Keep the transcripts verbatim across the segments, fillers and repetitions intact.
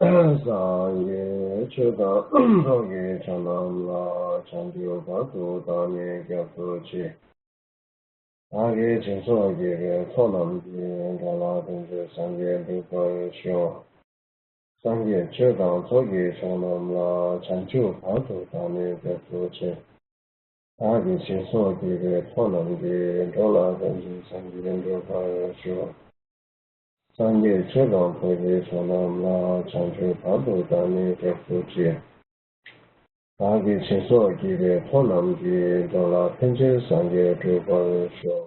སངས་རྒྱས་ཆོས་དང་ཚོགས་ཀྱི་མཆོག་རྣམས་ལ། བྱང་ཆུབ་བར་དུ་བདག་ནི་སྐྱབས་སུ་མཆི། བདག་གིས་སྦྱིན་སོགས་བགྱིས་པའི་ཚོགས་རྣམས་ཀྱིས། འགྲོ་ལ་ཕན་ཕྱིར་སངས་རྒྱས་འགྲུབ་པར་ཤོག་སངས་རྒྱས་ཆོས་དང་ཚོགས་ཀྱི་མཆོག་རྣམས་ལ། བྱང་ཆུབ་བར་དུ་བདག་ནི་སྐྱབས་སུ་མཆི། བདག་གིས་སྦྱིན་སོགས་བགྱིས་པའི་ཚོགས་རྣམས་ཀྱིས། འགྲོ་ལ་ཕན་ཕྱིར་སངས་རྒྱས་འགྲུབ་པར་ཤོག་སངས་རྒྱས་ཆོས་དང་ཚོགས་ཀྱི་མཆོག་རྣམས་ལ། བྱང་ཆུབ་བར་དུ་བདག་ནི་སྐྱབས་སུ་མཆི། བདག་གིས་སྦྱིན་སོགས་བགྱིས་པའི་ཚོགས་རྣམས་ཀྱིས། འགྲོ་ལ་ཕན་ཕྱིར་སངས་རྒྱས་འགྲུབ་པར་ཤོག་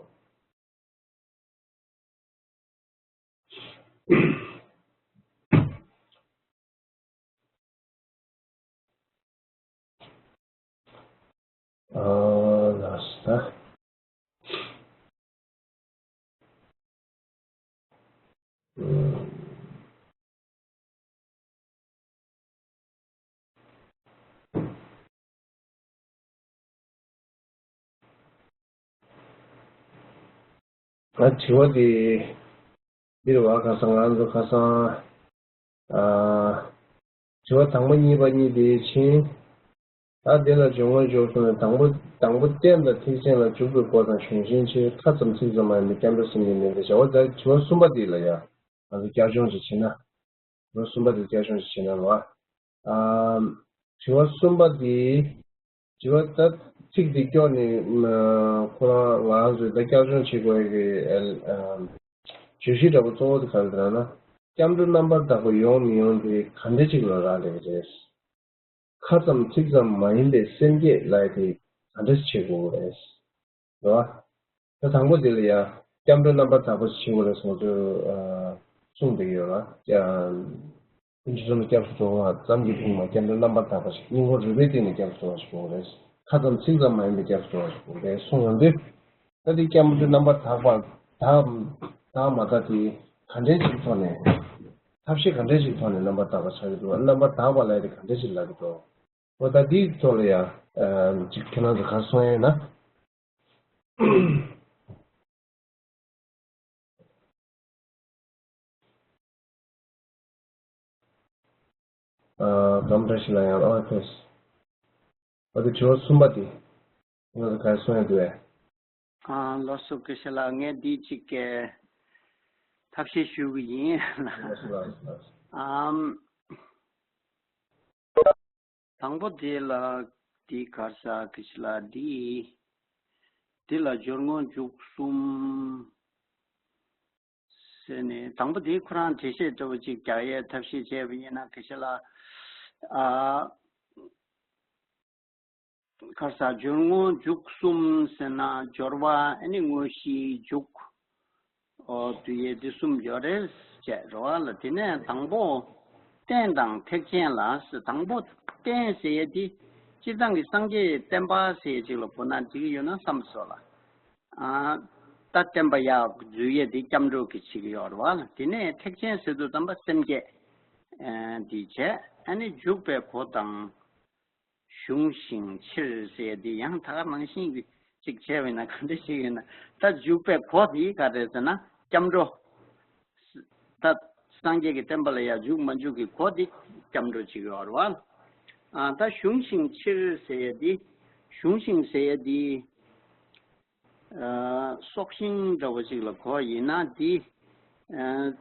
ཨ་ལགས་སོ། ད། ཨུམ། ད་དྲི་བ་དེ་འདིར་བ་ཁ་སང་ང་ཚོ་ཁ་སང་ཨ་དྲི་བ་དང་པོ་གཉིས་པ་གཉིས་དེ་ཕྱིན། ད་དེ་ལ་སྦྱོར་དངོས་འཇུག་གསུམ་ནས་དང་པོ་དང་པོ་རྟེན་དང་ཐེག་ཆེན་ལ་འཇུག་པའི་སྒོ་དང་གཞུང་ཤིང་ཕྱིར། ཁ་ཙམ་ཚིག་ཙམ་མ་ཡིན་པའི་སྐྱབས་འགྲོ་སེམས་བསྐྱེད་ནན་ཏན་བྱ་བ། ད་དྲི་བ་གསུམ་པ་དེ་ལ་ཡ་ང་ཚོ་བསྐྱར་སྦྱོང་ཅིག་བྱེད་ན། དྲི་བ་གསུམ་པ་དེ་བསྐྱར་སྦྱོང་ཅིག་བྱེད་ན་རོ། ཨ་དྲི་བ་གསུམ་པ་དེ། དྲི་བ་ད་ཚིག་འདི་སྐྱོར་ནས་ཁོ་རང་ང་རང་ཚོས་ད་བསྐྱར་སྦྱོང་བྱེད་དགོས་ཀྱི་བརྗོད་གཞི་འདྲ་པོ་གཙོ་བོ་དེ་ག་རེ་ཟེར་ན། སྐྱབས་འགྲོ་རྣམ་པར་དག་པ་ཡོང་མི་ཡོང་དེ་ག་འདྲ་ཅིག་ལ་རག་ལས་ཀྱི་རེད། ཁ་ཙམ་ཚིག་ཙམ་མ་ཡིན་པའི་སེམས་བསྐྱེད་ལབ་དེ་ག་འདྲ་ཞིག་བྱེད་དགོས་ཀྱི་རེད། རེད་བ། ད་དང་པོ་དེ་ལ་ཡང་སྐྱབས་འགྲོ་རྣམ་པར་དག་པ་ཞིག་བྱེད་དགོས་རེད་ཟེར་ང་ཚོས་གསུངས་བསྡད་ཀྱི་ཡོད་ལ། ཀུན་མཆོག་གསུམ་ལ་སྐྱབས་སུ་འགྲོ་བ་ཙམ་གྱིས་ཕུང་བ། སྐྱབས་འགྲོ་རྣམ་པར་དག་པ་ཞིག་སྙིང་ཁོང་རུས་པའི་གཏིང་ནས་སྐྱབས་སུ་འགྲོ་བ་ཞིག་དགོས་རེད། ཁ་ཙམ་ཚིག་ཙམ་མ་ཡིན་པའི་སྐྱབས་སུ་འགྲོ་བ་ཞིག་དགོས་རེད་གསུངས་ཡོང་དུས། ད་དེ་སྐྱབས་འགྲོ་རྣམ་པར་དག་པ་དག་དག་མ་དག་དེ་ག་འདྲའི་ཅིག་ཐོག་ནས། ཐབས་ཤེས་ག་འདྲའི་ཅིག་ཐོག་ནས་རྣམ་པར་དག་པ་ཆགས་ཀྱི་འདུག་རྣམ་པར་དག་པ་ལབ་དེ་ག་འདྲའི་ཅིག་ལབ་ཀྱི་འདུག་འོ་ད་དེའི་ཐོག་ལ་ཡང་ཨ་ཅིག་ཁྱེད་རང་ཚོ་ག་རེ་གསུང་ཡ་ཡིན་ན། ཨ་སྐར་མ་བཀྲ་ཤིས་ལགས་ཡང་ཨ་ཕེབས། ཨ་དེ་དྲི་བ་གསུམ་པ་དེ་ང་ཚོ་ག་རེ་གསུང་ཡ་འདུག་གས། ཨ་ལགས་སོ། སྐུ་ཞབས་ལགས། ངས་འདི་གཅིག་གི་ཐབས་ཤེས་ཞུ་གི་ཡིན། ལགས་སོ་ལགས་སོ་ལགས་སོ། ཨམ། དང་པོ་དེ་ལ་འདི་ག་རེ་ཟེར། སྐུ་ཞབས་ལགས། འདི་འདི་ལ་སྦྱོར་དངོས་འཇུག་གསུམ་ཟེར་ནས། དང་པོ་དེ་ཁོ་རང་འགྲེལ་བཤད་འདྲ་བོ་ཅིག་རྒྱག་ཡས་ཐབས་ཤེས་བྱས་པ་ཡིན་ན། སྐུ་ཞབས་ལགས། ཨ། ག་རེ་ཟེར། སྦྱོར་དངོས་འཇུག་གསུམ་ཟེར་ན། སྦྱོར་བ་ཨ་ནི་དངོས་གཞིའི་འཇུག་ཨོ་དུ་ཡེ་འདི་གསུམ་ཡོད་རེད་ཅེས་རེད་བ་ལ། དེ་ནས་དང་པོ་རྟེན་དང་ཐེག་ཆེན་ལ་ཟེར། དང་པོ་རྟེན་ཟེར་ཡས་འདི་སྤྱིར་བཏང་གི་སངས་རྒྱས་བསྟན་པ་ཟེར་ཡས་ཅིག་ལ་གོ་ན་འགྲིག་གི་ཡོད་ན་བསམ་སོང་ལ། ཨ་ད་བསྟན་པ་ཡར་འཛུལ་ཡས་འདི་སྐྱབས་འགྲོ་གི་ཅིག་ཡོད་རེད་བ་ལ། དེ་ནས་ཐེག་ཆེན་ཟེར་དུས་ཙམ་པ་སེམས་བསྐྱེད་ཨ་འདི་བྱས། ཨ་ནི་འཇུག་པའི་སྒོ་དང་། གཞུང་ཤིང་ཕྱིར་ཟེར་དེ་ཡང་ད་ག་ནང་བཞིན་གྱི་ཅིག་བྱས་པ་ཡིན་ན་ག་འདྲ་ཞིག་ཡིན་ན། ད་འཇུག་པའི་སྒོ་དེ་ག་རེ་ཟེར་ན་སྐྱབས་འགྲོ། ད་སངས་རྒྱས་ཀྱི་བསྟན་པ་ལ་ཡར་འཇུག་མ་འཇུག་གི་སྒོ་དེ་སྐྱབས་འགྲོ་ཅིག་ཡོད་རེད་བ། ཨ་ད་གཞུང་ཤིང་ཕྱིར་ཟེར་དེ། གཞུང་ཤིང་ཟེར་དེ། ཨ་སྲོག་ཤིང་འདྲ་བོ་ཅིག་ལ་གོ་བ་ཡིན་ན་འདི། ཨ་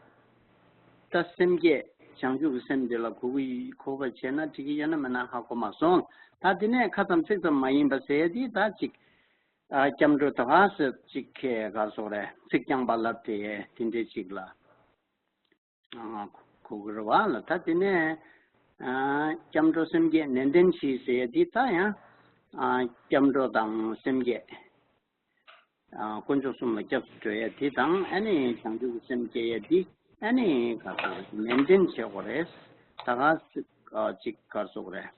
ད་སེམས་བསྐྱེད་བྱང་ཆུབ་ཀྱི་སེམས་འདི་ལ་གོ་གི་གོ་བ་བྱས་ན་འགྲིག་གི་ཡོད་ན་མེད་ན་ཧ་གོ་མ་སོང་། ད་འདི་ནས་ཁ་ཙམ་ཚིག་ཙམ་མ་ཡིན་པ་ཟེར་འདི་ད་ཅིག་ཨ་སྐྱབས་འགྲོ་ད་ག་ཟེར་ཅིག་ག་རེ་ཟེར་རེད། ཚིག་རྐྱང་པ་ལབ་སྟེ་དེ་འདྲའི་ཅིག་ལ། ཨ་གོ་གི་རེད་བ་ལ། ད་དེ་ནས་ཨ་སྐྱབས་འགྲོ་སེམས་བསྐྱེད་ནན་ཏན་གྱིས་ཟེར་ཡ་འདི་ད་ཡང་ཨ་སྐྱབས་འགྲོ་དང་སེམས་བསྐྱེད་ཨ་དཀོན་མཆོག་གསུམ་ལ་སྐྱབས་སུ་འགྲོ་ཡ་འདི་དང་། ཨ་ནི་བྱང་ཆུབ་ཀྱི་སེམས་བསྐྱེད་ཡ་འདི་ཨ་ནི་ག་ཟེར་ནན་ཏན་བྱེད་དགོས་རེད། ད་ག་ཨ་ཅིག་ག་རེ་ཟེར་རེད།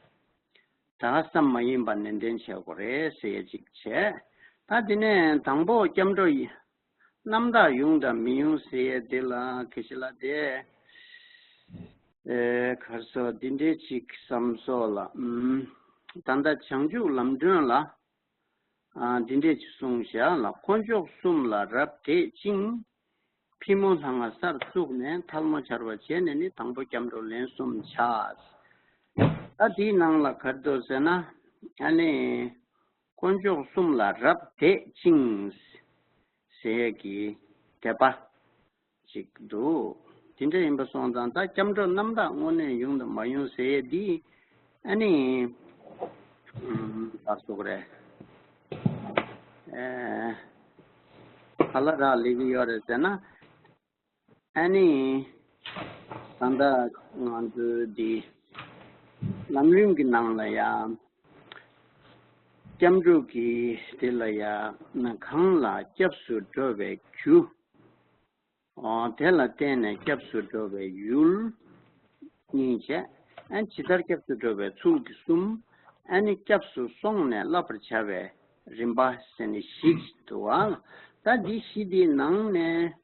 ད་ག་བསམ་མ་ཡིན་པ་ནན་ཏན་བྱེད་དགོས་རེད་ཟེར་ཡ་ཅིག་བྱས། ད་དེ་ནས་དང་པོ་སྐྱབས་འགྲོ་ཡི། རྣམ་དག་ཡོང་དང་མི་ཡོང་ཟེར་ཡས་དེ་ལ་ཁ་ཤས་ལ་དེ། ཨེ་ག་རེ་ཟེར། འདི་འདྲའི་ཅིག་བསམ་སོང་ལ། ཨུམ། ད་ལྟ་བྱང་ཆུབ་ལམ་སྒྲོན་ལ། ཨ་འདི་འདྲའི་ཅིག་གསུངས་བཞག་ལ། དཀོན་མཆོག་གསུམ་ལ་རབ་དད་ཅིང་། ཐལ་མོ་ལྷ་ང་སར་བཙུགས་ནས་ཐལ་མོ་སྦྱར་བ་བྱས་ནས་ནི་དང་པོ་སྐྱབས་འགྲོ་ལན་གསུམ་བྱ། ད་དེའི་ནང་ལ་ག་རེ་འདུག་ཟེར་ན། ཨ་ནི་དཀོན་མཆོག་གསུམ་ལ་རབ་དད་ཅིང་ཟེར་ཡས་ཀྱི་དད་པ་ཅིག་འདུག་དེ་འདྲ་ཡིན་པ་སོང་ཙང་ད་སྐྱབས་འགྲོ་རྣམ་དག་དངོས་གནས་ཡོང་དང་མ་ཡོང་ཟེར་ཡས་འདི་ཨ་ནི་ཨམ་ག་རེ་ཟེར་དགོས་རེད། ཨེ། ག་ལ་རག་ལས་ཀྱི་ཡོད་རེད་ཟེར་ན། ཨ་ནི་ད་ལྟ་ང་ཚོའི་འདི་ལམ་རིམ་གྱི་ནང་ལ་ཡང་སྐྱབས་འགྲོ་གི་དེ་ལ་ཡང་གང་ལ་སྐྱབས་སུ་འགྲོ་བའི་རྒྱུ། ཨོ། དེ་ལ་བརྟེན་ནས་སྐྱབས་སུ་འགྲོ་བའི་ཡུལ་གཉིས་བྱས། ཨ་ཇི་ལྟར་སྐྱབས་སུ་འགྲོ་བའི་ཚུལ་གྱི་གསུམ། ཨ་ནི་སྐྱབས་སུ་སོང་ནས་བསླབ་པར་བྱ་བའི་རིམ་པ་ཟེར་ནས་བཞི་འདུག་ཨ། ད་འདི་བཞི་འདིའི་ནང་ནས་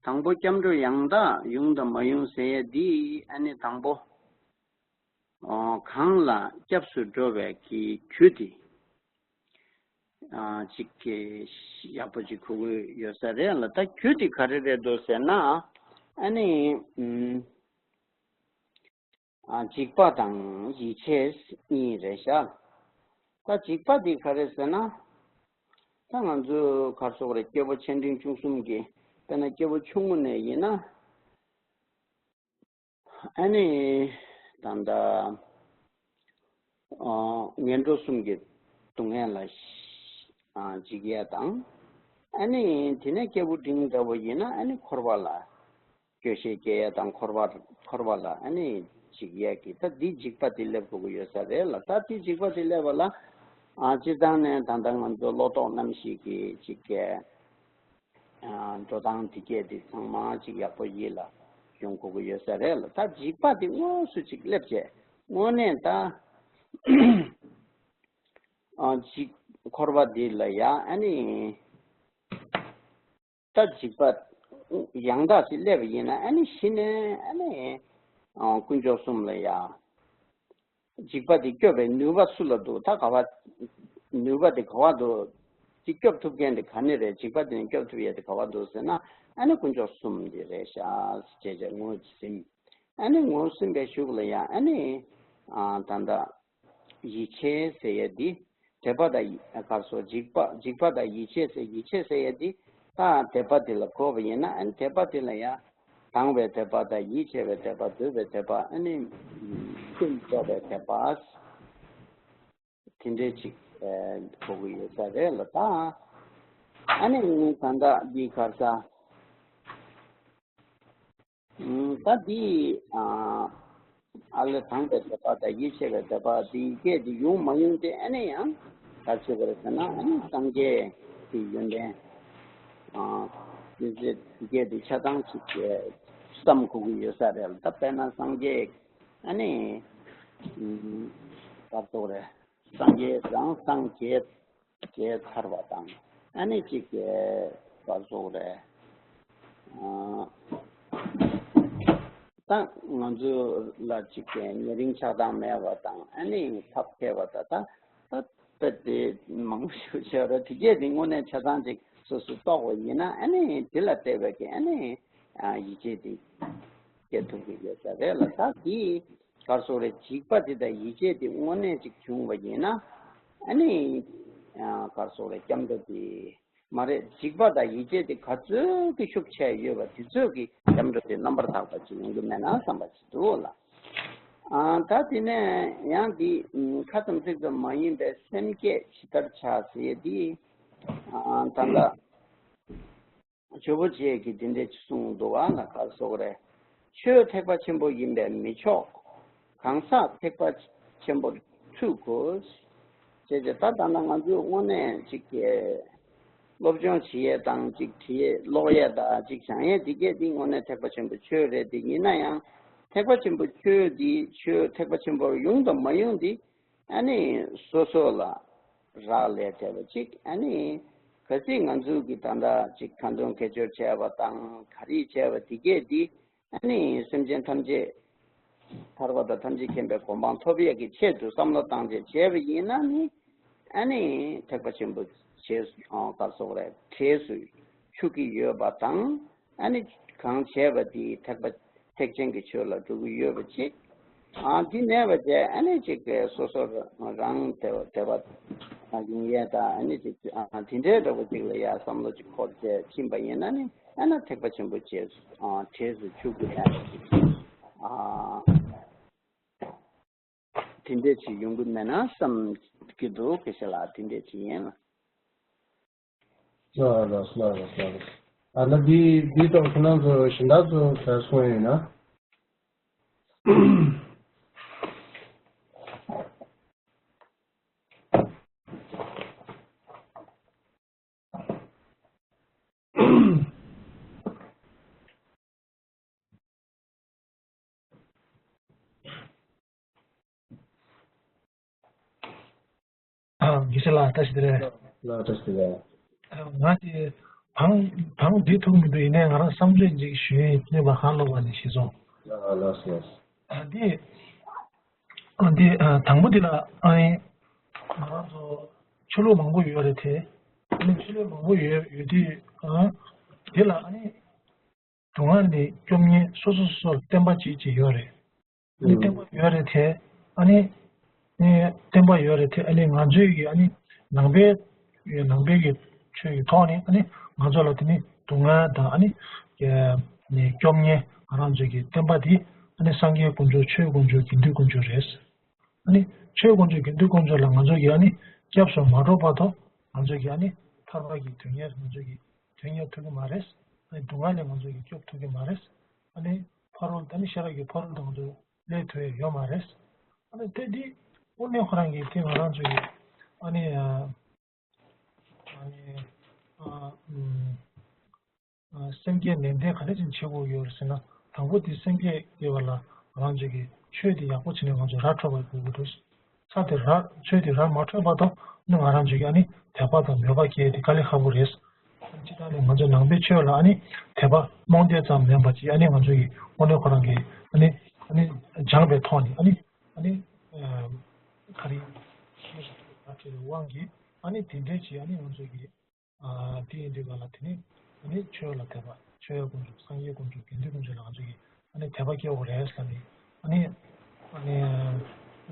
དང་པོ་སྐྱབས་འགྲོ་ཡང་དག་ཡོང་དང་མ་ཡོང་ཟེར་ཡས་འདི་ཨ་ནི་དང་པོ། ཨོ། གང་ལ་སྐྱབས་སུ་འགྲོ་བའི་གི་རྒྱུ་དེ། ཨ་ཅིག་གི་ཡག་པོ་ཅིག་གོ་གི་ཡོད་ས་རེད་ལ། ད་རྒྱུ་དེ་ག་རེ་རེད་འདུག་ཟེར་ན། ཨ་ནི་ཨམ་ཨ་འཇིགས་པ་དང་ཡིད་ཆེས་གཉིས་རེད་ཤག་ད་འཇིགས་པ་དེ་ག་རེ་ཟེར་ན། ད་ང་ཚོ་ག་རེ་ཟེར་དགོས་རེད། སྐྱེ་བོ་ཆེ་འབྲིང་ཆུང་གསུམ་གྱི་དཔེར་ན་སྐྱེ་བོ་ཆུང་ངུ་ནས་ཡིན་ན། ཨ་ནི་ད་ལྟ་ཨ་ངན་འགྲོ་གསུམ་གྱི་སྡུག་བསྔལ་ལ་ཨ་འཇིགས་ཡས་དང་། ཨ་ནི་དེ་ནས་སྐྱེས་བུ་འབྲིང་འདྲ་བོ་ཡིན་ན་ཨ་ནི་འཁོར་བ་ལ་སྐྱོ་ཤས་སྐྱེ་ཡས་དང་། འཁོར་བ་འཁོར་བ་ལ་ཨ་ནི་འཇིགས་ཡས་ཀྱི་ད་འདི་འཇིགས་པ་འདི་སླེབས་དགོས་ཀྱི་ཡོད་ས་རེད་ལ། ད་འདི་འཇིགས་པ་འདི་སླེབས་པ་ལ་ཨ་སྤྱིར་བཏང་ནས་ད་ལྟ་ང་ཚོ་བློ་ལྡོག་རྣམ་བཞི་གི་ཅིག་གི་ཨ་འགྲོ་སྟངས་དེ་གས་དེ་ཚང་མ་ཅིག་ཡག་པོ་ཡིད་ལ་ཡོང་དགོས་ཀྱི་ཡོད་ས་རེད་ལ། ད་འཇིགས་པ་དེ་དངོས་སུ་ཅིག་སླེབས་བྱས་དངོས་གནས་ད་ཨ་ཅིག་འཁོར་བ་འདི་ལ་ཡ་ཨ་ནི་ད་འཇིགས་པ་ཡང་དག་ཅིག་སླེབས་པ་ཡིན་ན་ཨ་ནི་གཞི་ནས་ཨ་ནི་ཨ་དཀོན་མཆོག་གསུམ་ལ་ཡ། འཇིགས་པ་འདི་སྐྱོབ་པའི་ནུས་པ་སུ་ལ་འདུག་ད་ག་བ། ནུས་པ་འདི་ག་བ་འདུག་འདི་སྐྱོབ་ཐུབ་མཁན་འདི་ག་ནས་རེད། འཇིགས་པ་འདི་ནས་སྐྱོབ་ཐུབ་ཡས་འདི་ག་བ་འདུག་ཟེར་ན། ཨ་ནི་དཀོན་མཆོག་གསུམ་འདི་རེད་ཤག་ཅེས་བྱས་ངོས་ཟིན། ཨ་ནི་ངོས་ཟིན་པའི་གཞུག་ལ་ཡང་ཨ་ནི་ཨ་ད་ལྟ་ཡིད་ཆེས་ཟེར་ཡས་འདི་དད་པ་དང་ཡི་ཨ་ག་རེ་ཟེར། འཇིགས་པ་འཇིགས་པ་དང་ཡིད་ཆེས་ཟེར། ཡིད་ཆེས་ཟེར་ཡས་འདི་ད་དད་པ་འདི་ལ་གོ་བ་ཡིན་ན་ཨ་ནི་དད་པ་འདི་ལ་ཡང་དང་བའི་དད་པ་དང་ཡིད་ཆེས་པའི་དད་པ། འདོད་པའི་དད་པ། ཨ་ནི་ཀུན་རྫོབ་པའི་དད་པ། དེ་འདྲའི་ཅིག་ཨེ་གོ་གི་ཡོད་ས་རེད་ལ། ད་ཨ་ནི་ད་ལྟ་འདི་ག་རེ་ཟེར། ཨུམ། ད་འདི་ཨ་ཨ་ལས་དང་བའི་དད་པ་དང་ཡིད་ཆེས་པའི་དད་པ་འདི་སྐད་དེ་ཡོང་མ་ཡོང་དེ་ཨ་ནི་ཡང་ག་རེ་བྱེད་དགོས་རེད་ཟེར་ན། ཨ་ནི་སངས་རྒྱས་ཀྱི་ཡོན་ཏན་ཨ་འདི་སྐད་དེ་ཆ་ཚང་ཅིག་བསམ་དགོས་ཀྱི་ཡོད་ས་རེད་ལ། ད་དཔེར་ན་སངས་རྒྱས་ཨ་ནི་ཨུམ་ག་རེ་ཟེར་དགོས་རེད། སངས་རྒྱས་རང་སངས་རྒྱས་རྒྱས་ཚར་བ་དང་། ཨ་ནི་གཅིག་གི་བར་སོགས་རེད། ཨ་ད་ང་ཚོ་ལ་གཅིག་གི་ཉེ་རིང་ཆགས་སྡང་མེད་པ་དང་། ཨ་ནི་ཐབས་མཁས་པ་དང་། ད་ད་དཔེ་དེ་མང་པོ་ཞིག་བྱས་རེད། དེ་གས་དེ་དངོས་གནས་ཆ་ཚང་ཅིག་སོ་སོ་རྟོགས་པ་ཡིན་ན། ཨ་ནི་དེ་ལ་བལྟས་པའི་གི་ཨ་ནི་ཡིད་ཆེས་དེ་སྐྱེ་ཐུབ་ཀྱི་ཡོད་ས་རེད་ལ། ད་དེ་ག་རེ་ཟེར་རེད། འཇིགས་པ་དེ་དང་ཡིད་ཆེས་དེ་དངོས་གནས་ཅིག་བྱུང་བ་ཡིན་ན། ཨ་ནི་ག་རེ་ཟེར་རེད། སྐྱབས་འགྲོ་དེ་མ་རེད། འཇིགས་པ་དང་ཡིད་ཆེས་དེ་ག་ཚོད་ཀྱི་ཤུགས་ཆེ་ཡོད་པ་དེ་ཚོད་ཀྱི་སྐྱབས་འགྲོ་དེ་རྣམ་པར་དག་པ་ཅིག་ཡོང་གི་མེད་ན་བསམ་པ་ཅིག་འདུག་ལ། ཨ་ད་དེ་ནས་ཡང་འདི་ཁ་ཙམ་ཚིག་ཙམ་མ་ཡིན་པའི་སེམས་བསྐྱེད་ཇི་ལྟར་བྱ་ཟེར་ཡས་འདི་ཨ་ད་ལྟ། ཇོ་བོ་རྗེ་གིས་འདི་འདྲ་ཅིག་གསུངས་འདུག་པ་ལ། ག་རེ་ཟེར་དགོས་རེད། ཆོས་ཐེག་པ་ཆེན་པོ་ཡིན་པས་མི་ཆོག་གང་ཟག་ཐེག་པ་ཆེན་པོར་ཚུད་དགོས། ཅེས་བྱས། ད་ལྟ་ན་ང་ཚོས་དངོས་གནས་ཅིག་གི་སློབ་སྦྱོང་བྱེད་ཡས་དང་། ཅིག་བྲིས་ཡས་ཀློག་ཡས་དང་། ཅིག་སྦྱང་ཡས་འདི་གས་འདི་དངོས་གནས་ཐེག་པ་ཆེན་པོ་ཆོས་རེད། དེ་ཡིན་ན་ཡང་ཐེག་པ་ཆེན་པོ་ཆོས་འདི་ཆོས་ཐེག་པ་ཆེན་པོར་ཡོང་དང་མ་ཡོང་འདི་ཨ་ནི་སོ་སོ་ལ་རག་ལས་བསྡད་པ་ཅིག་ཨ་ནི་གལ་སྲིད་ང་ཚོ་གིས་ད་ལྟ་ཅིག་ཁ་འདོན་དགེ་སྦྱོར་བྱས་པ་དང་། ག་རེ་བྱས་པ་དེ་གས་འདི་ཨ་ནི་སེམས་ཅན་ཐམས་ཅད་ཐར་པ་དང་ཐམས་ཅད་མཁྱེན་པའི་གོ་འཕང་ཐོབ་ཡས་ཀྱི་ཆེད་དུ་བསམ་བློ་བཏང་བྱས་བྱས་པ་ཡིན་ན་ནི། ཨ་ནི་ཐེག་པ་ཆེན་པོ་བྱས་སུ་ཨ་ག་རེ་ཟེར་དགོས་རེད། གྲས་སུ་ཆུད་ཀྱི་ཡོད་པ་དང་། ཨ་ནི་ གང་བྱས་པ་དེ་ཐེག་པ་ཐེག་ཆེན་གྱི་ཆོས་ལ་འགྲོ་གི་ཡོད་པ་ཅིག་ཨ་དེ་མེད་པ་བྱས་ཨ་ནི་ཅིག་གི་སོ་སོ་རང་དེ་བ་དེ་བ་ཡིན་ཡས་དང་ཨ་ནི་ཅིག་ཨ་དེ་འདྲའི་འདྲ་པོ་ཅིག་ལ་ཡ་བསམ་བློ་ཅིག་འཁོར་བྱས་ཕྱིན་པ་ཡིན་ན་ནི་ཨ་ན་ཐེག་པ་ཆེན་པོ་བྱས་ཨ་བྱས་སུ་ཆུག་གི་ཡ་ཨ། དེ་འདྲས་ཅིག་ཡོང་གི་མེད་ན་བསམ་གྱི་འདུག་སྐད་ཆ་ལ་དེ་འདྲས་ཅིག་ཡིན་ལ། ལགས་ལགས་ལགས་ལགས་ལགས། ཨ་ན་འདི་འདི་ཐོག་ཁྱེད་རང་ཚོ་གཞན་དག་ཚོ་ག་གསུང་ཡོད་ན། ཨ། དགེ་བཤེས་ལགས་བཀྲ་ཤིས་བདེ་ལེགས། ལགས་བཀྲ་ཤིས་བདེ་ལེགས། ང་དེ་བང་བང་བསྡུས་ཐུབ་མི་འདུག་ཡིན་ནའི་ང་རང་བསམ་ཚུལ་ཅིག་ཞུ་ཡིན་སྙམ་པ་གང་ལོག་པ་ནས་ཤེས་སོང་། ལགས་ལགས་སོ། ཨ་དེ་ཨ་དེ་ཨ་དང་པོ་དེ་ལ་ཨ་ནི་ང་རང་ཚོ་ཆོས་ལུགས་མང་པོ་ཡོད་རེད་དེ། ཨ་ནི་ཆོས་ལུགས་མང་པོ་ཡོད་ཡོད་དུས་ཨ་དེ་ལ་ཨ་ནི་སྡུག་བསྔལ་ནི་སྐྱོབ་མཁན་སོ་སོ་སོ་སོར་བསྟན་པ་གཅིག་གཅིག་ཡོད་རེད། ཨ་ནི་བསྟན་པ་ཡོད་རེད་དེ། ཨ་ནི་ཨ་ནི་བསྟན་པ་ཡོད་རེད་དེ། ཨ་ནི་ང་ཚོའི་གི་ཨ་ནི་ནང་པའི་ནང་པའི་གི་ཆོས་ཀྱི་ཐོག་ནས་ཨ་ནི་ང་ཚོ་ལ་དེ་ནི་སྡུག་བསྔལ་དང་ཨ་ནི་ནི་སྐྱོབ་མཁན་ང་རང་ཚོའི་གི་བསྟན་པ་དེ་ཨ་ནི་སངས་རྒྱས་དཀོན་མཆོག་ཆོས་དཀོན་མཆོག་དགེ་འདུན་དཀོན་མཆོག་རེད། ཨ་ནི་ཆོས་དཀོན་མཆོག་དགེ་འདུན་དཀོན་མཆོག་ལ་ང་ཚོ་གིས་ཨ་ནི་སྐྱབས་སུ་མ་འགྲོ་བར་དུ་ང་ཚོ་གིས་ཨ་ནི་ཐར་པ་གི་དོན་གཉེར་ང་ཚོ་གིས་དོན་གཉེར་ཐུབ་ཀྱི་མ་རེད། ཨ་ནི་སྡུག་བསྔལ་ལས་ང་ཚོ་གིས་སྐྱོབ་ཐུབ་ཀྱི་མ་རེད། ཨ་ནི་ཕ་རོལ་ཨ་ནི་ཤེས་རབ་ཀྱི་ཕ་རོལ་དུ་ང་ཚོ་སླེབས་ཐུབ་ཡ་ཡོད་མ་རེད། ཨ་ནི་དེ་འདི་དངོས་གནས་ཁོ་རང་གིས་དེ་ང་རང་ཚོ་གིས་ཨ་ནི་ཨ་ནི་ཨ་ཨུམ། སེམས་བསྐྱེད་ནན་ཏན་ག་འདྲ་ཅིག་བྱེད་དགོས་ཡོད་རེད་ཟེར་ན། དང་པོ་དེ་སེམས་བསྐྱེད་ཡོད་པ་ལ་ང་རང་ཚོ་གིས་ཆོས་དེ་ཡག་པོ་བྱས་ནས་ང་ཚོ་ར་འཕྲོད་པ་དགོས་ཀྱི་འདུག་ས་དེ་ར་ཆོས་དེ་ར་མ་འཕྲོད་པ་དང་ནི་ང་རང་ཚོ་གིས་ཨ་ནི་དད་པ་དང་མོས་པ་སྐྱེ་དེ་དཀའ་ལས་ཁག་པོ་རེད། སྤྱིར་བཏང་ནས་ང་ཚོ་ནང་པའི་ཆོས་ལ་ཨ་ནི་དད་པ་རྨོངས་དད་ཙམ་མིན་པ་ཅིག་ཨ་ནི་ང་ཚོ་གིས་དངོས་གནས་ཁོ་རང་གིས་ཨ་ནི་ཨ་ནི་སྦྱངས་པའི་ཐོག་ནས་ཨ་ནི་ཨ་ནི་ག་རེ་དབང་གིས་ཨ་ནི་དེ་འདྲའི་ཅིག་ཨ་ནི་ང་ཚོ་གིས། ཨ་དེ་ཡིན་དུས་ག་ལ་དེ་ནི་ཨ་ནི་ཆོས་ལ་དད་པ། ཆོས་དཀོན་མཆོག་སངས་རྒྱས་དཀོན་མཆོག་དགེ་འདུན་དཀོན་མཆོག་ལ་ང་ཚོ་གིས་ཨ་ནི་དད་པ་སྐྱེ་དགོས་རེད་ཟེར་ནས་ཨ་ནི་ཨ་ནི་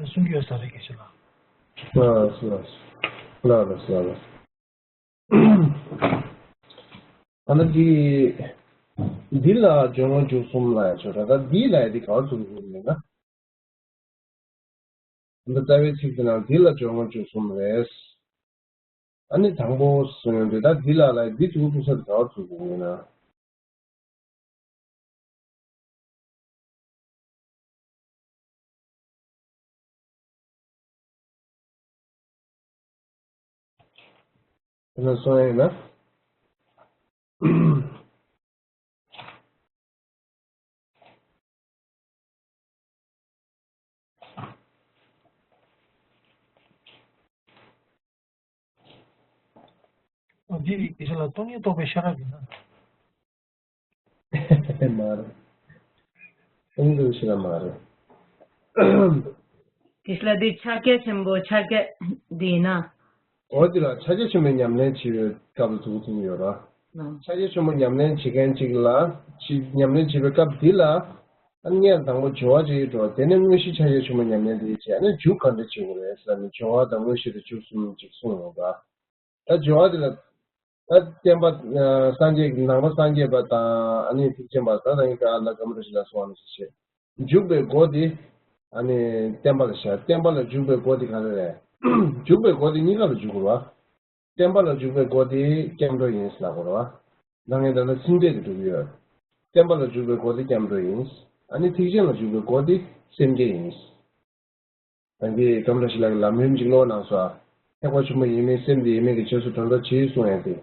གསུང་གི་ཡོད་ས་རེད། དགེ་བཤེས་ལགས། ལགས་ལགས་ལགས་ལགས། ཨ་ནི་འདི་འདི་ལ་སྦྱོར་དངོས་བཅུ་གསུམ་ལ་ཡ་ཆོས་ར་ད་འདི་ལ་ཡ་འདི་ག་བར་དུ་འགྲོ་གི་ཡོད་ན། འདི་རྩ་བའི་ཚིག་དེ་ནང་འདི་ལ་སྦྱོར་དངོས་བཅུ་གསུམ་རེད། ཨ་ནི་དང་པོ་གསུངས་ཡོད་འདི་ད་འདི་ལ་ལ་འདི་ཐུག་ཐུག་ས་དེ་ག་བར་ཐུག་དགོས་ཡིན་ན། དེ་ནས་སོང་ཡིན་ན། འདི་ཡི་གེ་ལ་སྟོང་ཉིད་རྟོགས་པའི་ཤེས་རབ་ཡིན་ན། མ་རེད། སྟོང་ཉིད་རྟོགས་པའི་ཤེས་རབ་མ་རེད། དེ་ལ་འདི་ཕྱག་རྒྱ་ཆེན་པོ་ཕྱག་རྒྱ་འདི་ཡིན་ན། འོ་དེ་ལ་ཕྱག་རྒྱ་ཆེན་པོའི་ཉམས་ལེན་བྱེད་པའི་སྐབས་ལ་ཐུག་ཐུག་ཡོད་ར། ཕྱག་རྒྱ་ཆེན་པོ་ཉམས་ལེན་བྱེད་མཁན་ཅིག་ལ་ཅིག་ཉམས་ལེན་བྱེད་པའི་སྐབས་འདི་ལ་ཨ་ནི་དང་པོ་སྦྱོར་བ་བྱེད་ཀྱི་འགྲོ་བ་དེ་ནས་དངོས་གཞི་ཕྱག་རྒྱ་ཆེན་པོ་ཉམས་ལེན་དེ་བྱས་ཨ་ནི་མཇུག་ག་འདྲ་བྱེད་དགོས་རེད་ཟེར་ནས་སྦྱོར་བ་དང་དངོས་གཞི་དང་བཅུ་གསུམ་ཅིག་གསུངས་ཡོང་ག་ད་སྦྱོར་བ་དེ་ལ་ད་བསྟན་པ་སངས་རྒྱས་ནང་པ་སངས་རྒྱས་པ་དང་ཨ་ནི་ཐེག་ཆེན་པ་ད་ད་ཡིན་ཀ་ཨ་ལ་ཀམ་ར་ཤི་ལ་སོགས་ཨ་ནི་ཞེས་བྱས། འཇུག་པའི་སྒོ་དེ་ཨ་ནི་བསྟན་པ་ལ་བཞག་བསྟན་པ་ལ་འཇུག་པའི་སྒོ་དེ་ག་རེ་རེད། འཇུག་པའི་སྒོ་དེ་གཉིས་ཀ་ལ་འཇུག་དགོས་པ། བསྟན་པ་ལ་འཇུག་པའི་སྒོ་དེ་སྐྱབས་འགྲོ་ཡིན་ཟེར་ལབ་དགོས་རེད་བ། ད་ངས་ད་ལྟ་ཚིག་འགྲེལ་དུ་འགྲོ་གི་ཡོད། བསྟན་པ་ལ་འཇུག་པའི་སྒོ་དེ་སྐྱབས་འགྲོ་ཡིན། ཨ་ནི་ཐེག་ཆེན་ལ་འཇུག་པའི་སྒོ་དེ་སེམས་བསྐྱེད་ཡིན། ད་གིན་ཀམ་ར་ཤི་ལ་གི་ལམ་རིམ་གཅིག་ཀློག་གནང་སོང་ཨ། ཐེག་པ་ཆེན་པོ་ཡིན་མིན་སེམས་དེ་ཡིན་མིན་གྱི་རྗེས་སུ་དོན་དག་ཇི་གསུང་ཡང་དེ།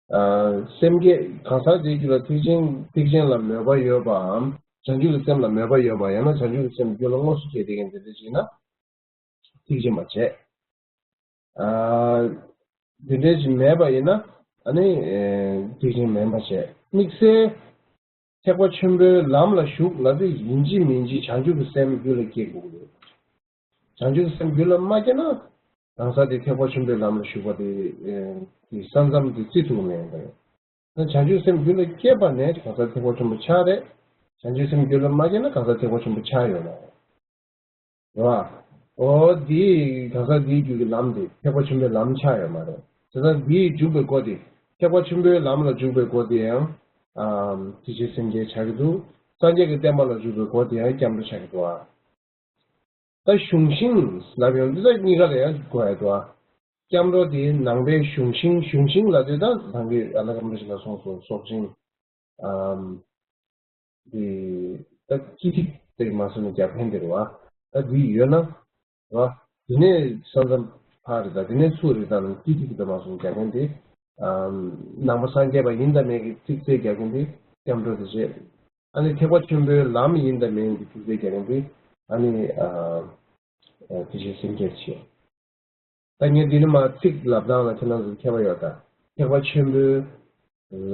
ཨ། སེམས་བསྐྱེད་གང་ཟག་དེའི་རྒྱུད་ལ་ཐེག་ཆེན་ཐེག་ཆེན་ལ་མོས་པ་ཡོད་པའམ་བྱང་ཆུབ་ཀྱི་སེམས་ལ་མོས་པ་ཡོད་པ་ཡང་ན་བྱང་ཆུབ་ཀྱི་སེམས་རྒྱུད་ལ་དངོས་སུ་སྐྱེས་བསྡད་མཁན་དེ་འདྲ་ཞིག་ན་ཐེག་ཆེན་པ་བྱས། ཨ། དེ་འདྲ་ཞིག་མེད་པ་ཡིན་ན་ཨ་ནི་ཐེག་ཆེན་མིན་པ་བྱས། དམིགས་བསལ་ཐེག་པ་ཆེན་པོའི་ལམ་ལ་ཞུགས་ལབ་དུས་ཡིན་གཅིག་མིན་གཅིག་བྱང་ཆུབ་ཀྱི་སེམས་རྒྱུད་ལ་སྐྱེ་དགོས་ཀྱི་རེད། བྱང་ཆུབ་ཀྱི་སེམས་རྒྱུད་ལ་མ་སྐྱེས་ན་གང་ཟག་དེ་ཐེག་པ་ཆེན་པོའི་ལམ་ལ་ཞུགས་པ་དེ་དེ་ས་མཚམས་དེ་བརྩི་ཐུབ་མེད་པ་རེད། ན་བྱང་ཆུབ་སེམས་རྒྱུད་ལ་སྐྱེས་པ་ནས་གང་ཟག་ཐེག་པ་ཆེན་པོ་ཆགས་རེད། བྱང་ཆུབ་སེམས་རྒྱུད་ལ་མ་སྐྱེས་ན་གང་ཟག་ཐེག་པ་ཆེན་པོ་ཆགས་ཡོད་མ་རེད། རེད་བ། འོ་འདི་གང་ཟག་འདིའི་རྒྱུད་ཀྱི་ལམ་དེ་ཐེག་པ་ཆེན་པོའི་ལམ་ཆགས་ཡོད་མ་རེད། བྱས་ཙང་འདིའི་འཇུག་པའི་སྒོ་དེ་ཐེག་པ་ཆེན་པོའི་ལམ་ལ་འཇུག་པའི་སྒོ་དེ་ཡང་ཨམ་ཐེག་ཆེན་སེམས་བསྐྱེད་ཆགས་ཀྱི་འདུག་སངས་རྒྱས་ཀྱི་བསྟན་པ་ལ་འཇུག་པའི་སྒོ་དེ་ཡང་སྐྱབས་འགྲོ་ཆགས་ཀྱི་འདུག་ཨ། ད་གཞུང་ཤིང་ལབ་ཡོང་དུས་ད་གཉིས་ཀ་ལ་ཡང་གོ་ཡ་འདུག་ཨ། སྐྱབས་འགྲོ་དེ་ནང་པའི་གཞུང་ཤིང་གཞུང་ཤིང་ལབ་དུས་ད་ནང་གི་ཨ་ལ་ཀམ་ར་ཤི་ལ་སོང་སོང་སོག་ཤིང་། ཨམ། དེ་ད་སྤྱི་ཐིག་དེ་མ་སོང་ནས་རྒྱབ་མཁན་དེ་རེད་བ། ད་དེ་ཡོད་ན་རེད་བ། དེ་ནས་ས་མཚམས་ཕར་རེད་ད་དེ་ནས་ཚུར་རེད་ད་ནས་སྤྱི་ཐིག་དེ་མ་སོང་རྒྱབ་མཁན་དེ། ཨམ། ནང་པ་སངས་རྒྱས་པ་ཡིན་དང་མིན་གྱི་ཚིག་གསལ་རྒྱག་མཁན་དེ་སྐྱབས་འགྲོ་དེ་བྱས། ཨ་ནི་ཐེག་པ་ཆེན་པོའི་ལམ་ཡིན་དང་མིན་གྱི་ཚིག་གསལ་རྒྱག་མཁན་དེ་ཨ་ནི་ཨ། ཨ་དེ་བཞིན་སེམས་བསྐྱེད་བྱས། ད་ངས་འདི་ནི་མ་ཚིག་ལབ་སྟངས་ལ་ཁྱེད་རང་ཚོ་ཁྱད་པར་ཡོད་ད། ཐེག་པ་ཆེན་པོའི་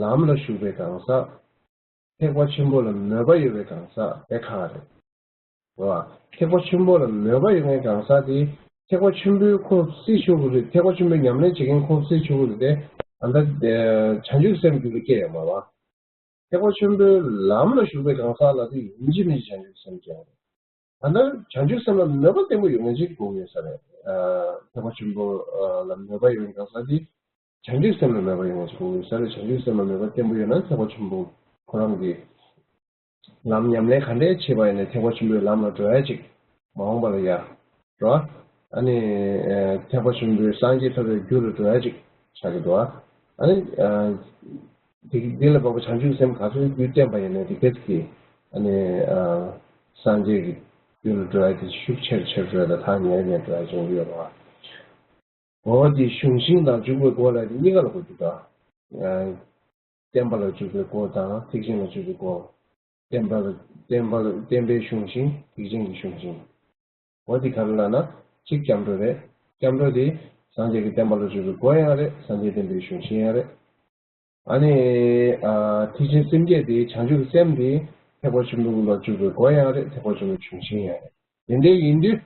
ལམ་ལ་ཞུགས་པའི་གང་ཟག་ཐེག་པ་ཆེན་པོ་ལ་མོས་པ་ཡོད་པའི་གང་ཟག་དེ་ག་རེད། རེད་བ། ཐེག་པ་ཆེན་པོ་ལ་མོས་པ་ཡོད་མཁན་གང་ཟག་དེ་ཐེག་པ་ཆེན་པོའི་ཁོངས་སུ་ཆུད་དགོས་རེད། ཐེག་པ་ཆེན་པོའི་ཉམས་ལེན་བྱེད་མཁན་ཁོངས་སུ་ཆུད་དགོས་རེད་དེ། ཨ་ད་བྱང་ཆུབ་སེམས་རྒྱུད་ལ་སྐྱེ་ཡོད་མ་རེད་བ། ཐེག་པ་ཆེན་པོའི་ལམ་ལ་ཞུགས་པའི་གང་ཟག་ལ་དེ་ཡིན་གཅིག་མིན་གཅིག་བྱང་ཆུབ་སེམས་སྐྱེ་བ་རེད། ད་ལྟ་བྱང་ཆུབ་སེམས་ལ་མོས་པ་བརྟན་པོ་ཡོད་མཁན་ཅིག་དགོས་ཡོད་ས་རེད། ཨ་ཐེག་པ་ཆེན་པོ་ལ་མོས་པ་ཡོད་མཁན་གང་ཟག་དེ་བྱང་ཆུབ་སེམས་ལ་མོས་པ་ཡོད་མཁན་ཅིག་དགོས་ཡོད་ས་རེད། བྱང་ཆུབ་སེམས་ལ་མོས་པ་བརྟན་པོ་ཡོད་ན་ཐེག་པ་ཆེན་པོ་ཁོ་རང་གི་ལམ་ཉམས་ལེན་ག་འདྲས་བྱེད་པ་ཡིན་ནའི་ཐེག་པ་ཆེན་པོའི་ལམ་ལ་འགྲོ་ཡ་ཅིག་མ་འོངས་པ་ལ་ཡ། རོ། ཨ་ནི། ཐེག་པ་ཆེན་པོའི་སངས་རྒྱས་ཐོབ་པའི་རྒྱུ་རུ་འགྲོ་ཡ་ཅིག་ཆགས་ཀྱི་འདུག་ཨ་ནི། འདི་འདི་ལ་བབ་པ་བྱང་ཆུབ་སེམས་ག་ཚོད་རྒྱུད་བརྟན་པ་ཡིན་ནའི་འདི་སྐད་ཀྱི། ཨ་ནི། སངས་རྒྱས་ཀྱི་རྒྱུ་རུ་འགྲོ་ཡ་དེ་ཤུགས་ཆེར་ཆེར་འགྲོ་ཡ་དང་ཐག་ཉེ་རུ་ཉེ་རུ་འགྲོ་ཡ་བྱུང་གི་ཡོད་རེད་བ། འོ་དེ་གཞུང་ཤིང་དང་འཇུག་པའི་སྒོ་ལ་དེ་གཉིས་ཀ་ལ་གོ་རྒྱུ་འདུག་བསྟན་པ་ལ་འཇུག་པའི་སྒོ་དང་ཐེག་ཆེན་ལ་འཇུག་པའི་སྒོ། བསྟན་པ་ལ་བསྟན་པ་ལ་བསྟན་པའི་གཞུང་ཤིང་ཐེག་ཆེན་གྱི་གཞུང་ཤིང་། འོ་དེ་ག་རེ་ལབ་ན་གཅིག་སྐྱབས་འགྲོ་རེད། སྐྱབས་འགྲོ་དེ་སངས་རྒྱས་ཀྱི་བསྟན་པ་ལ་འཇུག་པའི་སྒོ་ཡང་རེད། སངས་རྒྱས་བསྟན་པའི་གཞུང་ཤིང་ཡང་རེད། ཨ་ནི། ཨ་ཐེག་ཆེན་སེམས་བསྐྱེད་དེ་བྱང་ཆུབ་སེམས་དེ་ཐེག་པ་ཆེན་པོ་ལ་འཇུག་པའི་སྒོ་ཡང་རེད། ཐེག་པ་ཆེན་པོའི་གཞུང་ཤིང་ཡང་རེད། དེ་འདྲའི་ཡིན་དུས།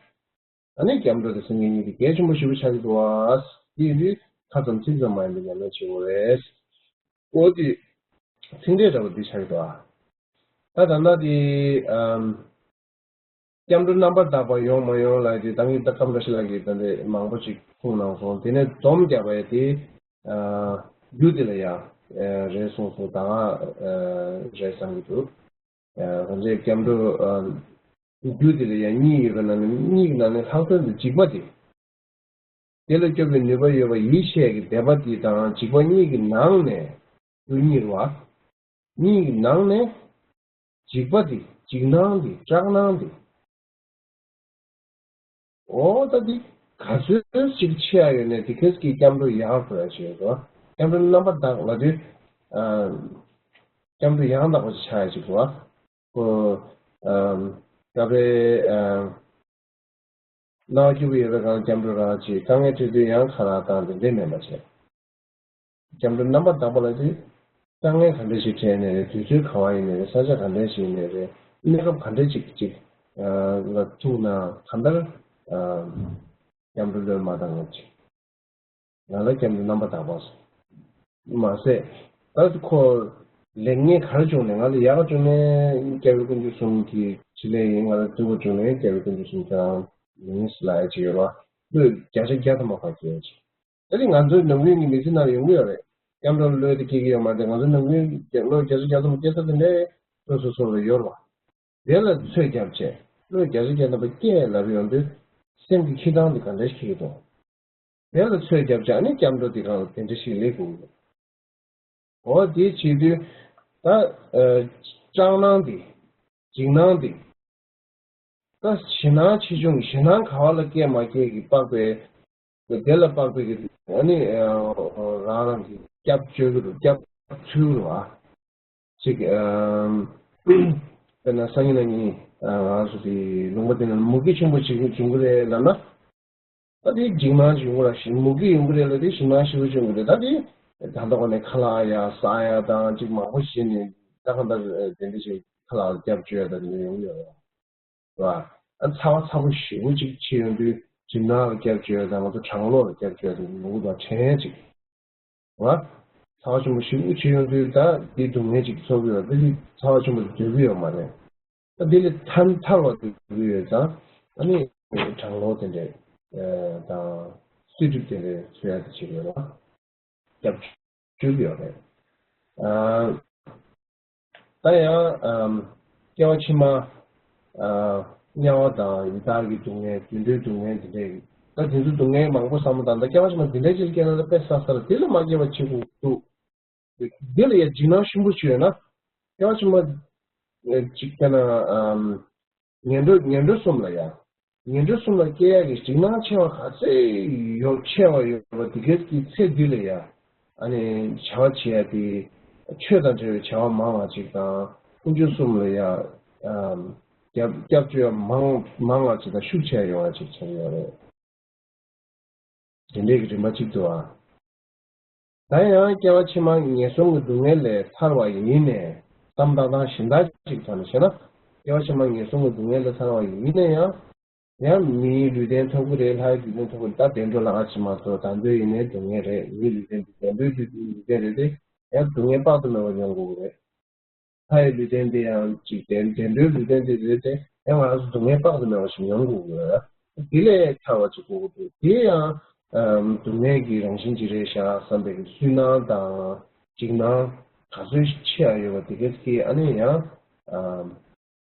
ཨ་ནི་སྐྱབས་འགྲོ་དེ་སེམས་བསྐྱེད་གཉིས་དེ་གལ་ཆེན་པོ་ཞེ་པོ་ཆགས་ཀྱི་འདུག་བ། དེ་ཡིན་དུས་ཁ་ཙམ་ཚིག་ཙམ་མ་ཡིན་པའི་ཉམས་ལེན་བྱེད་དགོས་རེད། འོ་དེ་ཚིག་འགྲེལ་འདྲ་པོ་འདི་ཆགས་ཀྱི་འདུག་བ། ད་ད་ལྟ་དེ་ཨམ། སྐྱབས་འགྲོ་རྣམ་པར་དག་པ་ཡོང་མ་ཡོང་ལ་དེ་ད་ངས་ད་ཀམ་ར་ཤི་ལགས་ཀྱིས་ད་འདི་མང་པོ་ཅིག་ཁུངས་གནང་སོང་། དེ་ནས་སྡོམ་རྒྱག་པའི་དེ་ཨ་རྒྱུ་དེ་ལ་ཡང་ཨ་རེད་གསུངས་སོང་། ད་ང་ཨ་རེད་བསམ་གྱི་འདུག་ཨ་ང་ཚོས་སྐྱབས་འགྲོ་ཨ་རྒྱུ་དེ་ལ་ཡང་གཉིས་ཡོད་པའི་ནང་ནས་གཉིས་ཀྱི་ནང་ནས་ལྷག་དོན་དུ་འཇིགས་པ་དེ། དེ་ལ་སྐྱོབ་པའི་ནུས་པ་ཡོད་པ་ཡིད་ཆེས་ཀྱི་དད་པ་དེ་དང་འཇིགས་པ་གཉིས་ཀྱི་ནང་ནས་རྒྱུ་གཉིས་རེད་བ། གཉིས་ཀྱི་ནང་ནས་འཇིགས་པ་དེ་འཇིགས་སྣང་དེ་སྐྲག་སྣང་དེ། འོ་ད་འདི་ག་ཚོད་ཅིག་ཆེ་ཡ་ཡོད་ནས་དེ་ཁེས་ཀྱི་སྐྱབས་འགྲོ་ཡག་དགོས་ཡ་ཅིག་ཡོད་དོ། སྐྱབས་འགྲོ་རྣམ་པར་དག་ལ་དུས། སྐྱབས་འགྲོ་ཡང་དག་པ་ཅིག་ཆགས་ཡ་ཅིག་དགོས། ཁོ། སྐབས་རེ། སྣང་བ་སྐྱིད་པོ་ཡོད་པའི་སྒང་སྐྱབས་འགྲོ་རང་ཅིག་དཀའ་ངལ་འཕྲད་དུས་ཡང་ཁ་ལག་བཏང་དེ་འདྲས་མེད་པ་བྱས། སྐྱབས་འགྲོ་རྣམ་པར་དག་པ་ལ་དུས། དཀའ་ངལ་ག་འདྲ་ཞིག་འཕྲད་ནས་རེད། དུས་ཚོད་ག་བ་ཡིན་ནས་རེད། ས་ཆ་ག་འདྲ་ཞིག་ཡིན་ནས་རེད། གནས་སྐབས་ག་འདྲ་ཅིག་ཅིག་ལ་ཐུག་ན་གང་ལྟར་སྐྱབས་འགྲོ་བློས་མ་བཏང་ཡང་ཅིག་ང་ལ་སྐྱབས་འགྲོ་རྣམ་པར་དག་པ་མ་ཟད། ད་ཁོ་ལེགས་ཉེས་ག་རེ་བྱུང་ནས་ང་ལ་ཡག་བྱུང་ནས་སྐྱབས་རྗེ་དཀོན་མཆོག་གསུམ་གྱི་ཕྲིན་ལས་ཡིན། ང་ལ་སྡུག་པ་བྱུང་ནས་སྐྱབས་རྗེ་དཀོན་མཆོག་གསུམ་ཁྱེད་རང་ཡིན་ལབ་ཡ་ཅིག་ཡོད་རེད་བ། བློས་བརྒྱ་ཆ་བརྒྱ་ཐམ་པ་ཕར་སྐྱེལ་ཡ་ཅིག་ད་ནི་ང་ཚོའི་ནང་ཁུལ་གྱི་མི་ཚེ་ནང་ཡོང་གི་ཡོད་རེད། སྐྱབས་འགྲོ་བློས་དེ་སྐྱེ་གི་ཡོད་མ་རེད། ང་ཚོའི་ནང་ཁུལ་གྱི་བློས་བརྒྱ་ཆ་བརྒྱ་ཐམ་པ་སྐྱེ་ས་དེ་འདྲའི་སོ་སོ་སོ་ལ་ཡོད་རེད་བ། དེ་ལ་ཚོད་བརྒྱབ་བྱས་བློས་བརྒྱ་ཆ་བརྒྱ་ཐམ་པ་སྐྱེས་ལབ་ཡོང་དུས་སེམས་ཀྱི་འཁྱེར་སྟངས་དེ་ག་འདྲ་ཞིག་འཁྱེར་གྱི་འདུག་དེ་ལ་ཚོད་བརྒྱབ་བྱས་ནི་སྐྱབས་འགྲོ་དེ་གང་ལ་དེ་འདྲ་ཞིག་སླེབས་དགོས་ཀྱི་འདུག་འོ་དེ་བྱེད་དུས་ད་ཨ་སྐྲག་སྣང་དེ་འཇིགས་སྣང་དེ་ད་ཞེད་སྣང་ཆེ་ཆུང་གི་ཞེད་སྣང་ག་བ་ལ་སྐྱེས་མ་སྐྱེས་ཀྱི་དཔག་པའི་དེ་ལ་དཔག་པའི་གི་ཨ་ནི་ཨ་རང་རང་གི་སྐྱབས་བཅོལ་གྱི་རུ་སྐྱབས་ཚུལ་རུ་ཨ་ཅིག་ཨ་དཔེར་ན་སང་ཉིན་གནངས་ཉིན་ང་ཚོ་དེ་ལུང་པ་དེ་ན་མུ་གེ་ཆེན་པོ་ཅིག་འབྱུང་གི་རེད་ལབ་ན། ད་དེ་འཇིགས་སྣང་ཅིག་ཡོང་གི་རེད། ཞིག་མུ་གེ་ཡོང་གི་རེད་ལ་དེ་ཞེད་སྣང་ཞེ་པོ་ཅིག་ཡོང་གི་རེད། ད་དེ་ད་ལྟ་གོ་ནས་ཁ་ལག་ཡ་ཟ་ཡ་དང་ཅིག་མང་པོ་བྱས་ནས་ད་གང་ལྟར་དེ་འདྲ་ཞིག་ཁ་ལག་ལ་སྐྱབས་བཅོལ་ཡ་ད་དེ་འདྲ་ཡོང་གི་ཡོད་རེད་བ། ཨ་ཚ་བ་ཚ་པོ་ཞེ་པོ་ཅིག་ཕྱིན་ཡོང་དུས་འཇིགས་སྣང་ལ་སྐྱབས་བཅོལ་ཡ་དང་ང་ཚོ་གྲང་གློ་ལ་སྐྱབས་བཅོལ་ཡ་དེ་ཡོང་གི་འདུག་དྲན་ཡ་ཅིག་བ། ཚ་བ་ཆེན་པོ་ཞེ་པོ་ཅིག་ཡོང་དུས་ད་འདི་སྡུག་བསྔལ་ཅིག་ཚོར་གི་ཡོད། འདི་ནི་ཚ་བ་ཆེན་པོ་དེ་སྡོད་ཀྱི་ཡོད་མ་རེད། ད་འདི་ལས་ཐར་ཐར་བ་སྡོད་ཀྱི་ཡོད་ཙང་ཨ་ནི་གྲང་གློ་དེ་འདྲས་དང་བསིལ་གྲིབ་དེ་འདྲས་ཚོར་ཡ་དེ་བྱེད་ཀྱི་ཡོད་ལ། སྐྱབས་བཅོལ་གྱི་ཡོད་རེད། ཨ། ད་ཡང་ཨམ། སྐྱེ་བ་ཕྱི་མ། ཨ། དམྱལ་བ་དང་ཡི་དྭགས་ཀྱི་སྡུག་བསྔལ། དུད་འགྲོའི་སྡུག་བསྔལ་འདི་འདྲའི། ད་དེ་ཚོའི་སྡུག་བསྔལ་མང་པོ་བསམ་བློ་བཏང་། ད་སྐྱེ་བ་ཕྱི་མ་འདི་འདྲའི་ཅིག་སྐྱེས་ན་ད་དཔེ་བསགས་ས་ལ་དེ་ལ་མ་སྐྱེ་བ་བྱེད་དགོས་འདུག་འདི་ལ་ཡང་འཇིགས་སྣང་ཤུགས་པོ་ཅིག་ཡོད་ན། སྐྱེ་བ་ཕྱི་མ་ཅིག་སྐྱེས་ན་ཨམ། ངན་འགྲོ་ངན་འགྲོ་གསུམ་ལ་ཡང་། ངན་འགྲོ་གསུམ་ལ་སྐྱེ་ཡག་གི་འཇིགས་སྣང་ཆེ་བ་ག་ཚོད་ཡོད་ཆེ་བ་ཡོད་པ་དེ་གའི་གི་ཚེ་འདི་ལ་ཡང་། ཨ་ནི་བྱ་བ་བྱེད་ཡ་དེ་ཆོས་དང་འབྲེལ་བའི་བྱ་བ་མང་བ་ཅིག་དང་། དཀོན་མཆོག་གསུམ་ལ་ཡང་། ཨམ། སྐྱབས་སྐྱབས་བཅོལ་ཡ་མང་མང་བ་ཅིག་དང་ཤུགས་ཆེ་ཡ་ཡོང་བ་ཅིག་ཆགས་ཡོད་རེད། དེ་འདྲའི་གི་རིམ་པ་གཅིག་ཏུ་ཨ། ད་ཡང་སྐྱེ་བ་ཕྱི་མ་ངན་སོང་གི་སྡུག་བསྔལ་ལས་ཐར་བ་ཡིན་ནས་བསམ་བཏང་སྟངས་གཞན་དག་ཅིག་ཐོག་ནས་བཤད་ན། སྐྱེ་བ་ཕྱི་མ་ངན་སོང་གི་སྡུག་བསྔལ་ལས་ཐར་བ་ཡིན་ནས་ཡང་། ཡང་མིའི་ལུས་རྟེན་ཐོབ་ཀྱི་རེད། ལྷའི་ལུས་རྟེན་ཐོབ་ཀྱི་རེད། ད་བདེ་འགྲོ་ལ་ཨ་ཅི་མ་གཏོགས་ད་འདོད་ཡིན་ནའི་སྡུག་བསྔལ་རེད། མིའི་ལུས་རྟེན་འདི་བདེ་འགྲོའི་ལུས་རྟེན་རེད་དེ། ཡང་སྡུག་བསྔལ་དཔག་ཏུ་མེད་པ་མྱོང་དགོས་ཀྱི་རེད། ལྷའི་ལུས་རྟེན་དེ་ཡང་ཅིག་བདེ་བདེ་འགྲོའི་ལུས་རྟེན་དེ་རེད་དེ། ཡང་ང་རང་ཚོ་སྡུག་བསྔལ་དཔག་ཏུ་མེད་པ་ཞིག་མྱོང་དགོས་ཀྱི་ཡོད། དེ་ལས་ཐར་བ་ཅིག་དགོས་ཀྱི་འདུག་དེ་ཡང་ཨམ། སྡུག་བསྔལ་གྱི་རང་བཞིན་ཅིག་རེད་ཤག་བསམ་པའི་སུན་སྣང་དང་འཇིགས་སྣང་ག་ཚོད་ཆེ་ཡ་ཡོད་པ་དེ་གས་ཀྱིས་ཨ་ནི་ཡང་ཨམ།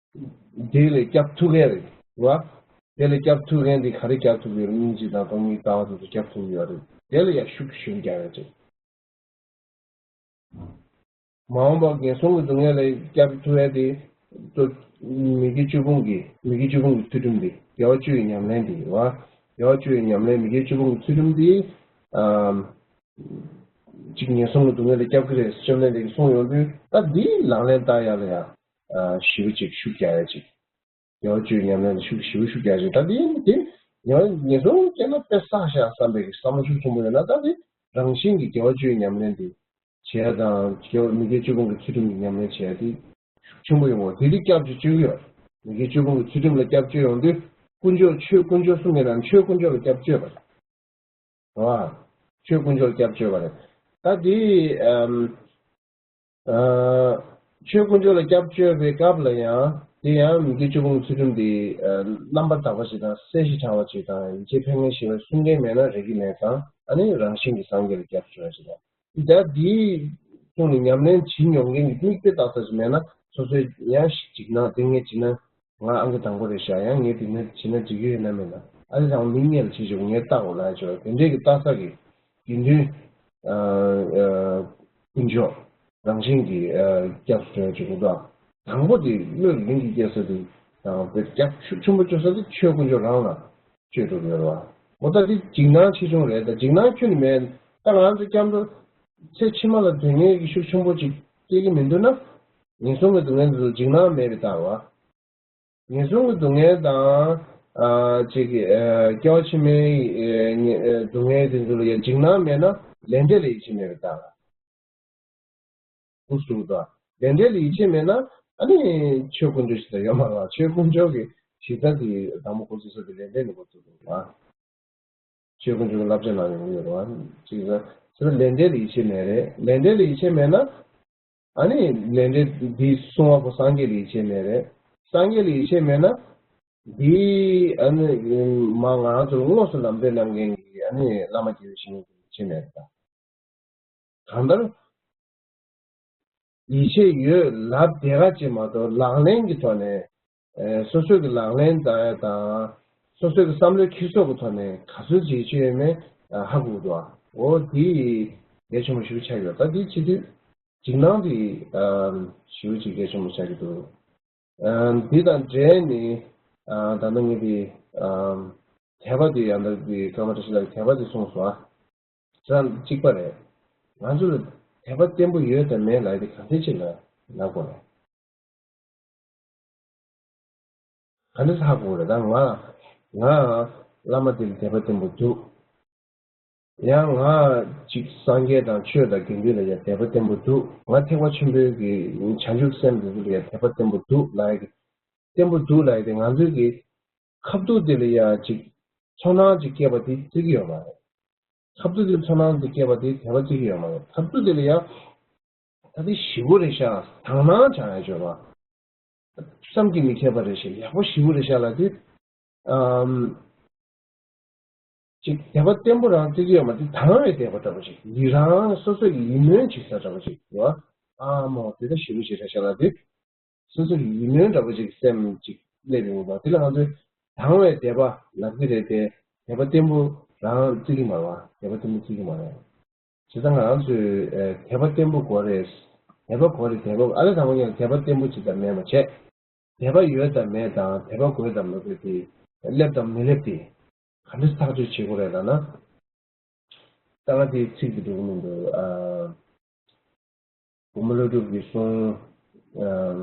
དེ་ལས་སྐྱབས་ཐུབ་མཁན་རེད་བ། དེ་ལས་སྐྱབས་ཐུབ་མཁན་དེ་ག་རེ་སྐྱབས་ཐུབ་ཡོད་རེད། སྙིང་རྗེ་དང་སྟོང་ཉིད་ལྟ་བ་དེ་ཚོ་སྐྱབས་ཐུབ་ཡོད་རེད། དེ་ལ་ཡང་ཤུགས་ཞེ་པོ་རྒྱག་ཡ་ཅིག་མ་འོངས་པ་ངན་སོང་གི་སྡུག་བསྔལ་ལས་སྐྱབས་ཐུབ་ཡ་དེ། ཏོ། མི་དགེ་བཅུ་སྤོང་གི་མི་དགེ་བཅུ་སྤོང་གི་ཚུལ་ཁྲིམས་དེ། དགེ་བ་བཅུ་ཡི་ཉམས་ལེན་དེ་བ། དགེ་བ་བཅུ་ཡི་ཉམས་ལེན་མི་དགེ་བཅུ་སྤོང་གི་ཚུལ་ཁྲིམས་དེ། ཨམ། གཅིག་ངན་སོང་གི་སྡུག་བསྔལ་ལས་སྐྱབས་ཀྱི་རེད། བཅོམ་ལྡན་འདས་ཀྱིས་གསུངས་ཡོང་དུས་ད་འདིའི་ལག་ལེན་བསྟར་ཡ་ལ་ཡང་ཞེ་པོ་ཅིག་ཤུགས་རྒྱག་ཡ་ཅིག་དགེ་བ་བཅུའི་ཉམས་ལེན་ལ་ཤུགས་ཞེ་པོ་ཤུགས་རྒྱག་ཅིག་ད་འདི་འདི་ངན་ངན་སོང་སྐྱེས་ན་དཔེ་བསགས་ཤག་བསམ་པའི་བསམ་བློ་ཤུགས་ཆེན་པོ་ཡོད་ན། ད་འདི་རང་བཞིན་གྱི་དགེ་བ་བཅུའི་ཉམས་ལེན་འདི་བྱེད་ཡ་དང་། དགེ་བ་མི་དགེ་བཅུ་སྤོང་གི་ཚུལ་ཁྲིམས་ཀྱི་ཉམས་ལེན་བྱེད་ཡ་འདི་ཤུགས་ཆེན་པོ་ཡོང་བ། དེ་འདི་སྐྱབས་བཅོལ་གྱི་ཡོད། མི་དགེ་བཅུ་སྤོང་གི་ཚུལ་ཁྲིམས་ལ་སྐྱབས་བཅོལ་ཡོང་དུས་དཀོན་མཆོག་ཆོས་དཀོན་མཆོག་གསུམ་ཡིན་ན་ཆོས་དཀོན་མཆོག་ལ་སྐྱབས་བཅོལ་བ་རེད། རེད་བ། ཆོས་དཀོན་མཆོག་ལ་སྐྱབས་བཅོལ་བ་རེད། ད་འདི་ཨམ། ཨ། ཆོས་དཀོན་མཆོག་ལ་སྐྱབས་བཅོལ་བའི་སྐབས་ལ་ཡང་དེ་ཡང་མི་དགེ་བཅུ་སྤོང་གི་ཚུལ་ཁྲིམས་དེ། ཨ། རྣམ་པར་དག་པ་ཞིག་དང་། གསལ་ཞིང་དྲང་བ་ཞིག་དང་། ཡིད་ཆེས་ཕན་ངེས་ཤེས་པའི་གསུང་མཁན་མེད་ན་རིག་གི་མེད་ཙང་། ཨ་ནི་རང་བཞིན་གྱིས་སངས་རྒྱས་ལ་སྐྱབས་བཅོལ་བ་ཞིག་དང་། ད་འདིའི་ཐོག་ནས་ཉམས་ལེན་བྱེད་མྱོང་མཁན་གྱི་མིག་དཔེ་ལྟ་ས་ཞིག་མེད་ན། སོ་སོའི་ཡང་འཇིགས་སྣང་ཏིང་ངེ་འཇིགས་སྣང་། ང་ཨང་ཀི་དང་པོ་རེད་ཤག་ཡང་ངས་དེ་ནས་བྱས་ན་འགྲིག་གི་ཡོད་ན་མེད་ན། ཨ་ནི་རང་མིག་སྔོན་ལ་བྱེད་ཆོག་ངས་ལྟ་དགོས་ལབ་ཆོག་དེ་འདྲས་ཀྱི་ལྟ་ས་གི་དགེ་འདུན། ཨ། ཨ། དཀོན་མཆོག་རང་བཞིན་གྱིས། ཨ། སྐྱབས་སུ་འགྲོ་ཡ་ཅིག་འདུག་དང་པོ་དེ་བློས་རིག་གནས་ཀྱི་སྐྱེ་ས་དེ་དང་དཔེ་སྐྱབས་ཤུགས་ཆེན་པོ་བཅོལ་ས་དེ་ཆོས་དཀོན་མཆོག་རང་ལ་བཅོལ་འགྲོ་གི་ཡོད་རེད་བ། འོ་ད་དེ་འཇིགས་སྣང་ཆེ་ཆུང་རེད། ད་འཇིགས་སྣང་ཁྱོན་ནས་མེད། ད་ང་ཚོ་སྐྱབས་འགྲོ་ཚེ་ཕྱི་མ་ལ་དོན་གཉེར་གྱི་ཤུགས་ཆེན་པོ་ཅིག་སྐྱེ་གི་མི་འདུག་ན། ངན་སོང་གི་སྡུག་བསྔལ་འདི་ཚོ་འཇིགས་སྣང་མེད་པའི་རྟགས་རེད་བ། ངན་སོང་གི་སྡུག་བསྔལ་དང་། ཨ། ཅིག་ཨ། སྐྱེ་བ་ཕྱི་མའི། ཨ། སྡུག་བསྔལ་དེ་ཚོ་ལ་ཡང་འཇིགས་སྣང་མེད་ན་ལས་འབྲས་ལ་ཡིད་ཆེས་མེད་པའི་རྟགས། འུ་སུ་དང་ལས་འབྲས་ལ་ཡིད་ཆེས་མེད་ན། ཨ་ནི་ཆོས་དཀོན་མཆོག་ཞིག་ད་ཡོད་མ་རེད། ཆོས་དཀོན་མཆོག་གི་གཞི་རྩ་དེ་དང་པོ་འགོ་ཚུགས་ས་དེ་ལས་འབྲས་ནས་འགོ་ཚུགས་འདུག་བ། ཆོས་དཀོན་མཆོག་གི་བསླབ་བྱ་ནང་ཡོང་གི་ཡོད་རེད་བ། ཅིག་ཟེར་ན་ལས་འབྲས་ལ་ཡིད་ཆེས་མེད་རེད། ལས་འབྲས་ལ་ཡིད་ཆེས་མེད་ན། ཨ་ནི་ལས་འབྲས་འདི་གསུང་བ་པོ་སངས་རྒྱས་ལ་ཡིད་ཆེས་མེད་རེད། སངས་རྒྱས་ལ་ཡིད་ཆེས་མེད་ན། འདི་ཨ་ནི་མ་ང་རང་ཚོར་དངོས་སུ་ལམ་སྟོན་གནང་མཁན་གྱི་ཨ་ནི་བླ་མ་དགེ་བའི་བཤེས་གཉེན་ལ་ཡིད་ཆེས་མེད་རེད་ད། གང་ལྟར། ཡིད་ཆེས་ཡོད་ལབ་བསྡད་ག་ཅིག་མ་གཏོགས་ལག་ལེན་གྱི་ཐོག་ནས། ཨེ། སོ་སོས་ཀྱི་ལག་ལེན་བསྟར་ཡ་དང་། སོ་སོས་ཀྱི་བསམ་བློའི་འཁྱེར་སོ་གི་ཐོག་ནས་ག་ཚོད་ཅིག་ཡིད་ཆེས་ཡོད་མེད་ཧ་གོ་གི་འདུག་ཨ། འོ་དེ་གལ་ཆེན་པོ་ཞེ་པོ་ཆགས་ཀྱི་ཡོད། ད་དེ་བྱེད་དུས་འཇིགས་སྣང་དེ་ཞེ་པོ་ཅིག་གལ་ཆེན་པོ་ཆགས་ཀྱི་འདུག་ཨ། འདི་དང་འབྲེལ་ནས། ཨ། ད་ནི་ངས་དེ། ཨ། དད་པ་དེ་ཡང་ད་དེ་ཀརྨ་བཀྲ་ཤིས་ལགས་ཀྱིས་དད་པ་དེ་གསུངས་སོང་ཨ། ཁྱེད་རང་གཅིག་པ་རེད། ང་ཚོ་ལ་དད་པ་བརྟན་པོ་ཡོད་དམ་མེད་ལབ་ཡ་དེ་ག་འདྲ་ཅིག་ལ་ལབ་དགོས་རེད། ག་འདྲ་ཧ་གོ་རེད། ད་ང་ང་བླ་མ་དེ་ལ་དད་པ་བརྟན་པོ་འདུག་ཡང་ང་ཅིག་སངས་རྒྱས་དང་ཆོས་དང་དགེ་འདུན་ལ་ཡང་དད་པ་བརྟན་པོ་འདུག་ང་ཐེག་པ་ཆེན་པོའི་གི་བྱང་ཆུབ་སེམས་དེ་ཚོ་ལ་ཡང་དད་པ་བརྟན་པོ་འདུག་ལབ་ཡ་གི། བརྟན་པོ་འདུག་ལབ་ཡ་དེ་ང་ཚོའི་གི་ཁ་ཐུག་དེ་ལ་ཡང་ཅིག་ཚོར་སྣང་ཅིག་སྐྱེས་པ་དེ་བརྩི་གི་ཡོད་མ་རེད། ཁ་ཐུག་དེ་ཚོར་སྣང་དེ་སྐྱེས་པ་དེ་དད་པ་བརྩི་གི་ཡོད་མ་རེད། ཁ་ཐུག་དེ་ལ་ཡང་ད་དེ་ཞེ་པོ་རེད་ཤག་དག་སྣང་བྱུང་ཡ་ཅིག་ཡོད་རེད་བ། བསམ་གྱིས་མི་ཁྱབ་པ་རེད་ཤག་ཡག་པོ་ཞེ་པོ་རེད་ཤག་ལབ་དུས། ཨམ། ཅིག་དད་པ་བརྟན་པོ་རང་བརྩི་གི་ཡོད་མ་རེད། དང་བའི་དད་པ་འདྲ་པོ་ཅིག་ཡི་རང་སོ་སོ་ཡིད་སྨོན་བྱེད་ས་འདྲ་པོ་ཅིག་ཡོད། ཨ་མོ་དེ་ད་ཞེ་པོ་ཞིག་རེད་ཤག་ལབ་དུས། སོ་སོ་ཡིད་སྨོན་འདྲ་པོ་ཅིག་སེམས་ཅིག་སླེབས་ཡོང་བ་དེ་ལ་ང་ཚོས་དང་བའི་དད་པ་ལབ་ཀྱི་རེད་དེ། དད་པ་བརྟན་པོ་རང་བརྩི་གི་མ་རེད་བ། དད་པ་བརྟན་པོ་བརྩི་གི་མ་རེད། བྱས་ཙང་ང་རང་ཚོས་ཨེ་དད་པ་བརྟན་པོ་དགོས་རེད། དད་པ་དགོས་རེད། དད་པ་ཨ་ལས་དང་པོ་ཡང་དད་པ་བརྟན་པོ་ཅིག་དང་མེད་པ་བྱས། དད་པ་ཡོད་དང་མེད་དང་དད་པ་དགོས་དང་མ་དགོས་དེ། སླེབས་དང་མི་སླེབས་དེ། ག་འདྲ་ཐག་གཅོད་བྱེད་དགོས་རེད་ལབ་ན། ད་ང་དེའི་ཚིག་དེ་འགྲོ་གི་མི་འདུག་ཨ། བུ་མོ་ཀླུ་སྒྲུབ་ཀྱིས་གསུངས། ཨ།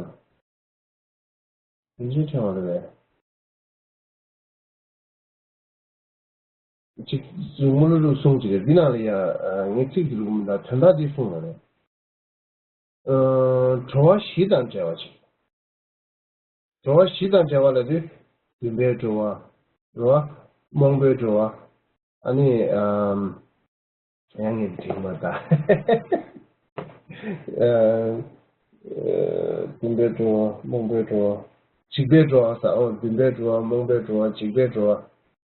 དེ་འདྲའི་ཕྲེང་བ་རེད་པས། ཅིག་བུ་མོ་ཀླུ་སྒྲུབ་གསུངས་ཅིག་རེད། འདི་ནང་ལ་ཡང་ངས་ཚིག་དེ་འགྲོ་གི་མི་འདུག་དོན་དག་དེ་གསུངས་པ་རེད། ཨ། འགྲོ་བ་བཞི་དང་བྲལ་བ་ཅིག་འགྲོ་བ་བཞི་དང་བྲལ་བ་ལབ་དུས། འདུན་པའི་འགྲོ་བ། འགྲོ་བ། རྨོངས་པའི་འགྲོ་བ། ཨ་ནི། ཨམ། ཡང་ངས་འགྲིག་མ་ད། ཨ། འདུན་པའི་འགྲོ་བ། རྨོངས་པའི་འགྲོ་བ། འཇིགས་པའི་འགྲོ་བ་ཟེར། ཨོ། འདུན་པའི་འགྲོ་བ། རྨོངས་པའི་འགྲོ་བ། འཇིགས་པའི་འགྲོ་བ།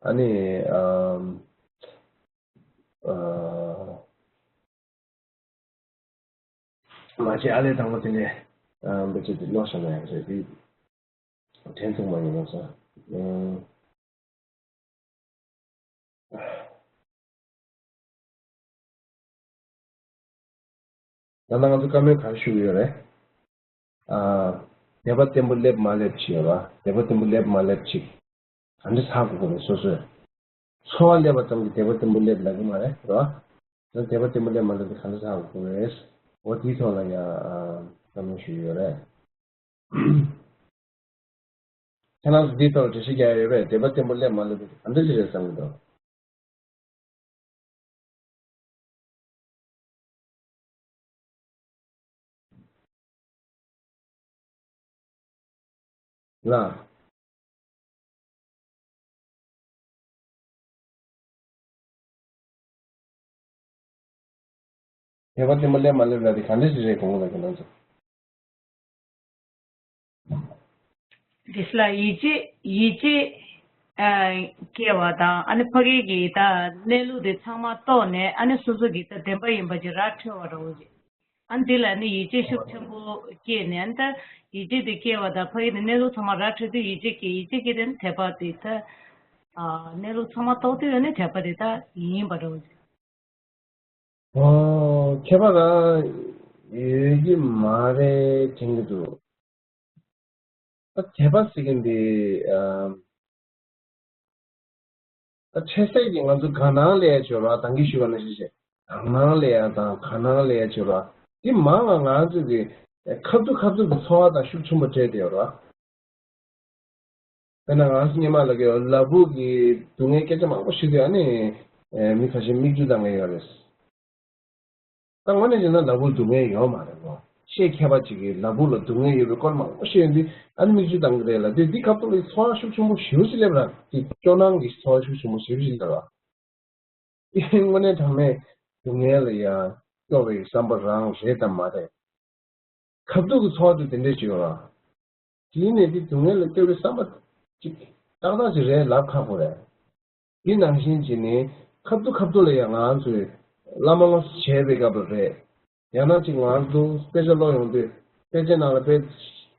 ཨ་ནི། ཨམ། ཨ། མ་བྱས་ཨ་ལས་དང་པོ་དེ་ནས་ཨ་འབད་ཅིག་དེ་ཀློག་བཞག་ན་ཡག་རེད། དེ་དྲན་ཐུབ་མ་ཡིན་ན་ས། ཨ། ད་ལྟ་ང་ཚོ་བཀའ་མོལ་ག་རེ་ཞུ་གི་ཡོད་རེད། ཨ། དད་པ་བརྟན་པོ་སླེབས་མ་སླེབས་ཅིག་ཡོད་ར། དད་པ་བརྟན་པོ་སླེབས་མ་སླེབས་ཅིག་ག་འདྲ་ཧ་གོ་དགོས་རེད། སོ་སོས། ཚོར་བ་སླེབས་པ་ཙམ་གྱིས་དད་པ་བརྟན་པོ་སླེབས་ལབ་ཀྱི་མ་རེད་ར། ད་དད་པ་བརྟན་པོ་སླེབས་མ་སླེབས་དེ་ག་འདྲ་ཧ་གོ་དགོས་རེད། འོ་དེའི་ཐོག་ལ་ཡང་ཨ་བཀའ་མོལ་ཞུ་གི་ཡོད་རེད། ཁྱེད་རང་ཚོ་འདིའི་ཐོག་འགྲེལ་བཤད་རྒྱག་ཡ་ཡོད་པས། དད་པ་བརྟན་པོ་སླེབས་མ་སླེབས་དེ་ག་འདྲ་ཞིག་རེད་བསམ་གྱི་འདུག་ལ། དད་པ་བརྟན་པོ་སླེབས་མ་སླེབས་ལ་དེ་ག་འདྲ་ཞིག་རེད་དགོངས་ལ་ཁྱེད་རང་ཚོ། དེ་ལ་ཡིད་ཆེས། ཡིད་ཆེས། ཨ། སྐྱེ་བ་དང་། ཨ་ནི་ཕ་གི་གི་ད་གནས་ལུགས་དེ་ཚང་མ་རྟོགས་ནས། ཨ་ནི་སོ་སོ་གི་ད་བདེན་པ་ཡིན་པ་ཅིག་ར་འཕྲོད་པ་འདྲ་བོ་ཅིག་ཨ་ནི་དེ་ལ་ནི་ཡིད་ཆེས་ཤུགས་ཆེན་པོ་སྐྱེས་ནས། ཨ་ནི་ད་ཡིད་ཆེས་དེ་སྐྱེ་བ་དང་ཕ་གི་དེ་གནས་ལུགས་ཚང་མ་ར་འཕྲོད་དུས་ཡིད་ཆེས་སྐྱེ། ཡིད་ཆེས་སྐྱེ་དེ་ནི་དད་པ་དེ་ད། ཨ། གནས་ལུགས་ཚང་མ་རྟོགས་དུས་ཨ་ནི་དད་པ་དེ་ད་ཡིན་པ་འདྲ་བོ་ཅིག་ཨོ། ཁྱད་པར་རང་ཡོད་ཀྱི་མ་རེད་དྲན་གྱི་འདུག་ད་དད་པ་ཟེར་མཁན་དེ། ཨ། ད་འཕྲལ་སེལ་གྱི་ང་ཚོ་དག་སྣང་ལབ་ཡ་ཅིག་ཡོད་ར། ད་གིན་ཞུས་པ་ནང་བཞིན་བྱས། དག་སྣང་ལབ་ཡ་དང་དག་སྣང་ལབ་ཡ་ཅིག་ཡོད་ར། དེ་མང་ང་ང་ཚོ་གི་ཁ་ཐུག་ཁ་ཐུག་གི་ཚོར་བ་དང་ཤུགས་ཆེན་པོ་འདྲེས་བསྡད་ཡོད་ར། དཔེར་ན་ང་ཚོ་སྔོན་མ་ལ་གི་ལ་ཕུག་གི་སྡུག་བསྔལ་སྐད་ཆ་མང་པོ་ཞུ་དུས། ཨ་ནི་མི་ཁ་ཤས་མིག་ཆུ་བཏང་མཁན་ཡོད་རེད། ད་དངོས་གནས་བྱས་ན་ལ་ཕུག་སྡུག་བསྔལ་ཡོད་མ་རེད་གོ། ཤེས་མཁས་པ་ཅིག་གིས་ལ་ཕུག་ལ་སྡུག་བསྔལ་ཡོད་པའི་སྐོར་མང་པོ་བཤད་ཡོང་དུས། ཨ་ནི་མིག་ཆུ་བཏང་གི་རེད་ལབ་དུས། འདི་སྐབས་ཐོག་ལ་ཚོར་བ་ཤུགས་ཆེན་པོ་ཞེ་པོ་ཅིག་སླེབས་ར། དེ་སྐྱོ་སྣང་གི་ཚོར་བ་ཤུགས་ཆེན་པོ་ཞེ་པོ་ཅིག་སླེབས་ར། དངོས་གནས་དྲང་གནས་སྡུག་བསྔལ་ལ་ཡང་སྐྱོ་བའི་བསམ་པ་རང་རེད་དམ་མ་རེད། ཁ་ཐུག་གི་ཚོར་བ་དེ་དེ་འདྲས་ཅིག་ཡོད་ར། དེ་ནས་དེ་སྡུག་བསྔལ་ལ་སྐྱོ་བའི་བསམ་པ་ཅིག་ཏག་ཏག་ཅིག་རེད་ལབ་ཁག་པོ་རེད། དེ་ནང་བཞིན་བྱས་ནས་ཁ་ཐུག་ཁ་ཐུག་ལ་ཡང་ང་ཚོས་བླ་མ་སློབ་གསོ་བྱས་པའི་སྐབས་ལ་རེད། ཡང་ན་ཅིག་ང་ཚོ་དཔེ་ཆ་ཀློག་ཡོང་དུས་དཔེ་ཆའི་ནང་ལ་དཔེ་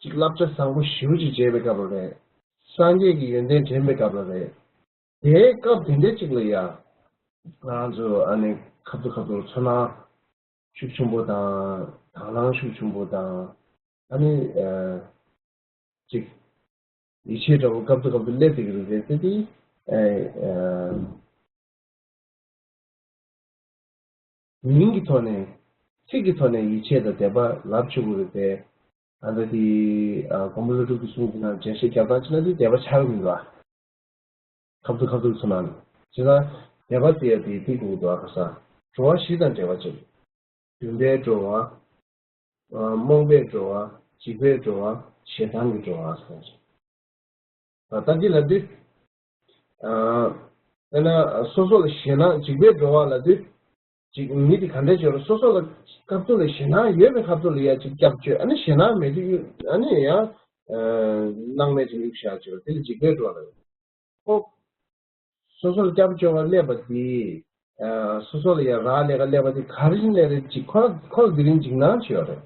ཅིག་བསླབ་བྱ་བཟང་པོ་ཞེ་པོ་ཅིག་བྱས་པའི་སྐབས་ལ་རེད། སངས་རྒྱས་ཀྱི་ཡོན་ཏན་དྲན་པའི་སྐབས་ལ་རེད། དེའི་སྐབས་དེ་འདྲའི་ཅིག་ལ་ཡང་ང་ཚོ་ཨ་ནི་ཁ་ཐུག་ཁ་ཐུག་ཚོར་སྣང་ཤུགས་ཆེན་པོ་དང་། དག་སྣང་ཤུགས་ཆེན་པོ་དང་། ཨ་ནི་ཨ་ཅིག་ཡིད་ཆེས་འདྲ་བོ་སྐབས་དུ་སྐབས་དུ་སླེབས་བསྡད་ཀྱི་རེད་དེ། དེ་ཨ་ཨ་མིང་གི་ཐོག་ནས། ཚིག་གི་ཐོག་ནས་ཡིད་ཆེས་དང་དད་པ་ལབ་ཆོག་གི་རེད་དེ། ཨ་ད་དེ་ཨ་མགོན་པོ་ཀླུ་སྒྲུབ་ཀྱི་གསུང་གི་ནང་འགྲེལ་བཤད་རྒྱག་སྟངས་བྱས་ན་དེ་དད་པ་ཆགས་ཀྱི་མི་འདུག་ཨ། ཁ་ཐུག་ཁ་ཐུག་ཚོར་སྣང་། བྱས་ཙང་དད་པ་ཟེར་ཡ་དེ་དེ་གོ་གི་འདུག་ཨ། ཁ་སང་འགྲོ་བ་བཞི་དང་བྲལ་བ་ཅིག་འདུན་པའི་འགྲོ་བ། ཨ་རྨོངས་པའི་འགྲོ་བ། འཇིགས་པའི་འགྲོ་བ། ཞེ་སྡང་གི་འགྲོ་བ་ཟེར་བ་ཅིག་ཨ་ད་འདི་ལབ་དུས། ཨ་ དཔེར་ན་སོ་སོ་ལ་ཞེད་སྣང་འཇིགས་པས་འགྲོ་བ་ལབ་དུས། ཅིག་མི་དེ་ག་འདྲས་བྱས་རུང་སོ་སོ་ལ་སྐབས་ཐོག་ལ་ཞེད་སྣང་ཡོད་པའི་སྐབས་ཐོག་ལ་ཡ་ཅིག་སྐྱབས་བཅོལ། ཨ་ནི་ཞེད་སྣང་མེད་དུས་ཨ་ནི་ཡང་སྣང་མེད་ཅིག་གཡུག་བཞག་བྱས་པ་དེ་ལ་འཇིགས་པས་འགྲོ་བ་ལབ། ཁོ་སོ་སོར་སྐྱབས་བཅོལ་བ་སླེབས་པ་དེ། སོ་སོ་ལ་ཡང་རག་ལས་ཀ་སླེབས་པ་དེ་ག་རེ་བཞིན་སླེབས་རེད། ཅིག་ཁོ་ཁོ་ལ་དེ་རིང་འཇིགས་སྣང་ཅིག་ཡོད་རེད།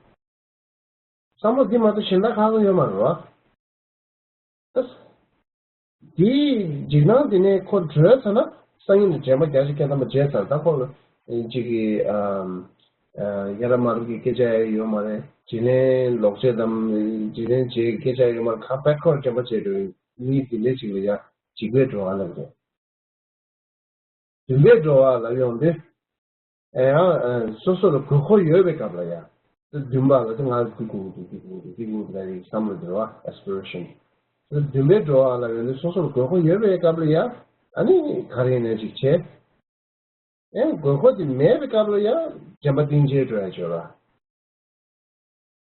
བསམ་བློ་འདི་མ་གཏོགས་གཞན་དག་ཁག་པོ་ཡོད་མ་རེད་བ། ད་དེའི་འཇིགས་སྣང་དེ་ནས་ཁོ་གྲོལ་ཚར་ན། སང་ཉིན་དུ་དྲན་པ་བརྒྱ་ཆ་བརྒྱ་ཐམ་པ་བརྗེད་ཚར། ད་ཁོ་ལ་ཅིག་གི་ཡ་རབས་མ་རབས་ཀྱི་སྐད་ཆ་ཡོད་མ་རེད། འཇིགས་ལན་ལོག་བྱེད་དམ། འཇིགས་ལན་བྱེད་སྐད་ཆ་ཡོད་མ་རེད། གང་པད་ཁོར་དྲན་པ་བྱེད་འགྲོ་བའི་མི་དེ་འདྲ་ཅིག་ལ་ཡ་འཇིགས་པས་འགྲོ་བ་ལབ་རེད། འདུན་པས་འགྲོ་བ་ལབ་ཡོང་དུས། ཨེ་ཡང་སོ་སོ་ལ་དགོས་མཁོ་ཡོད་པའི་སྐབས་ལ་ཡ། འདུན་པ་ལ་དེ་ང་འདི་དགོས་འདུག་འདི་དགོས་འདུག་འདི་དགོས་འདུག་ལབ་ཡའི་བསམ་བློ་འདུལ་བ། aspiration། འདུན་པས་འགྲོ་བ་ལབ་ཡོང་དུས་སོ་སོ་ལ་དགོས་མཁོ་ཡོད་པའི་སྐབས་ལ་ཡ། ཨ་ནི་ག་རེ་ཡིན་ནའི་ཅིག་བྱས། ཨེ་དགོས་མཁོ་དེ་མེད་པའི་སྐབས་ལ་ཡ་དྲན་པ་གཏིང་བརྗེད་འགྲོ་ཡ་ཅིག་ཡོད་ར།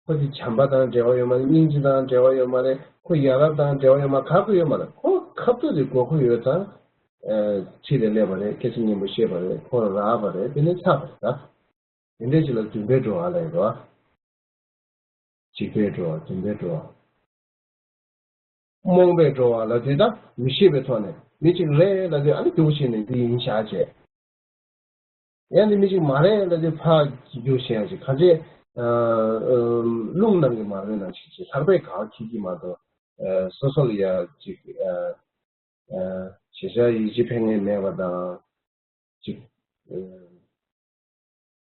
ཁོ་དེ་བྱམས་པ་དང་འབྲེལ་བ་ཡོད་མ་རེད། སྙིང་རྗེ་དང་འབྲེལ་བ་ཡོད་མ་རེད། ཁོ་ཡ་རབས་དང་འབྲེལ་བ་ཡོད་མ་རེད། ག་གེ་ཡོད་མ་རེད། ཁོ་ཁ་ཐུག་དེ་དགོས་མཁོ་ཡོད་ཙང་། ཨ་ཁྲིད་ལ་སླེབས་པ་རེད། སྐད་ཆ་སྙན་པོ་བཤད་པ་རེད། ཁོ་རག་པ་རེད། དེ་ནས་ཚར་བ་རེད་ད། དེ་འདྲ་ཞིག་ལ་འདུན་པས་འགྲོ་བ་ལབ་ཡོད་རེད་བ། འཇིགས་པས་འགྲོ་བ། འདུན་པས་འགྲོ་བ། རྨོངས་པས་འགྲོ་བ་ལབ་དུས་ད་མི་ཤེས་པའི་ཐོག་ནས་མི་གཅིག་རེད་ལབ་དུས་ཨ་ནི་རྒྱུགས་བྱས་ནས་འདི་ཡིན་ཤག་བྱས། ཡང་འདི་མི་གཅིག་མ་རེད་ལབ་དུས་ཕར་རྒྱུགས་བྱས་ཡང་ཅིག་གང་བྱས། རླུང་ནང་གི་མར་མེ་ནང་ཞིག་བྱས། ལྷགས་པས་ག་བ་འཁྱེར་གྱི་མ་གཏོགས། སོ་སོ་ལ་ཡ་ཅིག་ཞེ་དྲག་ཡིད་ཆེས་ཕན་ངེས་མེད་པ་དང་། ཅིག་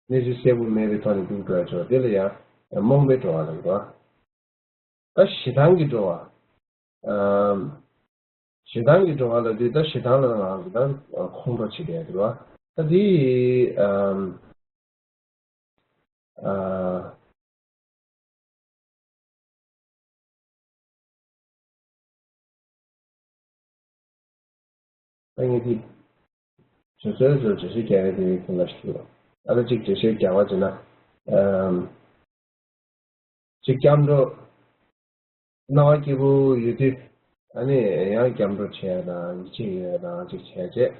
གནས་ཚུལ་གསལ་པོ་མེད་པའི་ཐོག་ནས་རྒྱུགས་འགྲོ་ཡ་ཆོག་དེ་ལ་ཡང་རྨོངས་པས་འགྲོ་བ་ལབ་འགྲོ། ད་ཞེ་སྡང་གིས་འགྲོ་བ། ཨམ། ཞེ་སྡང་གིས་འགྲོ་བ་ལབ་དུས་ད་ཞེ་སྡང་ལ་ང་ཚོ་ད་ཁོང་ཁྲོ་བྱེད་བསྡད་འགྲོ་བ། ད་དེ་ཨམ། ཨ། ད་ངས་འདི་བྱོན་སོའི་ཚོར་འགྲེལ་བཤད་རྒྱག་ཡ་དེ་ཁོ་ན་ཞིག་འདུག་ཨ་ད་ཅིག་འགྲེལ་བཤད་རྒྱག་པ་བྱས་ན། ཨམ། ཅིག་སྐྱབས་འགྲོ་སྣང་བ་སྐྱིད་པོ་ཡོད་དུས། ཨ་ནི་ཡང་སྐྱབས་འགྲོ་བྱས་དང་ཡིད་ཆེས་ཡོད་དང་ཅིག་བྱས་རྗེས།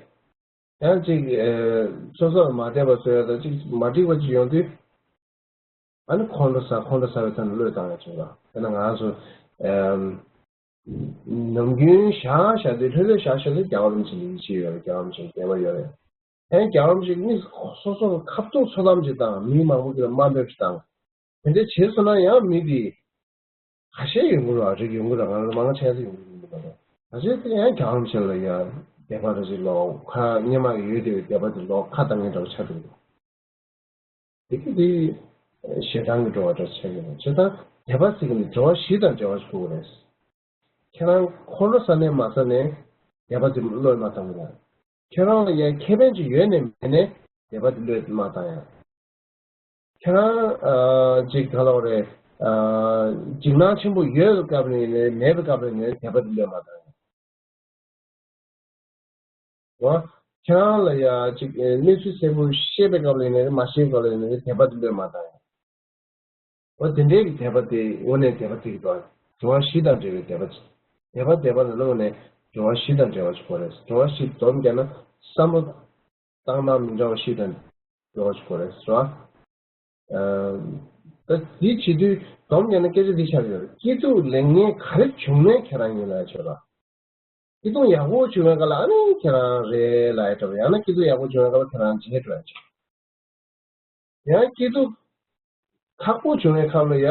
ཡང་ཅིག་ཨེ། སོ་སོར་མ་བདེ་བ་བཟོ་ཡ་དང་ཅིག་མ་འགྲིག་པ་ཅིག་ཡོང་དུས། ཨ་ནི་ཁོང་ཁྲོ་ཟ་ཁོང་ཁྲོ་ཟ་བའི་ཐོག་ནས་བློས་བཏང་ཡ་བྱུང་ར། དཔེར་ན་ང་ཚོ་ཨེམ། ནམ་རྒྱུན་བཞག་བཞག་དུས་ལྷོད་ལྷོད་བཞག་བཞག་དུས་རྒྱལ་བ་རིན་པོ་ཆེ་ལ་ཡིད་ཆེས་ཡོད་རེད། རྒྱལ་བ་རིན་པོ་ཆེ་ལ་དད་པ་ཡོད་རེད། ཡང་རྒྱལ་བ་རིན་པོ་ཆེ་གིས་སོ་སོར་ཁ་ཐུག་ཚོད་བགམ་ཅིག་བཏང་མི་མང་པོ་གི་ལ་དམའ་འབེབས་ཅིག་བཏང་། དེ་འདྲ་བྱས་སོང་ན་ཡང་མི་དེ། ཁ་ཤས་ཡོང་གི་རེད། རིགས་ཡོང་གི་རེད། ང་ཚོ་མང་ཆེ་ཚོ་ཡོང་གི་མི་འདུག་ཁ་ཤས་དེ་ཡང་རྒྱལ་བ་རིན་པོ་ཆེ་ལ་ཡང་དད་པ་རེ་ཞིག་ལོག་ཁ་སྔོན་མ་ཡོད་བསྡད་པའི་དད་པ་དེ་ལོག་ཁ་བཏང་མཁན་འདྲ་བོ་ཆགས་འདུག་དེ་གི་དེ་ཞེ་སྡང་གི་འགྲོ་བ་འདྲ་ཆགས་ཀྱི་རེད། བྱས་ཙང་དད་པ་ཟེར་གྱི་ནི་འགྲོ་བ་བཞི་དང་འབྲེལ་བ་ཞིག་དགོས་ཀྱི་རེད། ཁྱེད་རང་ཁོང་ཁྲོ་ཟ་ནས་མ་ཟ་ནས་དད་པ་དེ་བློས་མ་བཏང་གི་རེད། ཁྱེད་རང་ལ་ཡང་ཁེ་ཕན་ཅིག་ཡོད་ནས་མེད་ནས་དད་པ་དེ་བློས་མ་བཏང་ཡ། ཁྱེད་རང་ཨ་ཅིག་ག་ལབ་རེད། ཨ་འཇིགས་སྣང་ཆེན་པོ་ཡོད་པའི་སྐབས་ནས་ནས་མེད་པའི་སྐབས་ནས་ནས་དད་པ་དེ་བློས་མ་བཏང་ཡ། འོ། ཁྱེད་རང་ལ་ཡ་ཅིག་གནས་ཚུལ་གསལ་པོ་ཤེས་པའི་སྐབས་ལ་ཡིན་ནའི་མ་ཤེས་པའི་སྐབས་ལ་ཡིན་ནའི་དད་པ་དེ་བློས་མ་བཏང་ཡ། འོ་དེ་འདྲའི་གི་དད་པ་དེ་དངོས་གནས་དད་པ་དེ་གི་འགྲོ་འགྲོ་བ་བཞི་དང་འབྲེལ་བའི་དད་པ་ཅིག་དད་པ་དད་པ་ལ་ནང་ནས་འགྲོ་བ་བཞི་དང་འབྲེལ་བ་ཅིག་དགོས་རེད། འགྲོ་བ་བཞི་སྡོམ་བརྒྱབ་ན་བསམ་བློ་བཏང་སྟངས་མི་འདྲ་བ་བཞི་དང་འགྲོ་བ་ཅིག་དགོས་རེད་ཟེར་བ། ཨ། ད་འདི་བྱེད་དུས་སྡོམ་བརྒྱབ་ན་སྐད་ཆ་འདི་ཆགས་ཡོད་རེད། སྐྱིད་སྡུག་ལེགས་ཉེས་ག་རེ་བྱུང་ནའི་ཁྱེད་རང་ཡིན་ལ་ཆོག་ལ། སྐྱིད་སྡུག་ཡག་པོ་བྱུང་བའི་སྐབས་ལ་ཨ་ནི་ཁྱེད་རང་རེད་ལབ་ཡ་འདྲ་བོ། ཡང་ན་སྐྱིད་སྡུག་ཡག་པོ་བྱུང་བའི་སྐབས་ལ་ཁྱེད་རང་བརྗེད་འགྲོ་ཡ་ཆོག་ཡང་སྐྱིད་སྡུག་ཁག་པོ་བྱུང་བའི་སྐབས་ལ་ཡ།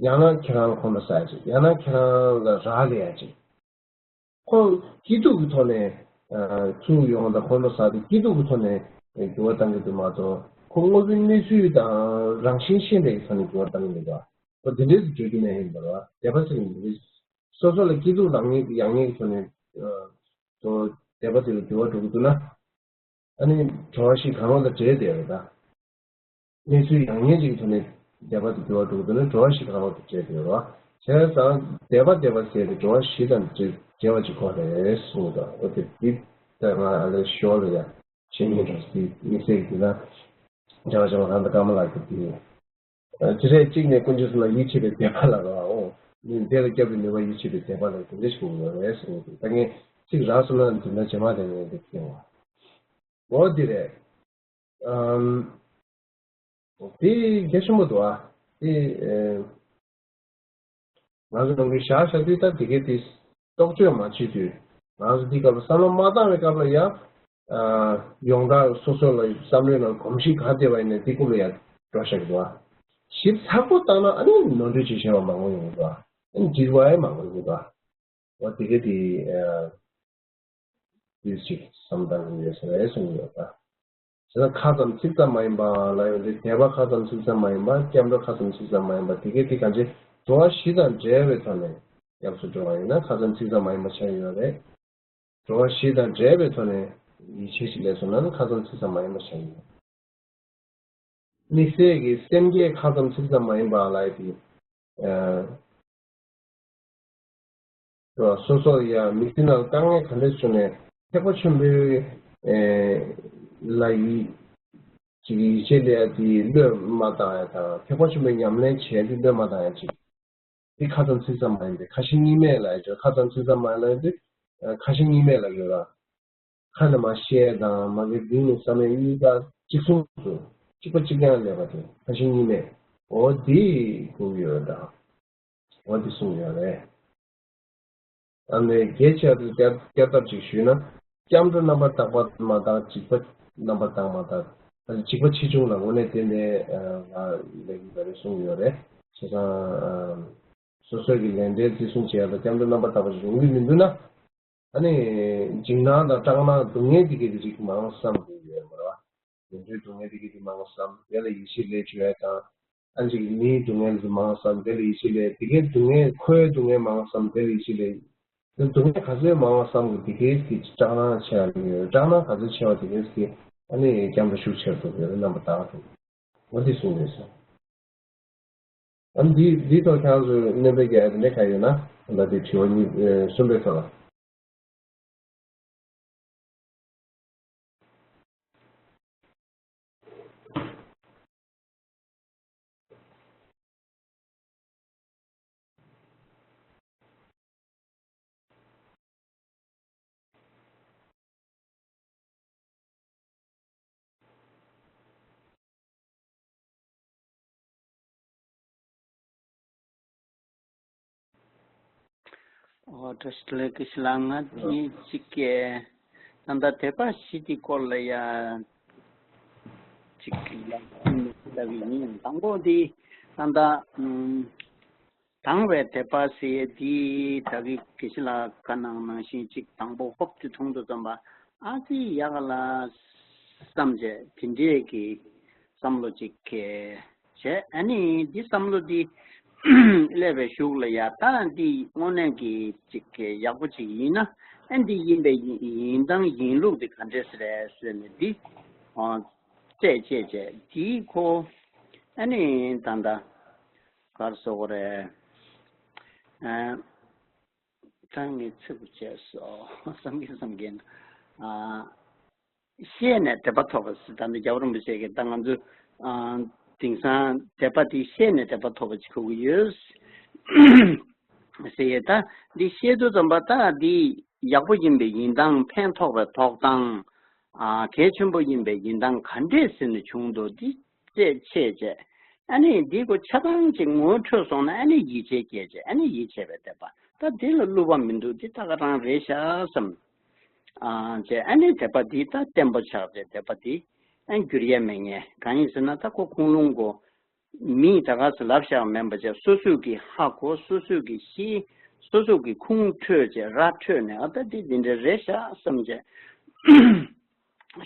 ཡང་ན་ཁྱེད་རང་ལ་ཁོང་ཁྲོ་ཟ་ཡ་ཅིག་ཡང་ན་ཁྱེད་རང་ལ་རག་ལས་ཡ་ཅིག་ཁོ་སྐྱིད་སྡུག་གི་ཐོག་ནས་ཚུར་ཡོང་དང་ཁོང་ཁྲོ་ཟ་དུས་སྐྱིད་སྡུག་གི་ཐོག་ནས་འགྱུར་བ་གཏང་གི་འདུག་མ་གཏོགས། ཁོ་དངོས་པོའི་གནས་ཚུལ་དང་རང་བཞིན་ཤེས་པའི་ཐོག་ནས་འགྱུར་བ་གཏང་གི་མི་འདུག་ཁོ་འདི་འདྲའི་འགྲོ་རྒྱུ་མེད་ཡིན་པ་རེད་བ། དད་པ་ཟེར་གྱི་མི་འདུག་སོ་སོ་ལ་སྐྱིད་སྡུག་ལེགས་ཉེས་ཡག་ཉེས་ཀྱི་ཐོག་ནས་དད་པ་དེ་ལ་འགྱུར་བ་འགྲོ་གི་འདུག་ན། ཨ་ནི་འགྲོ་བ་བཞི་གང་རུང་དང་འབྲེལ་བསྡད་ཡོད་རེད་ད། གནས་ཚུལ་ཡག་ཉེས་ཅིག་གི་ཐོག་ནས་དད་པ་དེ་འགྱུར་བ་འགྲོ་གི་འདུག་ན་འགྲོ་བ་བཞི་གང་རུང་དང་འབྲེལ་བསྡད་ཡོད་རེད་བ། བྱས་ཙང་དད་པ་དད་པ་ཟེར་ཏེ་འགྲོ་བ་བཞི་དང་འབྲེལ་བ་ཅིག་དགོས་རེད་གསུངས་འདུག་འོ་དེ་འདི་ལྟར་ང་ཨ་ལས་ཞོར་ལ་ཡ་བཤད་སྙིང་འདོད་སྲིད་དམིགས་བསལ་གྱི་དེ་ན་འཇམ་དབྱངས་རང་དང་ཀརྨ་ལགས་ཀྱི་དེ། ཇི་སྲིད་གཅིག་ནས་དཀོན་མཆོག་གསུམ་ལ་ཡིད་ཆེས་པའི་དད་པ་ལ་རོ། འོ། ནི་དེ་ལ་སྐྱབས་པའི་ནུས་པ་ཡིད་ཆེས་པའི་དད་པ་ལ་དེ་འདྲ་ཞིག་དགོས་རེད་གསུངས་འདུག་ད་ངས་ ཚིག་རག་སོང་ན་འདི་འདྲ་རྗེས་མ་དེ་ནས་འདི་སྐྱེ་བ། འོ་འདི་རེད། ཨམ། དེ་རྒྱ་ཆེན་པོ་འདུག་ཨ། དེ་ཨེ། ང་ཚོ་ནང་གི་བཞག་བཞག་དུས་ད་དེ་གའི་དེ་རྟོག་དཔྱོད་མ་བྱེད་དུས། ང་ཚོ་འདི་སྐབས་ལ་བསམ་བློ་མ་བཏང་བའི་སྐབས་ལ་ཡང་། ཨ། ཡོངས་གྲགས་སོ་སོ་ལ་བསམ་བློའི་ནང་གོམས་གཤིས་ག་བསྡད་པ་ཡིན་ན་དེ་ཀུན་ལ་ཡང་འགྲོ་བཞག་གི་འདུག་ཨ། ཞིབ་ཚགས་པོ་བཏང་ན་ཨ་ནི་ནོར་འཁྲུལ་བྱེད་བཞིན་པ་མང་པོ་ཡོང་གི་འདུག་ཨ། ཨ་ནི་འགྲིག་པ་ཡང་མང་པོ་ཡོང་གི་འདུག་ཨ། འོ་དེ་གའི་དེ། ཨ། དུས་གཅིག་བསམ་བཏང་གི་ཡོད་ཟེར་བས་གསུངས་ཡོད་པ། བྱས་ན་ཁ་ཙམ་ཚིག་ཙམ་མ་ཡིན་པ་ལ་ཡོད་དེ། དད་པ་ཁ་ཙམ་ཚིག་ཙམ་མ་ཡིན་པ། སྐྱབས་འགྲོ་ཁ་ཙམ་ཚིག་ཙམ་མ་ཡིན་པ། དེ་གས་དེ་གང་ཅི་འགྲོ་བ་བཞི་དང་འབྲེལ་བའི་ཐོག་ནས་སྐྱབས་སུ་འགྲོ་བ་ཡིན་ན་ཁ་ཙམ་ཚིག་ཙམ་མ་ཡིན་པ་ཆགས་ཡོད་རེད། འགྲོ་བ་བཞི་དང་འབྲེལ་བའི་ཐོག་ནས་ཡིད་ཆེས་ཤིག་སླེབས་སོང་ན་ཁ་ཙམ་ཚིག་ཙམ་མ་ཡིན་པ་ཆགས་ཡོད། དམིགས་བསལ་གྱི་སེམས་བསྐྱེད་ཁ་ཙམ་ཚིག་ཙམ་མ་ཡིན་པ་ལ་ཡོད་དེ། ཨ། སོ་སོ་ཡང་མི་ཚེ་ནང་དཀའ་ངལ་ག་འདྲ་བྱུང་ནས་ཐེག་པ་ཆེན་པོའི་ལ་ཡིད་ཅིག་ཡིད་ཆེས་ལས་དེ་བློས་མ་བཏང་ཡ་དང་། ཐེག་པ་ཆེན་པོའི་ཉམས་ལེན་བྱས་ཏེ་བློས་མ་བཏང་ཡ་ཅིག་དེ་ཁ་ཙམ་ཚིག་ཙམ་མ་ཡིན་པའི་ཁ་ཞེ་གཉིས་མེད་ལ་ཡོད། ཁ་ཙམ་ཚིག་ཙམ་མ་ཡིན་པའི་ཁ་ཞེ་གཉིས་མེད་ལ་ཡོད་ར། ཁ་ནས་མར་བཤད་དང་མ་གི་མདུན་ནས་བསམ་ཡས་གཉིས་ཀ་གཅིག་མཚུངས་སུ་གཅིག་པ་གཅིག་རྐྱང་སླེབས་པ་དེ་ཁ་ཞེ་གཉིས་མེད། འོ་འདི་དགོས་ཀྱི་ཡོད་འདྲ། འོ་འདི་གསུངས་ཡོད་རེད། ཨ་ནི་གལ་ཆེ་བ་དེ་བསྐྱར་བསྐྱར་ལྡབ་ཅིག་ཞུས་ན། སྐྱབས་འགྲོ་རྣམ་པར་དག་པ་མ་དག་འཇིགས་པ་རྣམ་པར་དག་མ་དག་ཨ་ནི་འཇིགས་པ་ཆེ་ཆུང་ལ་དངོས་གནས་བརྟེན་ནས་ང་ལས་ཀྱི་བ་རེ་གསུངས་ཡོད་རེད། བྱས་ཙང་། སོ་སོའི་གི་ལས་འབྲས་བརྩི་སྲུང་བྱེད་ཡ་དང་སྐྱབས་འགྲོ་རྣམ་པར་དག་པ་ཞིག་ཡོང་གི་མི་འདུག་ན། ཨ་ནི། འཇིགས་སྣང་དང་སྐྲག་སྣང་སྡུག་བསྔལ་དེ་གའི་རིགས་མང་བསམ་དགོས་ཡོད་མ་རེད་བ། ཡོན་ཏན་སྡུག་བསྔལ་དེ་གའི་རིགས་མང་བསམ། དེ་ལ་ཡིད་ཆེས་ལས་བྱུང་ཡ་དང་། ཨ་ཅིག་མིའི་སྡུག་བསྔལ་དེ་མང་བསམ། དེ་ལ་ཡིད་ཆེས་ལས། དེ་གའི་སྡུག་བསྔལ་ཁོའི་སྡུག་བསྔལ་མང་བསམ། དེ་ལ་ཡིད་ཆེས་ལས། དེ་སྡུག་བསྔལ་ག་ཚོད་མང་བསམ་གི་དེ་གའི་གི་སྐྲག་སྣང་ཆེ་བ་ཡོད། སྐྲག་སྣང་ག་ཚོད་ཆེ་བ་དེ་གའི་གི་ཨ་ནི་སྐྱབས་འགྲོ་ཤུགས་ཆེར་འགྲོ་གི་རེད། རྣམ་པར་དག་འགྲོ། འོ་འདི་གསུངས་ཡོད་ཟེར། ཨ་ནི་འདི་འདི་ཐོག་ཁྱེད་རང་ཚོས་སྣོན་པ་རྒྱག་ཡ་དེ་འདྲ་གང་ཡོད་ན། ད་ལྟ་དེ་དྲི་བ་གཉིས་ཨེ་གསུམ་པའི་ཐོག་ལ། ཨོ། བཀྲ་ཤིས་བདེ་ལེགས། སྐུ་ཞབས་ལགས། ང་གཉིས་གཅིག་གི་ད་ལྟ་དད་པ་བཞི་གི་སྐོར་ལ་ཡ་གཅིག་ལ་ལྟ་བའི་ཉིན་དང་པོ་འདི་ད་ལྟ་ཨུམ། དང་བའི་དད་པ་ཟེར་ཡས་འདི་ད་གི་དགེ་བཤེས་ལགས་བཀའ་གནང་ནང་བཞིན་ཅིག་དང་པོ་ཧོབ་ཏེ་མཐོང་དུས་ཙམ་པ་ཨ་ཙི་ཡག་ལ་བསམ་བྱས་དེ་འདྲས་ཀྱི་བསམ་བློ་ཅིག་གི་བྱས། ཨ་ནི་འདི་བསམ་བློ་འདི་སླེབས་པའི་གཞུག་ལ་ཡ་ད་འདི་དངོས་གནས་ཀྱི་ཅིག་གི་ཡག་པོ་ཅིག་ཡིན་ན། ཨ་འདི་ཡིན་པའི་ཡིན་སྟངས་ཡིན་ལུགས་འདི་ག་འདྲས་རེད་ཟེར་ནས་འདི་ཨ་རྩད་བཅད་བྱས་འདི་ཁོ་ཨ་ནི་ད་ལྟ་གར་སོ་གོ་རེད། ཨ། ད་ངས་ཚིག་པ་བྱས་སོ། བསམ་གྱིན་བསམ་གྱིན། ཨ། ཤེས་ནས་དད་པ་ཐོབ་པ་ཟེར། ད་ནི་རྒྱལ་བ་རིན་པོ་ཆེ་གིས་ད་ང་ཚོ་ཨ་དེང་སང་དད་པ་དེ་ཤེས་ནས་དད་པ་ཐོབ་པ་ཅིག་གོ་གི་ཡོད་ཟེར་ཡས། ད་འདི་ཤེས་དུས་ཙམ་པ་ད་འདི་ཡག་པོ་ཡིན་པའི་ཡིན་སྟངས། ཕན་ཐོགས་པའི་ཐོབ་སྟངས། ཨ་གལ་ཆེན་པོ་ཡིན་པའི་ཡིན་སྟངས་ག་འདྲས་ཟེར་ནས་བྱུང་འདུག་འདི་རྩད་ཆད་བྱས། ཨ་ནི་འདི་ཁོ་ཆ་ཚང་ཅིག་ངོ་འཕྲོད་སོང་ན་ཨ་ནི་ཡིད་ཆེས་སྐྱེས་བྱས། ཨ་ནི་ཡིད་ཆེས་པའི་དད་པ། ད་འདི་ལ་བསླུ་བ་མི་འདུག་འདི་ད་ག་རང་རེད་ཤག་བསམ། ཨ་བྱས་ཨ་ནི་དད་པ་འདི་ད་བརྟན་པོ་ཆགས་བྱས། དད་པ་འདི་ཨ་འགྱུར་ཡས་མེད་ངེས། གང་ཡིན་ཟེར་ན་ད་ཁོ་ཁུངས་ལུང་གོ་མིས་ད་ག་ཚོད་ལབ་བཞག་མིན་པ་བྱས། སོ་སོས་ཀྱིས་ཧ་གོ། སོ་སོས་ཀྱིས་ཤེས། སོ་སོ་གི་ཁུངས་འཕྲོད་བྱས། ར་འཕྲོད་ནས་ཨ་ད་འདི་འདི་འདྲ་རེད་ཤག་བསམ་བྱས།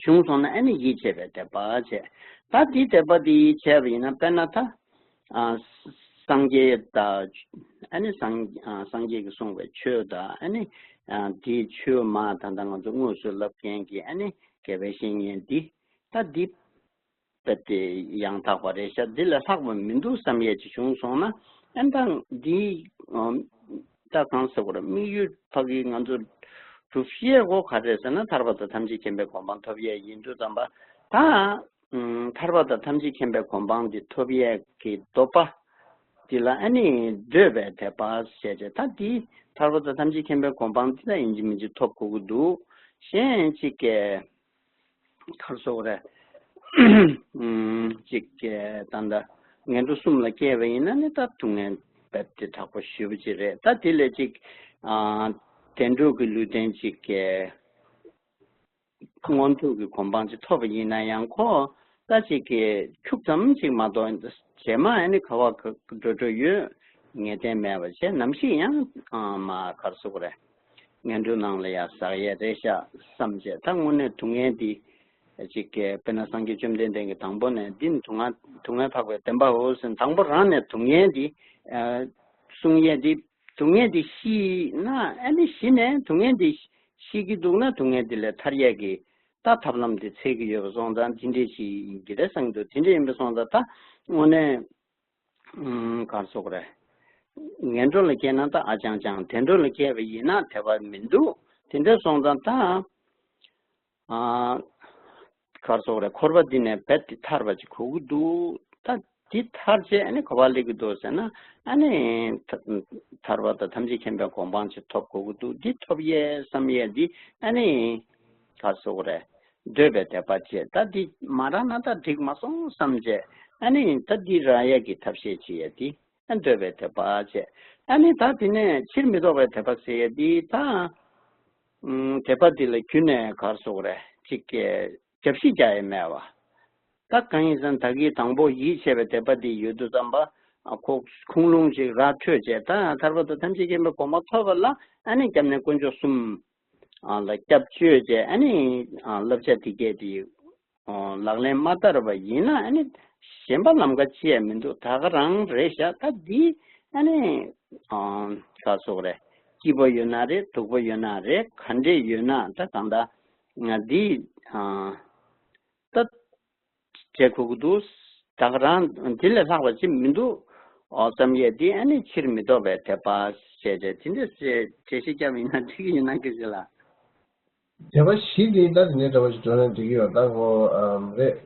བྱུང་སོང་ན་ཨ་ནི་ཡིད་ཆེས་པའི་དད་པ་བྱས། ད་འདི་དད་པ་འདི་བྱས་པ་ཡིན་ན། དཔེར་ན་ད་ཨ་སངས་རྒྱས་དང་། ཨ་ནི་སངས་ཨ་སངས་རྒྱས་ཀྱིས་གསུངས་པའི་ཆོས་དང་། ཨ་ནི་ཨ་འདིའི་ཆོས་མ་ད་ལྟ་ང་ཚོ་དངོས་སུ་ལབ་མཁན་གྱི་ཨ་ནི་དགེ་བའི་བཤེས་གཉེན་འདི་ད་འདི་རྦད་དེ་ཡང་དག་པ་རེད་ཤག་འདི་ལས་ལྷག་པ་མི་འདུག་བསམ་ཡས་ཅིག་བྱུང་སོང་ན། ཨ་ད་འདི་ཨ་ད་གང་ཟེར་དགོས་རེད། དམིགས་ཡུལ་ཕ་གི་ང་ཚོ་སྒྲུབ་བྱེད་སྒོ་ག་རེ་ཟེར་ན། ཐར་པ་དང་ཐམས་ཅད་མཁྱེན་པའི་གོ་འཕང་ཐོབ་ཡས་ཡིན་དུས་ཙམ་པ། ད་ཨུམ་ཐར་པ་དང་ཐམས་ཅད་མཁྱེན་པའི་གོ་འཕང་འདི་ཐོབ་ཡས་ཀྱི་འདོད་པ་ འདི་ལ་ཨ་ནི་འདོད་པའི་དད་པ་ཞེས་བྱ། ད་འདི་ཐར་པ་དང་ཐམས་ཅད་མཁྱེན་པའི་གོ་འཕང་འདི་ལ་ཡིན་གཅིག་མིན་གཅིག་ཐོབ་དགོས་ཀྱི་འདུག་གཞན་གཅིག་གིས་ག་རེ་ཟེར་དགོས་རེད། ཨུམ། གཅིག་གིས་ད་ལྟ་ངན་འགྲོ་གསུམ་ལ་སྐྱེས་པ་ཡིན་ན་ནི་ད་སྡུག་བསྔལ་རྦད་དེ་དྲག་པོ་ཞེ་པོ་ཅིག་རེད། ད་དེ་ལས་གཅིག་ཨ། བདེ་འགྲོ་གི་ལུས་རྟེན་གཅིག་གིས་མངོན་མཐོ་གི་གོ་འཕང་ཅིག་ཐོབ་པ་ཡིན་ན་ཡང་ཁོ་ད་ཅིག་གི་ཁྱུག་ཙམ་ཅིག་མ་གཏོགས་རྗེས་མ་ཨ་ནི་ག་བ་ག་འགྲོ་འགྲོ་ཡོད་ངེས་གཏན་མེད་པ་བྱས། ནམ་ཞིག་ཡང་ཨ་མ་ག་རེ་ཟེར་དགོས་རེད། ངན་འགྲོའི་ནང་ལ་ཡང་ཟག་ཡས་རེད་ཤག་བསམ་བྱས། ད་དངོས་གནས་སྡུག་བསྔལ་འདི་ཅིག་གི་དཔེར་ན་སངས་རྒྱས་བཅོམ་ལྡན་འདས་ཀྱིས་དང་པོ་ནས་འདི་ནི་སྡུག་བསྔལ་སྡུག་བསྔལ་འཕགས་པའི་བདེན་པའོ་ཟེར། དང་པོ་རང་ནས་སྡུག་བསྔལ་འདི་ཨ་གསུང་ཡས་འདི། སྡུག་བསྔལ་འདི་ཤི་ན་ཨ་ནི་ཤི་ནས་སྡུག་བསྔལ་འདི་ཤི་གི་འདུག་ན་སྡུག་བསྔལ་འདི་ལས་ཐར་ཡས་ཀྱི་ད་ཐབས་ལམ་དེ་འཚོལ་གྱི་ཡོད་པ་སོང་ཙང་དེ་འདྲས་ཞིག་ཡིན་གྱི་རེད་བསམ་གྱི་འདུག་དེ་འདྲས་ཡིན་པ་སོང་ཙང་ད་དངོས་གནས་ཨུམ་ག་རེ་ཟེར་དགོས་རེད། ངན་འགྲོ་ལ་སྐྱེས་ན་ད་ཨ་ཅང་ཅང་། བདེ་འགྲོ་ལ་སྐྱེས་པ་ཡིན་ན་དེ་བ་མི་འདུག་དེ་འདྲས་སོང་ཙང་ད་ཨ་ག་རེ་ཟེར་དགོས་རེད། འཁོར་བ་འདི་ནས་རྦད་དེ་ཐར་བ་ཅིག་དགོས་ཀྱི་འདུག་ད་འདི་ཐར་བྱས་ཨ་ནི་ག་བ་སླེབས་ཀྱི་འདུག་ཟེར་ན་ཨ་ནི་ཐ་ཐར་པ་དང་ཐམས་ཅད་མཁྱེན་པའི་གོ་འཕང་ཅིག་ཐོབ་དགོས་ཀྱི་འདུག་འདི་ཐོབ་ཡས་བསམ་ཡས་འདི་ཨ་ནི་ག་རེ་ཟེར་དགོས་རེད། འདོད་པའི་དད་པ་བྱས། ད་འདི་མ་རག་ན་ད་འགྲིག་མ་སོང་བསམ་བྱས་ཨ་ནི་ད་འདི་རག་ཡས་ཀྱི་ཐབས་ཤེས་བྱེད་ཡས་འདི་ཨ་འདོད་པའི་དད་པ་བྱས། ཨ་ནི་ད་དེ་ནས་ཕྱིར་མི་ལྡོག་པའི་དད་པ་ཟེར་ཡས་འདི་ད་ཨུམ་དད་པ་འདི་ལ་ཁྱོན་ནས་ག་རེ་ཟེར་དགོས་རེད། ཅིག་གི་རྒྱབ་བཤིག་རྒྱག་ཡས་མེད་པ། ད་གང་ཡིན་ཟེར་ན་ད་གིན་དང་པོ་ཡིད་ཆེས་པའི་དད་པ་འདི་ཡོད་དུས་ཙམ་པ་ཨ་ཁོ་ཁུངས་ལུང་ཅིག་ར་འཕྲོད་བྱས། ད་ཐར་པ་དང་ཐམས་ཅད་མཁྱེན་པའི་གོ་འཕང་ཐོབ་པ་ལ་ཨ་ནི་སྐྱབས་གནས་དཀོན་མཆོག་གསུམ་ཨ་ལ་སྐྱབས་བཅོལ་བྱས། ཨ་ནི་ཨ་བསླབ་བྱ་འདི་གས་འདི་ཨ་ལག་ལེན་མ་བསྟར་བ་ཡིན་ན་ཨ་ནི་གཞན་པ་ལམ་ཁ་ཅི་ཡང་མི་འདུག་ད་ག་རང་རེད་ཤག་ད་འདི་ཨ་ནི་ཨ་ག་རེ་ཟེར་དགོས་རེད། སྐྱིད་པོ་ཡོད་ན་རེད། སྡུག་པོ་ཡོད་ན་རེད། ག་འདྲས་ཡོད་ན་ད་གང་ལྟར་ང་འདི་ཨ་ད་བྱེད་དགོས་ཀྱི་འདུག་ད་ག་རང་འདི་ལས་ལྷག་པ་ཅི་མི་འདུག་ཨོ་བསམ་ཡས་འདི་ཨ་ནི་ཕྱིར་མི་ལྡོག་པའི་དད་པ་བྱས་བྱས་དེ་འདྲས་བྱས་གྲས་གཞི་བརྒྱབ་ཡིན་ན་འགྲིག་གི་ཡིན་ན་སྐད་ཆ་ལ། དད་པ་བཞི་འདི་ད་དེ་ནས་འདྲ་བ་ཞིག་འགྲོ་ན་འགྲིག་གི་ཡོད། ད་ཁོ་ཨམ་རེད།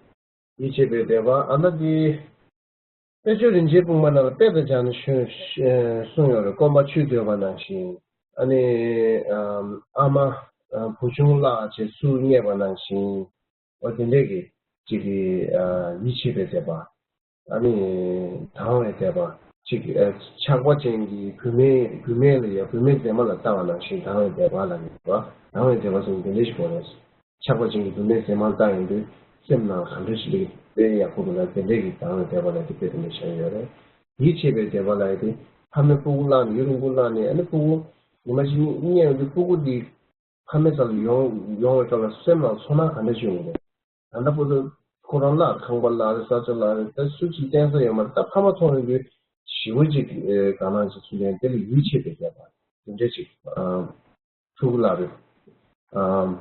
ཡིད་ཆེས་པའི་དད་པ་ཨ་ན་འདི། དཔལ་ཆོས་རིན་ཆེན་སྤུངས་པ་ནང་ལ་དཔེ་དང་སྦྱར་ནས་ཞུ་གསུངས་ཡོད་རེད། སྐོམ་པ་ཆུ་འདོད་པ་ནང་བཞིན། ཨ་ནི་ཨམ་ཨ་མ་ཨམ་བུ་ཆུང་བརླག་བྱས་ཚུར་བསྙེགས་པ་ནང་བཞིན། འོ་དེ་འདྲས་ཀྱི་ཅིག་གི་ཨ་ཡིད་ཆེས་པའི་དད་པ། ཨ་ནི་དང་བའི་དད་པ། ཅིག་ཨ་ཆགས་པ་ཅན་གྱི་བུད་མེད་བུད་མེད་ལ་ཡ་བུད་མེད་མཛེས་མ་ལ་ལྟ་བ་ནང་བཞིན་དང་བའི་དད་པ་ལ་ཡོད་པ། དང་བའི་དད་པ་ཟེར་ན་དེ་འདྲས་ཞིག་གོ་རེད། ཆགས་པ་ཅན་གྱི་བུད་མེད་མཛེས་མ་ལ་ལྟ་ཡོང་དུས་སེམས་ནང་ག་འདྲས་ཞིག་སླེབས་དཔེ་ཡག་པོ་འདུག་ན་དེ་འདྲས་ཀྱི་དང་བའི་དད་པ་ལ་དེ་དཔེ་དེ་འདྲས་བཞག་ཡོད་རེད། ཡིད་ཆེས་པའི་དད་པ་ལ་ཡ་དེ་ཕ་མའི་སྤུ་གུ་བརླག་ནས་ཡུན་རིང་པོ་བརླག་ནས་ཨ་ནི་སྤུ་གུ་ཉི་མ་གཅིག་གཉིད་ཡོང་དུས་སྤུ་གུ་འདི་ཕ་མའི་རྩ་ལ་ཡོང་ཡོང་བའི་སྐབས་ལ་སེམས་ནང་ཚོར་སྣང་ག་འདྲ་ཅིག་ཡོང་གི་རེད། ད་ལྟ་བུ་དུ་ཁོ་རང་བརླག་ཁང་པ་བརླག་རེད། ས་ཆ་བརླག་རེད། ད་སུ་གཅིག་བརྟེན་ས་ཡོད་མ་རེད། ད་ཕ་མ་མཐོང་ཡོང་དུས་ཞེ་པོ་ཅིག་དགའ་སྣང་ཅིག་ཚུར་ལེན། དེ་ལ་ཡིད་ཆེས་པའི་དད་པ་དེ་འདྲ་ཅིག་ཕྲུ་གུ་བརླག་རེད།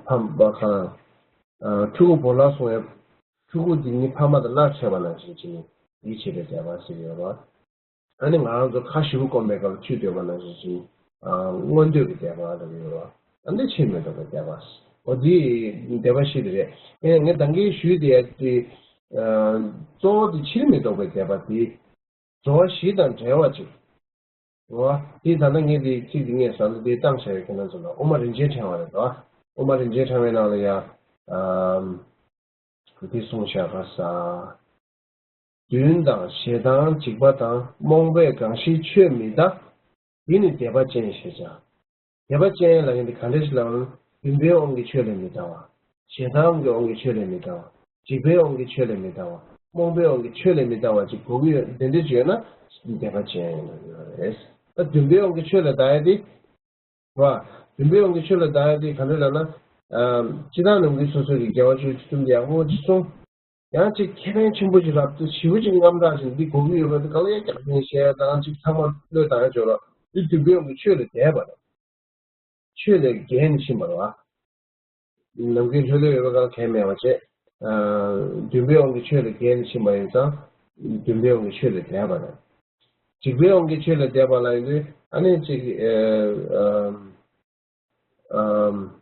ཕ་མ་ཁ་ཕྲུ་གུ་བོར་བརླག་སོང་ཡ། ཕྲུ་གུ་དེ་ཉིད་ཕ་མ་དང་བརླག་ཆད་པ་ནང་བཞིན་བྱས་ནས་ཡིད་ཆེས་པའི་དད་པ་ཟེར་ཡོད་རེད། ཨ་ནི་ང་རང་ཚོ་ཁ་ཞེ་པོ་སྐོམ་པའི་སྐབས་ཆུ་འདོད་པ་ནང་བཞིན་བྱས། ཨ་མངོན་འདོད་ཀྱི་དད་པ་ལ་ཡོད་རེད། ཨ་འདི་ཕྱིར་མི་ལྡོག་པའི་དད་པ། འོ་འདི་དད་པ་བཞི་དེ་རེད། ངས་ངས་ད་གིན་ཞུས་དེ་ཡ་དེ། ཨ་གཙོ་བོ་དེ་ཕྱིར་མི་ལྡོག་པའི་དད་པ་དེ། འགྲོ་བ་བཞི་དང་བྲལ་བ་ཅིག་འོ་དེ་ད་ལྟ་ངས་དེ་ཚིག་དེ་ངས་ཟ་འདི་བཏང་བྱ་ཡོད། ཁྱེད་རང་ཚོ་ལ་དབུ་མ་རིན་ཆེན་ཕྲེང་བ་རེད་དོ། དབུ་མ་རིན་ཆེན་ཕྲེང་བའི་ནང་ལ་ཡ། ཨ་འདི་གསུངས་བཞག་ག་ས། བདུན་དང་ཞེ་སྡང་འཇིགས་པ་དང་། རྨོངས་པས་གང་ཞིག་ཆོས་མི་འདའ། འདི་ནི་དད་པ་ཅན་ཞེས་བྱ། དད་པ་ཅན་ལ་ཡིན་ཏེ་ག་འདྲ་ཞིག་ལ། བདུན་པའི་དབང་གིས་ཆོས་ལས་མི་འདའ་བ། ཞེ་སྡང་གི་དབང་གིས་ཆོས་ལས་མི་འདའ་བ། འཇིགས་པའི་དབང་གིས་ཆོས་ལས་མི་འདའ་བ། རྨོངས་པའི་དབང་གིས་ཆོས་ལས་མི་འདའ་བ་ཅིག་དགོས་ཀྱི་ཡོད། དེ་འདྲ་ཅིག་ཡོད་ན་དད་པ་ཅན་ཡིན་ན་ཡོད་རེད། ད་བདུན་པའི་དབང་གིས་ཆོས་ལས་འདའ་ཡ་དེ། བ། བདུན་པའི་དབང་གིས་ཆོས་ལས་འདའ་ཡ་དེ་ག་འདྲ་ལབ་ན། ཨ་སྤྱིར་བཏང་ནམ་རྒྱུན་སོ་སོ་གི་དགེ་བ་ཆོས་ཀྱི་ཚུལ་དེ་ཡག་པོ་ཅིག་གསུངས། ཡང་ཅིག་ཁེ་ཕན་ཆེན་པོ་ཅིག་རག་དུས་ཞེ་པོ་ཅིག་དངངས་སྐྲག་ཅིག་འདི་དགོས་ཀྱི་ཡོད་པ་དེ་ག་ལ་ཡ་རྒྱག་ནས་བཤད་ཡ་དང་ཅིག་ཚང་མ་བློས་བཏང་ཡ་ཅོག་ལ་འདི་བདུན་པའི་དབང་གིས་ཆོས་ལས་འདས་པ་རེད། ཆོས་ལས་འགལ་ནས་ཕྱིན་པ་རེད་བ། ནམ་རྒྱུན་ལྷོད་ལྷོད་ཡོད་པ་ག་ལ་གལ་མེད་པ་བྱས། ཨ་བདུན་པའི་དབང་གིས་ཆོས་ལས་འགལ་ནས་ཕྱིན་པ་ཡིན་ཙང་། བདུན་པའི་དབང་གིས་ཆོས་ལས་འདས་པ་རེད། འཇིགས་པའི་དབང་གིས་ཆོས་ལས་འདས་པ་ལ་ཡིན་དུས་ཨ་ནི་ཅིག་ཨ་ཨ་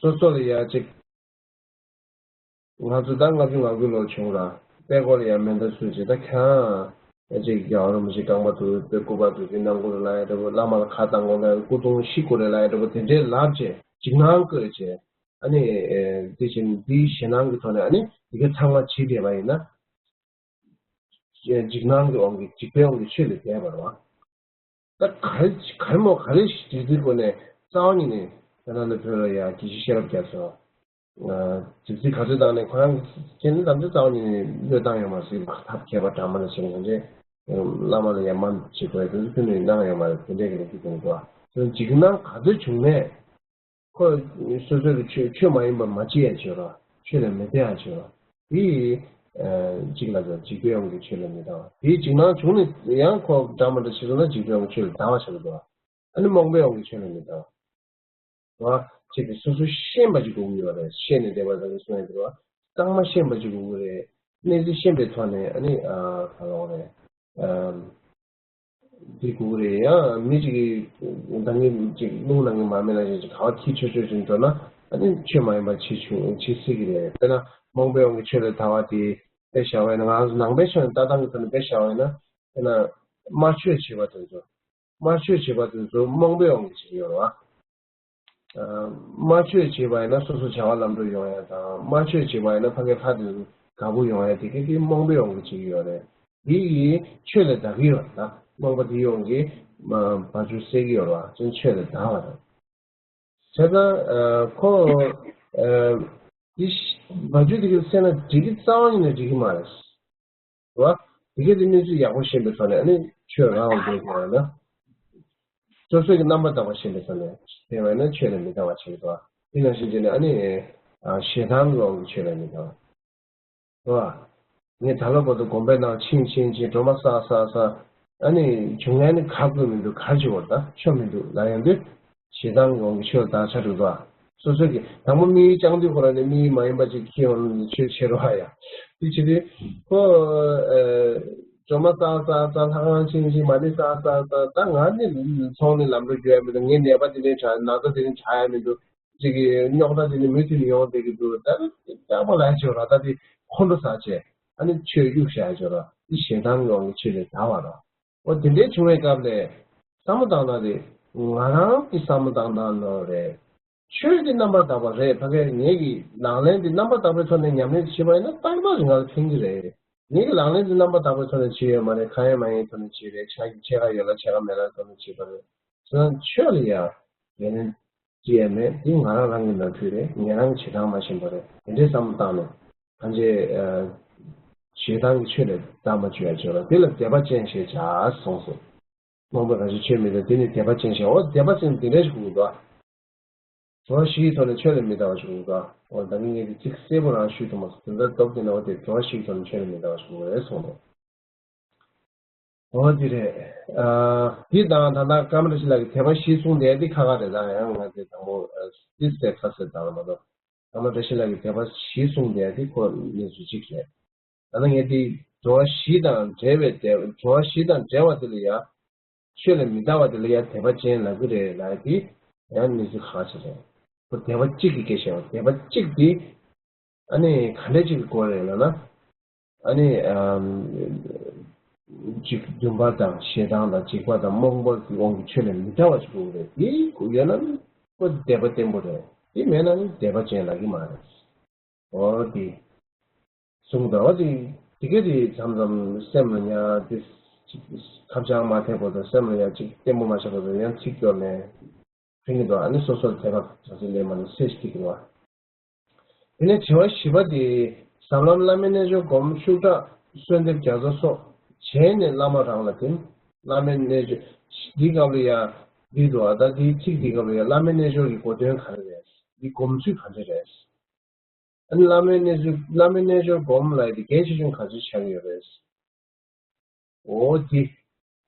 སོ་སོ་ལ་ཡ་ཅིག་ང་ཚོ་ད་ལྔ་བཅུ་ང་དགུ་ལོ་བྱུང་ར། པད་སྐོར་ཡང་མེ་མདའ་བཟོས་བྱས། ད་ཁྱེད་རང་ཅིག་རྒྱལ་བ་རིན་པོ་ཆེ་རྐང་པ་འདུག་པའི་སྐུ་པར་འདུག་ཅིག་གནང་དགོས་རེད་ལབ་ཡ་འདྲ་པོ། བླ་མ་ལ་ཁ་བཏང་དགོས་ལབ་ཡ། སྐུ་གདུང་བཤིག་དགོས་རེད་ལབ་ཡ་འདྲ་པོ། དེ་འདྲའི་ལབ་བྱས་འཇིགས་སྣང་བཀོད་བྱས། ཨ་ནི་དེ་བཞིན་འདིའི་ཞེད་སྣང་གི་ཐོག་ནས་ཨ་ནི་འདི་ག་ཚང་མ་བྱེད་བསྡད་པ་ཡིན་ན། འཇིགས་སྣང་གི་དབང་གིས་འཇིགས་པའི་དབང་གིས་ཆོས་ལས་འདས་པ་རེད་བ། ད་ག་རེ་ག་རེ་མོ་ག་རེ་ཞིག་བྲིས་ཚུལ་སྒོ་ནས་རྩ་བ་ཉིད་ནས་ད་ལྟ་ནས་བོད་ལ་ཡང་དགེ་བཤེས་ཤེས་རབ་རྒྱ་མཚོ། བྲིས་ཚུལ་ག་ཚོད་བཏང་ནས་ཁོ་རང་གི་ཁྱེད་ནི་ད་ལྟ་རྩ་བ་ཉིད་ནས་བློས་བཏང་ཡོད་མ་རེད། ཐབས་མཁས་པ་འདྲ་མ་ལ་བྱེད་མཁན་ཚོས་བླ་མ་ལ་ཡང་མ་བྱེད་དགོས་དུས་ཁྱོད་ནི་གནང་ཡོད་མ་རེད། དེ་འདྲའི་གི་ལས་ཀྱི་དོན་དུ་འཇིགས་སྣང་ག་ཚོད་བྱུང་ནས། ཁོ་སོ་སོའི་གི་ཆོས་ཆོས་མ་ཡིན་པ་མ་བྱེད་ཡ་བྱེད་རོགས། ཆོས་ལ་མི་ལྟ་ཡ་བྱེད་རོགས། དེ་ཡིས་གཅིག་ལ་འཇིགས་པའི་དབང་གིས་ཆོས་ལ་མི་ལྟ་བ། དེའི་འཇིགས་སྣང་བྱུང་ནས་ཡང་ཁོ་འདྲ་མ་འདྲ་བྱེད་སོང་ན་འཇིགས་པའི་དབང་གིས་ཆོས་ལ་ལྟ་བ་བྱེད་དགོས་པ། ཨ་ནི་རྨོངས་པའི་དབང་གིས་ཆོས་ལ་མི་ལྟ་བ། རེད་བ། ཅིག་གིས་སོ་སོ་ཤེས་པ་ཅིག་དགོས་ཀྱི་ཡོད་རེད། ཤེས་ནས་བསྡད་པ་དང་གི་གསུང་ཡ་དེ་རེད་བ། གཙང་མ་ཤེས་པ་ཅིག་དགོས་ཀྱི་རེད། གནས་ཚུལ་ཤེས་པའི་ཐོག་ནས་ཨ་ནི་ག་ལབ་དགོས་རེད། འདི་དགོས་རེད། ཡང་མི་གཅིག་གིས་ད་ངས་ཅིག་རླུང་ནང་གི་མར་མེ་ལ་ཅིག་ག་བ་ཁྱི་ཆོས་ཆོས་ཅིག་འགྲོ་ན་ཨ་ནི་ཆོས་མ་ཡིན་པ་བྱེད་བྱུང་བྱེད་སྲིད་ཀྱི་རེད། དཔེར་ན་རྨོངས་པའི་དབང་གིས་ཆོས་ལ་ལྟ་བ་དེ་དཔེ་བཞག་པ་ཡིན་ན། ང་ཚོ་ནང་པའི་ཆོས་ནི་ལྟ་སྟངས་ཀྱི་ཐོག་ནས་དཔེ་བཞག་པ་ཡིན་ན། དཔེར་ན་དམར་མཆོད་བྱེད་པ་དེ་ཚོ། དམར་མཆོད་བྱེད་པ་དེ་ཚོ་རྨོངས་པའི་དབང་གིས་བྱེད་ཀྱི་ཡོད་རེད་བ། དམར་མཆོད་བྱེད་པ་ཡིན་ན་སོ་སོ་བྱ་བ་ལམ་འགྲོ་ཡོང་ཡ་དང་། དམར་མཆོད་བྱེད་པ་ཡིན་ན་ཕ་གི་ལྷ་དེ་དགའ་པོ་ཡོང་ཡ་དེ་གི་དེ་རྨོངས་པའི་དབང་གིས་བྱེད་ཀྱི་ཡོད་རེད། དེ་ཡིས་ཆོས་ལ་བདག་གི་ཡོད་རེད། ད་རྨོངས་པ་དེའི་དབང་གིས་བ་ཅུང་སེལ་གྱི་ཡོད་རེད་བ། ཅན་ཆོས་ལ་བདག་པ་རེད། བྱས་ཙང་ཁོ་དེ་བ་ཅུང་དེ་གི་སེལ་ན་འགྲིག་གི། རྩ་བ་ཉིད་ནས་འགྲིག་གི་མ་རེད། རེད་བ། དེ་ག་དེ་གནས་ཚུལ་ཡག་པོ་ཤེས་པའི་ཐོག་ནས་ཨ་ནི་ཆོས་རང་དབང་དགོས་དགོས་ན། སོ་སོའི་གི་རྣམ་པར་དག་པ་ཤེས་པའི་ཐོག་ནས་བལྟས་པ་ཡིན་ན་ཆོས་ལ་མི་ལྟ་བ་བྱེད་དགོས། དེ་ནང་བཞིན་བྱས་ནས་ཨ་ནི་ཞེ་སྡང་གི་དབང་གིས་ཆོས་ལ་མི་ལྟ་བ། རེད་བ། ངས་ད་ལོ་བར་དུ་དགོན་པའི་ནང་ཕྱིན་ཕྱིན་ཕྱིན། སྒྲོལ་མ་བསགས་བསགས་བསགས། ཨ་ནི་བྱུང་ཡ་ནི་ག་དགོས་མི་འདུག་ག་བྱེད་དགོས་རེད། ད་ཆོ་མི་འདུག་ལབ་ཡོང་དུས། ཞེ་སྡང་གི་དབང་གིས་ཆོས་ལ་བདག་ཆགས་འགྲོ་གི་འདུག་སོ་སོ་གི་དང་པོ་དམིགས་ཡུལ་བཅངས་དུས་ཁོ་རང་ནས་དམིགས་ཡུལ་མ་ཡིན་པ་ཅིག་འཁྱེར་ཡོང་ནས་ཆོས་བྱེད་རོགས་ཡ། དེ་བྱེད་དུས་ཁོ། སྒྲོལ་མ་བསགས་བསགས་བསགས། ལྷ་ཁང་ཕྱིན་ཕྱིན། མ་ཎི་བསགས་བསགས་བསགས། ད་ང་ནི་ཚོང་ནི་ལམ་འགྲོ་རྒྱུ་ཡ་མི་འདུག་ངའི་ནད་པ་དེ་ནས་དྲག་ན་ཚ་དེ་ནས་དྲག་ཡ་མི་འདུག་ཅིག་གི་རྙོག་དྲ་དེ་ནི་མུ་མཐུད་ནས་ཡོང་བསྡད་ཀྱི་འདུག་ད་ནི་སྐྱག་པ་ལ་བྱེད་ར། ད་དེ་ཁོང་ཁྲོ་ཟ་བྱས་ཨ་ནི་ཆོས་གཡུག་བཞག་བྱེད་ར། དེ་ཞེ་སྡང་གི་དབང་གིས་ཆོས་ལས་འདའ་བ་ར། འོ་དེ་འདྲའི་བྱུང་བའི་སྐབས་ལ་བསམ་བློ་བཏང་ན་དེ་ང་རང་གི་བསམ་བློ་བཏང་སྟངས་ནོར་རེད། ཆོས་དེ་རྣམ་པར་དག་པ་རེད། ཕ་གིར་ངེད་ཀྱི་ལག་ལེན་དེ་རྣམ་པར་དག་པའི་ཐོག་ནས་ཉམས་ལེན་བྱེད་པ་ཡིན་ན་ཏག་ཏག་ཅིག་ང་ལ་ཕན་གྱི་རེད། ངེད་ཀྱི་ལག་ལེན་དེ་རྣམ་པར་དག་པའི་ཐོག་ནས་བྱེད་ཡོད་མ་རེད། ཁ་ཡ་མ་ཡའི་ཐོག་ནས་བྱེད་རེད། ཕྱེད་ཀ་ཡོད་ལ་ཕྱེད་ཀ་མེད་ལ་ཐོག་ནས་བྱེད་པ་རེད། བྱས་ཙང་ཆོས་ལ་ཡ་འགན་ལེན་ཅི་ཡང་མེད། འདི་ང་རང་རང་གི་ནོར་འཁྲུལ་རེད། ངེད་རང་གི་བྱེད་སྟངས་མ་ཤེས་པ་རེད། དེ་འདྲའི་བསམ་བློ་བཏང་ནས་གང་ཅི། ཞེ་སྡང་གི་ཆོས་ལས་བདག་མ་བྱོས་ཡ་བྱོས་ར། དེ་ལ་དད་པ་ཅན་ཞེས་བྱ་གསུངས་སོ། རྨོངས་པའི་གང་ཞིག་ཆོས་མི་ལྟ། དེ་ནི་དད་པ་ཅན་ཞེས། འོ་དད་པ་ཅན་དེ་འདྲ་ཞིག་དགོས་འདུག་ཨ། གྲོགས་བཞིའི་ཐོག་ནས་ཆོས་ལས་མི་འདའ་བ་ཞིག་དགོས་འདུག་ཨ། འོ་ད་ནི་ངས་དེ་ཚིག་གསལ་པོ་རང་ཞུས་ཐུབ་མ་སོང་། དོན་དག་སྟོབས་ཀྱིས་ན་འོ་དེ་གྲོགས་བཞིའི་ཐོག་ནས་ཆོས་ལས་མི་འདའ་བ་ཞིག་དགོས་རེད་གསུངས་འདུག་འོ་དེ་རེད། ཨ། འདི་དང་ད་ལྟ་ཀརྨ་བཀྲ་ཤིས་ལགས་ཀྱིས་དད་པ་བཞི་གསུངས་བསྡད་དེ་ཁ་ཁ་རེད། ད་ཡང་ང་ཚོས་དང་པོ་ཨ་ཏིས་པའི་ཁ་གསལ་བཏང་ལ་མ་གཏོགས་ཀརྨ་བཀྲ་ཤིས་ལགས་ཀྱིས་དད་པ་བཞི་གསུངས་བསྡད་དེ་ཁོ་གནས་ཚུལ་གཅིག་རེད། ད་ནི་ངས་འདི་འགྲོ་བ་བཞི་དང་བྲལ་བའི་དད། འགྲོ་བ་བཞི་དང་བྲལ་བ་དེ་ལ་ཡ། ཆོས་ལས་མི་འདའ་བ་དེ་ལ་ཡ་དད་པ་ཅན་ལབ་ཀྱི་རེད་ལབ་ཡ་དེ་ཡང་གནས་ཚུལ་ཁག་ཅིག་རེད། ཁོ་དད་པ་གཅིག་གི་སྐད་བཤད་པ། དད་པ་གཅིག་དེ་ཨ་ནི་ག་འདྲ་ཅིག་གི་སྐོར་རེད་ལབ་ན། ཨ་ནི་ཨམ། ཅིག་འདུན་པ་དང་ཞེ་སྡང་དང་འཇིགས་པ་དང་རྨོངས་པ་གི་དབང་གིས་ཆོས་ལས་མི་འདའ་བ་ཞིག་དགོས་ཀྱི་རེད། དེ་ཡོད་ན་ནི་ཁོ་དད་པ་བརྟན་པོ་རེད། དེ་མེད་ན་ནི་དད་པ་ཅན་ལབ་ཀྱི་མ་རེད། འོ་དེ། གསུངས་འདུག་འོ་དེ་དེ་ག་དེ་མཚམས་མཚམས་སེམས་ལ་ཡང་དེ་ཅིག་ཁ་བྱང་མ་ཐེག་པ་དང་སེམས་ལ་ཡང་ཅིག་བརྟན་པོ་མ་ཆགས་པ་དང་ཡང་ཚིག་སྐྱོར་ནས་ཕན་གྱི་འདུག་ཨ་ནི་སོ་སོར་དད་པ་ག་ཚོད་ལས་མ་ནི་སེ་ཞིག་གི་འདུག་དེ་ནས་དྲི་བ་བཞི་པ་དེ། ཟབ་ལམ་བླ་མའི་རྣལ་འབྱོར་སྒོམ། ཤུགས་དྲག་གསོལ་འདེབས་རྒྱ་མཚོ་སོགས་བྱས་ནས་བླ་མ་རང་ལ་བསྟེན། བླ་མའི་རྣལ་འབྱོར་འདི་སྐབས་ལ་ཡང་འདི་འདུག་ཨ། ད་འདིའི་ཚིག་འདི་སྐབས་ལ་ཡང་བླ་མའི་རྣལ་འབྱོར་གྱི་གོ་དོན་ག་རེ་རེད། འདི་སྒོམ་ཚུལ་ག་འདྲ་རེད། ཨ་ནི་བླ་མའི་རྣལ་འབྱོར་བླ་མའི་རྣལ་འབྱོར་སྒོམ་ལབ་ཡ་དེ་གལ་ཆེ་ཆུང་ག་ཚོད་ཆགས་ཀྱི་ཡོད་རེད། འོ་དེ།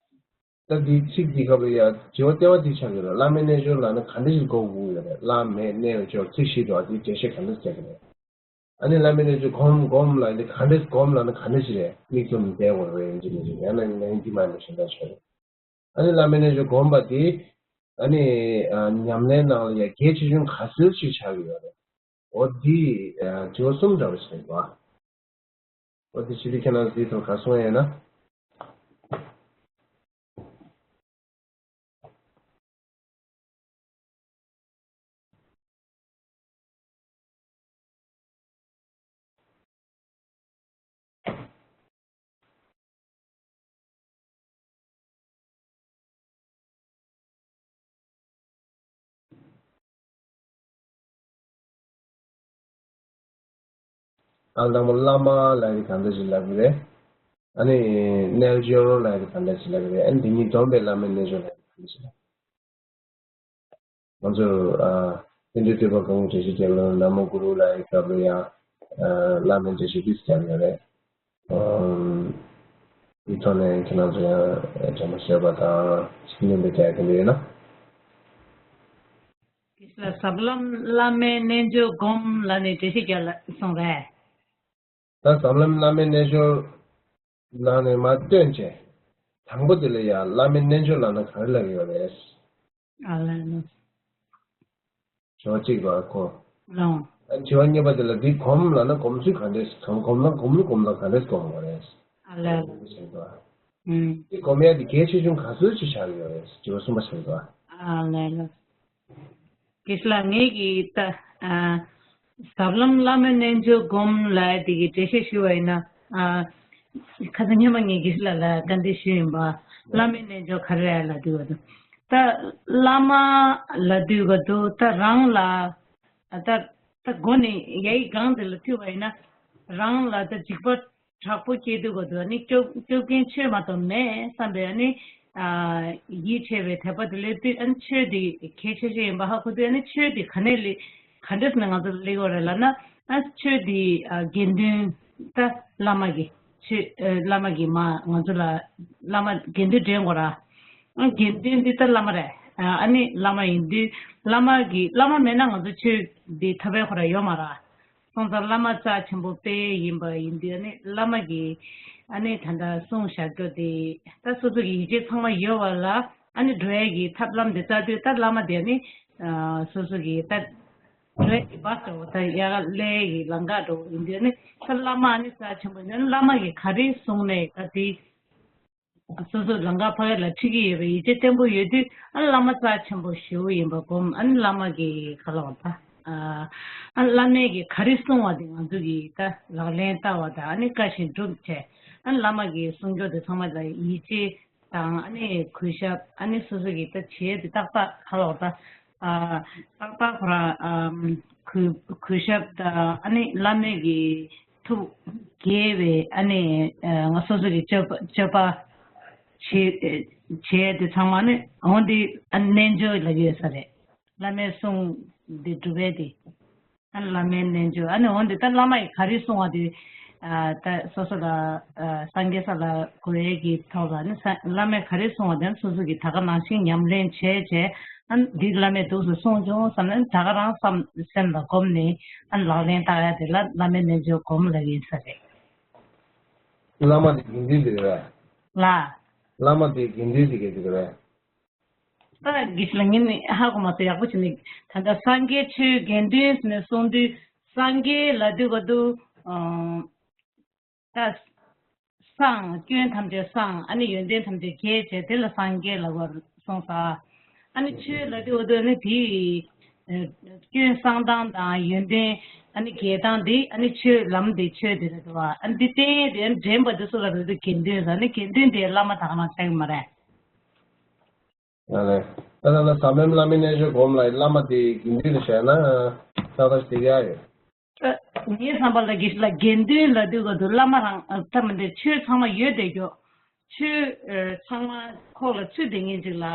ད་དེའི་ཚིག་འདི་སྐབས་ལ་ཡ་དྲི་བ་ལྟེ་བ་འདི་ཆགས་ཀྱི་རེད། བླ་མའི་རྣལ་འབྱོར་ལབ་ན་ག་འདྲ་ཞིག་གོ་དགོས་ཀྱི་ཡོད་རེད། བླ་མའི་རྣལ་འབྱོར་ཚིག་བཞི་འདུག་ཨ། དེའི་འགྲེལ་བཤད་ག་འདྲ་རྒྱག་གི་རེད། ཨ་ནི་བླ་མའི་རྣལ་འབྱོར་སྒོམ་སྒོམ་ལབ་ཡ་དེ་ག་འདྲ་སྒོམ་ལབ་ན་ག་འདྲ་ཞིག་རེད། མིག་བཙུམ་ནས་བསྡད་དགོས་རེད་ཡིན་གཅིག་མིན་གཅིག་ཡང་ན་ཡང་འདི་མ་ནས་གཞན་དག་ཆོས་རེད། ཨ་ནི་བླ་མའི་རྣལ་འབྱོར་སྒོམ་པ་དེ་ཨ་ནི་ཉམས་ལེན་ནང་ལ་ཡ་གལ་ཆེ་ཆུང་ག་ཚོད་ཅིག་ཆགས་ཀྱི་ཡོད་རེད། འོ་འདི་དྲི་བ་གསུམ་འདྲ་བ་ཞིག་རེད་པ། འོ་དེ་ཕྱི་དྲིལ་ཁྱེད་རང་གཟིགས་ཐུབ་ག་སོང་ཡིན་ན། ཨ་དང་པོ་བླ་མ་ལབ་ཡ་དེ་གང་འདྲ་ཞིག་ལབ་ཀྱི་རེད། ཨ་ནི་རྣལ་འབྱོར་ལབ་ཡ་དེ་གང་འདྲ་ཞིག་ལབ་ཀྱི་རེད། ཨ་ནི་དེ་གཉིས་བསྡོམས་པའི་བླ་མའི་རྣལ་འབྱོར་ལབ་ཡ་དེ་གང་འདྲ་ཞིག་ལབ། ང་ཚོས་ཨ་རྟེན་འབྲེལ་བསྟོད་པ་གང་གི་འགྲེལ་བཤད་རྒྱབ་ལ་ན་མོ་གུ་རུ་ལབ་ཡ་སྐབས་ལ་ཡང་ཨ་བླ་མའི་འགྲེལ་བཤད་ཏོག་ཙམ་རྒྱབ་ཡོད་རེད། ཨམ། དེའི་ཐོག་ནས་ཁྱེད་རང་ཚོ་ཡང་དྲན་པ་གསོས་པ་དང་ཤེས་ཡོན་པའི་གྲས་དེ་འདྲ་ཡོད་ན། དེ་ལ་ཟབ་ལམ་བླ་མའི་རྣལ་འབྱོར་སྒོམ་ལབ་ནས་འགྲེལ་བཤད་རྒྱབ་ལ་སོང་རེད། ད་ཟབ་ལམ་བླ་མའི་རྣལ་འབྱོར་ལབ་ནས་མར་བཏོན་བྱས། དང་པོ་དེ་ལ་ཡང་བླ་མའི་རྣལ་འབྱོར་ལབ་ན་ག་རེ་ལབ་ཀྱི་ཡོད་རེད། ཨ་ལ་ལ། དྲི་བ་གཅིག་པ་ཁོ། ལོང་། དྲི་བ་གཉིས་པ་དེ་ལ་འདི་སྒོམ་ལབ་ན་སྒོམ་ཚུལ་ག་འདྲས་སྒོམ་སྒོམ་ན་སྒོམ་ལུགས་སྒོམ་ལ་ག་འདྲས་སྒོམ་དགོས་རེད། ཨ་ལ་ལ། ཞེས་དང་། ཨུམ། འདི་སྒོམ་ཡ་འདི་གལ་ཆེ་ཆུང་ག་ཚོད་ཅིག་བཞག་ཡོད་རེད། དྲི་བ་གསུམ་པ་ཞེས་དང་། ཨ་ལ་ལ། དེ་ལ་ངེད་ཀྱིས་ད་ཨ་ཟབ་ལམ་བླ་མའི་རྣལ་འབྱོར་སྒོམ་ལབ་ཡ་དེ་གི་འགྲེལ་བཤད་ཞུ་བ་ཡིན་ན། ཨ་ཁ་སང་སྔོན་མ་ངས་དགེ་བཤེས་ལགས་ལ་བཀའ་འདྲི་ཞུས་ཡིན་པ། བླ་མའི་རྣལ་འབྱོར་ག་རེ་རེད་ལབ་དུས་བ་དུ། ད་བླ་མ་ལབ་དུས་བ་དུ་ད་རང་ལ། ཨ་ད་ད་སྒོ་ནས་ཡ་ཡི་སྒང་དེ་ལ་ཐུག་པ་ཡིན་ན། རང་ལ་ད་འཇིགས་པ་དྲག་པོ་སྐྱེ་དུས་བ་དུ་ནི་སྐྱོབ་སྐྱོབ་མཁན་ཆོས་མ་གཏོགས་མེད་བསམ་པའི་ནི། ཨ་ཡིད་ཆེས་པའི་དད་པ་དེ་སླེབས་དུས་ཨ་ནི་ཆོས་དེ་གལ་ཆེ་ཤོས་ཡིན་པ་ཧ་གོ་དུས་ཨ་ནི་ཆོས་དེ་ག་ནས་སླེབས། ག་འདྲས་ནས་ང་ཚོ་སླེབས་ཡོད་རེད་ལབ་ན། ཨ་ཆོས་འདི་ཨ་དགེ་འདུན་ད་བླ་མ་གི་ཆོས་ཨ་བླ་མ་གི་མ་ང་ཚོ་ལ་བླ་མ་དགེ་འདུན་འདྲེན་དགོས་ར། ཨ་དགེ་འདུན་འདི་ད་བླ་མ་རེད། ཨ་ནི་བླ་མ་ཡིན་དུས་བླ་མ་གི་བླ་མ་མེད་ན་ང་ཚོ་ཆོས་འདི་ཐོབ་པའི་ཁོ་ར་ཡོད་མ་ར། སོང་ཙང་བླ་མ་རྩ་ཆེན་པོ་དཔེ་ཡིན་པ་ཡིན་དུས་ཨ་ནི་བླ་མ་གི་ཨ་ནི་ད་ལྟ་གསུང་བཞག་རྒྱུ་དེ་ད་སོ་སོ་གི་ཡིད་ཆེས་ཚང་མ་ཡོད་པ་ལ་ཨ་ནི་འགྲོ་ཡས་ཀྱི་ཐབས་ལམ་དེ་བཙལ་དུས་ད་བླ་མ་དེ་ཨ་ནི་ཨ་སོ་སོ་གི་ད། བྲོས་ཀྱི་བ་འགྲོ་ད་ཡ་ག་ལས་ཀྱི་ལང་ཀ་འགྲོ་ཡིན་དུས་ནི་ད་བླ་མ་ནི་རྩ་ཆེན་པོ་ཡིན་བླ་མ་གིས་ག་རེ་གསུངས་ནས་ད་དེ་སོ་སོ་ལང་ཀ་ཕ་གི་ལ་ཁྲིད་ཀྱི་ཡོད་པའི་ཡིད་ཆེས་བརྟན་པོ་ཡོད་དུས་ཨ་བླ་མ་རྩ་ཆེན་པོ་ཞེ་པོ་ཡིན་པ་སྒོམ། ཨ་ནི་བླ་མ་གི་ག་ལ་བ་ད་ཨ་བླ་མས་གི་ག་རེ་གསུངས་བ་དེ་ང་ཚོ་གི་ད་ལག་ལེན་བསྟར་བ་དང་ཨ་ནི་བཀའ་བཞིན་སྒྲུབ་བྱས། ཨ་ནི་བླ་མ་གི་གསུང་སྐྱོར་དེ་ཚང་མ་ལ་ཡིད་ཆེས། དང་ཨ་ནི་གུས་ཞབས་ཨ་ནི་སོ་སོ་གི་ད་བྱེད་དེ་ཏག་ཏག་ག་ལོག་ད་ཨ་ཏག་ཏག་ཁོ་རང་ཨམ་གུས་གུས་ཞབས་དང་ཨ་ནི་བླ་མའི་གི་ཐུགས་དགྱེས་པའི་ཨ་ནི་ཨ་ང་སོ་སོ་གི་སྤྱོད་པ་སྤྱོད་པ་བྱེད་བྱེད་དེ་ཚང་མ་ནི་འོན་ཏེ་ཨ་ནི་རྣལ་འབྱོར་ལ་ཡོད་ས་རེད། བླ་མའི་གསུང་འདི་སྒྲུབ་པའི་དེ། ཨ་ནི་བླ་མའི་རྣལ་འབྱོར་ཨ་ནི་འོན་ཏེ་ད་བླ་མ་ཡིས་ག་རེ་གསུང་བ་དེ། ཨ་ད་སོ་སོ་ལ་ཨ་སངས་རྒྱས་ས་ལ་གོ་ཡས་ཀྱི་ཐོག་ལ་ནི་ས་བླ་མས་ག་རེ་གསུང་བ་དེ་སོ་སོ་གིས་ད་ག་ནང་བཞིན་ཉམས་ལེན་བྱས་བྱས་ཨ་ནི་འདི་བླ་མས་འདུག་སེ་གསུངས་བྱུང་བསམ་ནས་ད་ག་རང་བསམ་སེམས་ལ་སྒོམ་ནས་ཨ་ནི་ལག་ལེན་བསྟར་ཡ་དེ་ལ་བླ་མའི་རྣལ་འབྱོར་སྒོམ་ལབ་ཡིན་ས་རེད། བླ་མ་དེ་དགེ་འདུན་དེ་རེད། ལ། བླ་མ་དེ་དགེ་འདུན་དེ་ག་དེ་རེད། ད་དགེ་བཤེས་ལགས་ངས་ནི་ཧ་གོ་མ་སོང་ཡག་པོ་བྱས་ནས་ད་ལྟ་སངས་རྒྱས་ཆོས་དགེ་འདུན་ཟེར་ནས་གསུངས་དུས་སངས་རྒྱས་ལབ་དུས་ག་དུས་ཨང་ད་སངས་སྐྱོན་ཐམས་ཅད་སངས་ཨ་ནི་ཡོན་ཏན་ཐམས་ཅད་རྒྱས་བྱས་དེ་ལ་སངས་རྒྱས་ལབ་པར་གསུངས་ས། ཨ་ནི་ཆོས་ལབ་དུས་ག་དུས་ཨ་ནི་དེའི་ཨ་སྐྱོན་སངས་སྟངས་དང་ཡོན་ཏན་ཨ་ནི་རྒྱས་སྟངས་དེ་ཨ་ནི་ཆོས་ལམ་དེ་ཆོས་དེ་རེད་དོ། ཨ་ནི་དེ་བསྟན་དེ་ཨ་ནི་འདྲེན་པ་དེ་སུ་ལ་རེད་དུས་དགེ་འདུན་ཟེར་ཨ་ནི་དགེ་འདུན་དེ་བླ་མ་དག་ན་ཆགས་ཀྱི་མ་རེད། ཨ་ལས། ད་ལྟ་ན་ཟབ་ལམ་བླ་མའི་རྣལ་འབྱོར་སྒོམ་ལ་བླ་མ་དེ་དགེ་འདུན་ལ་བཤད་ན་ཏག་ཏག་ཞིག་ཡ་ཡོད། ཨ་ངའི་བསམ་པ་ལ་དགེ་ལ་དགེ་འདུན་ལབ་དུས་ག་དུས་བླ་མ་རང་ཨ་ད་མི་འདྲ་ཆོས་ཚང་མ་ཡོད་བསྡད་རྒྱུ། ཆོས་ཨ་ཚང་མ་ཁོག་ལ་ཚུད་བསྡད་མཁན་ཅིག་ལ་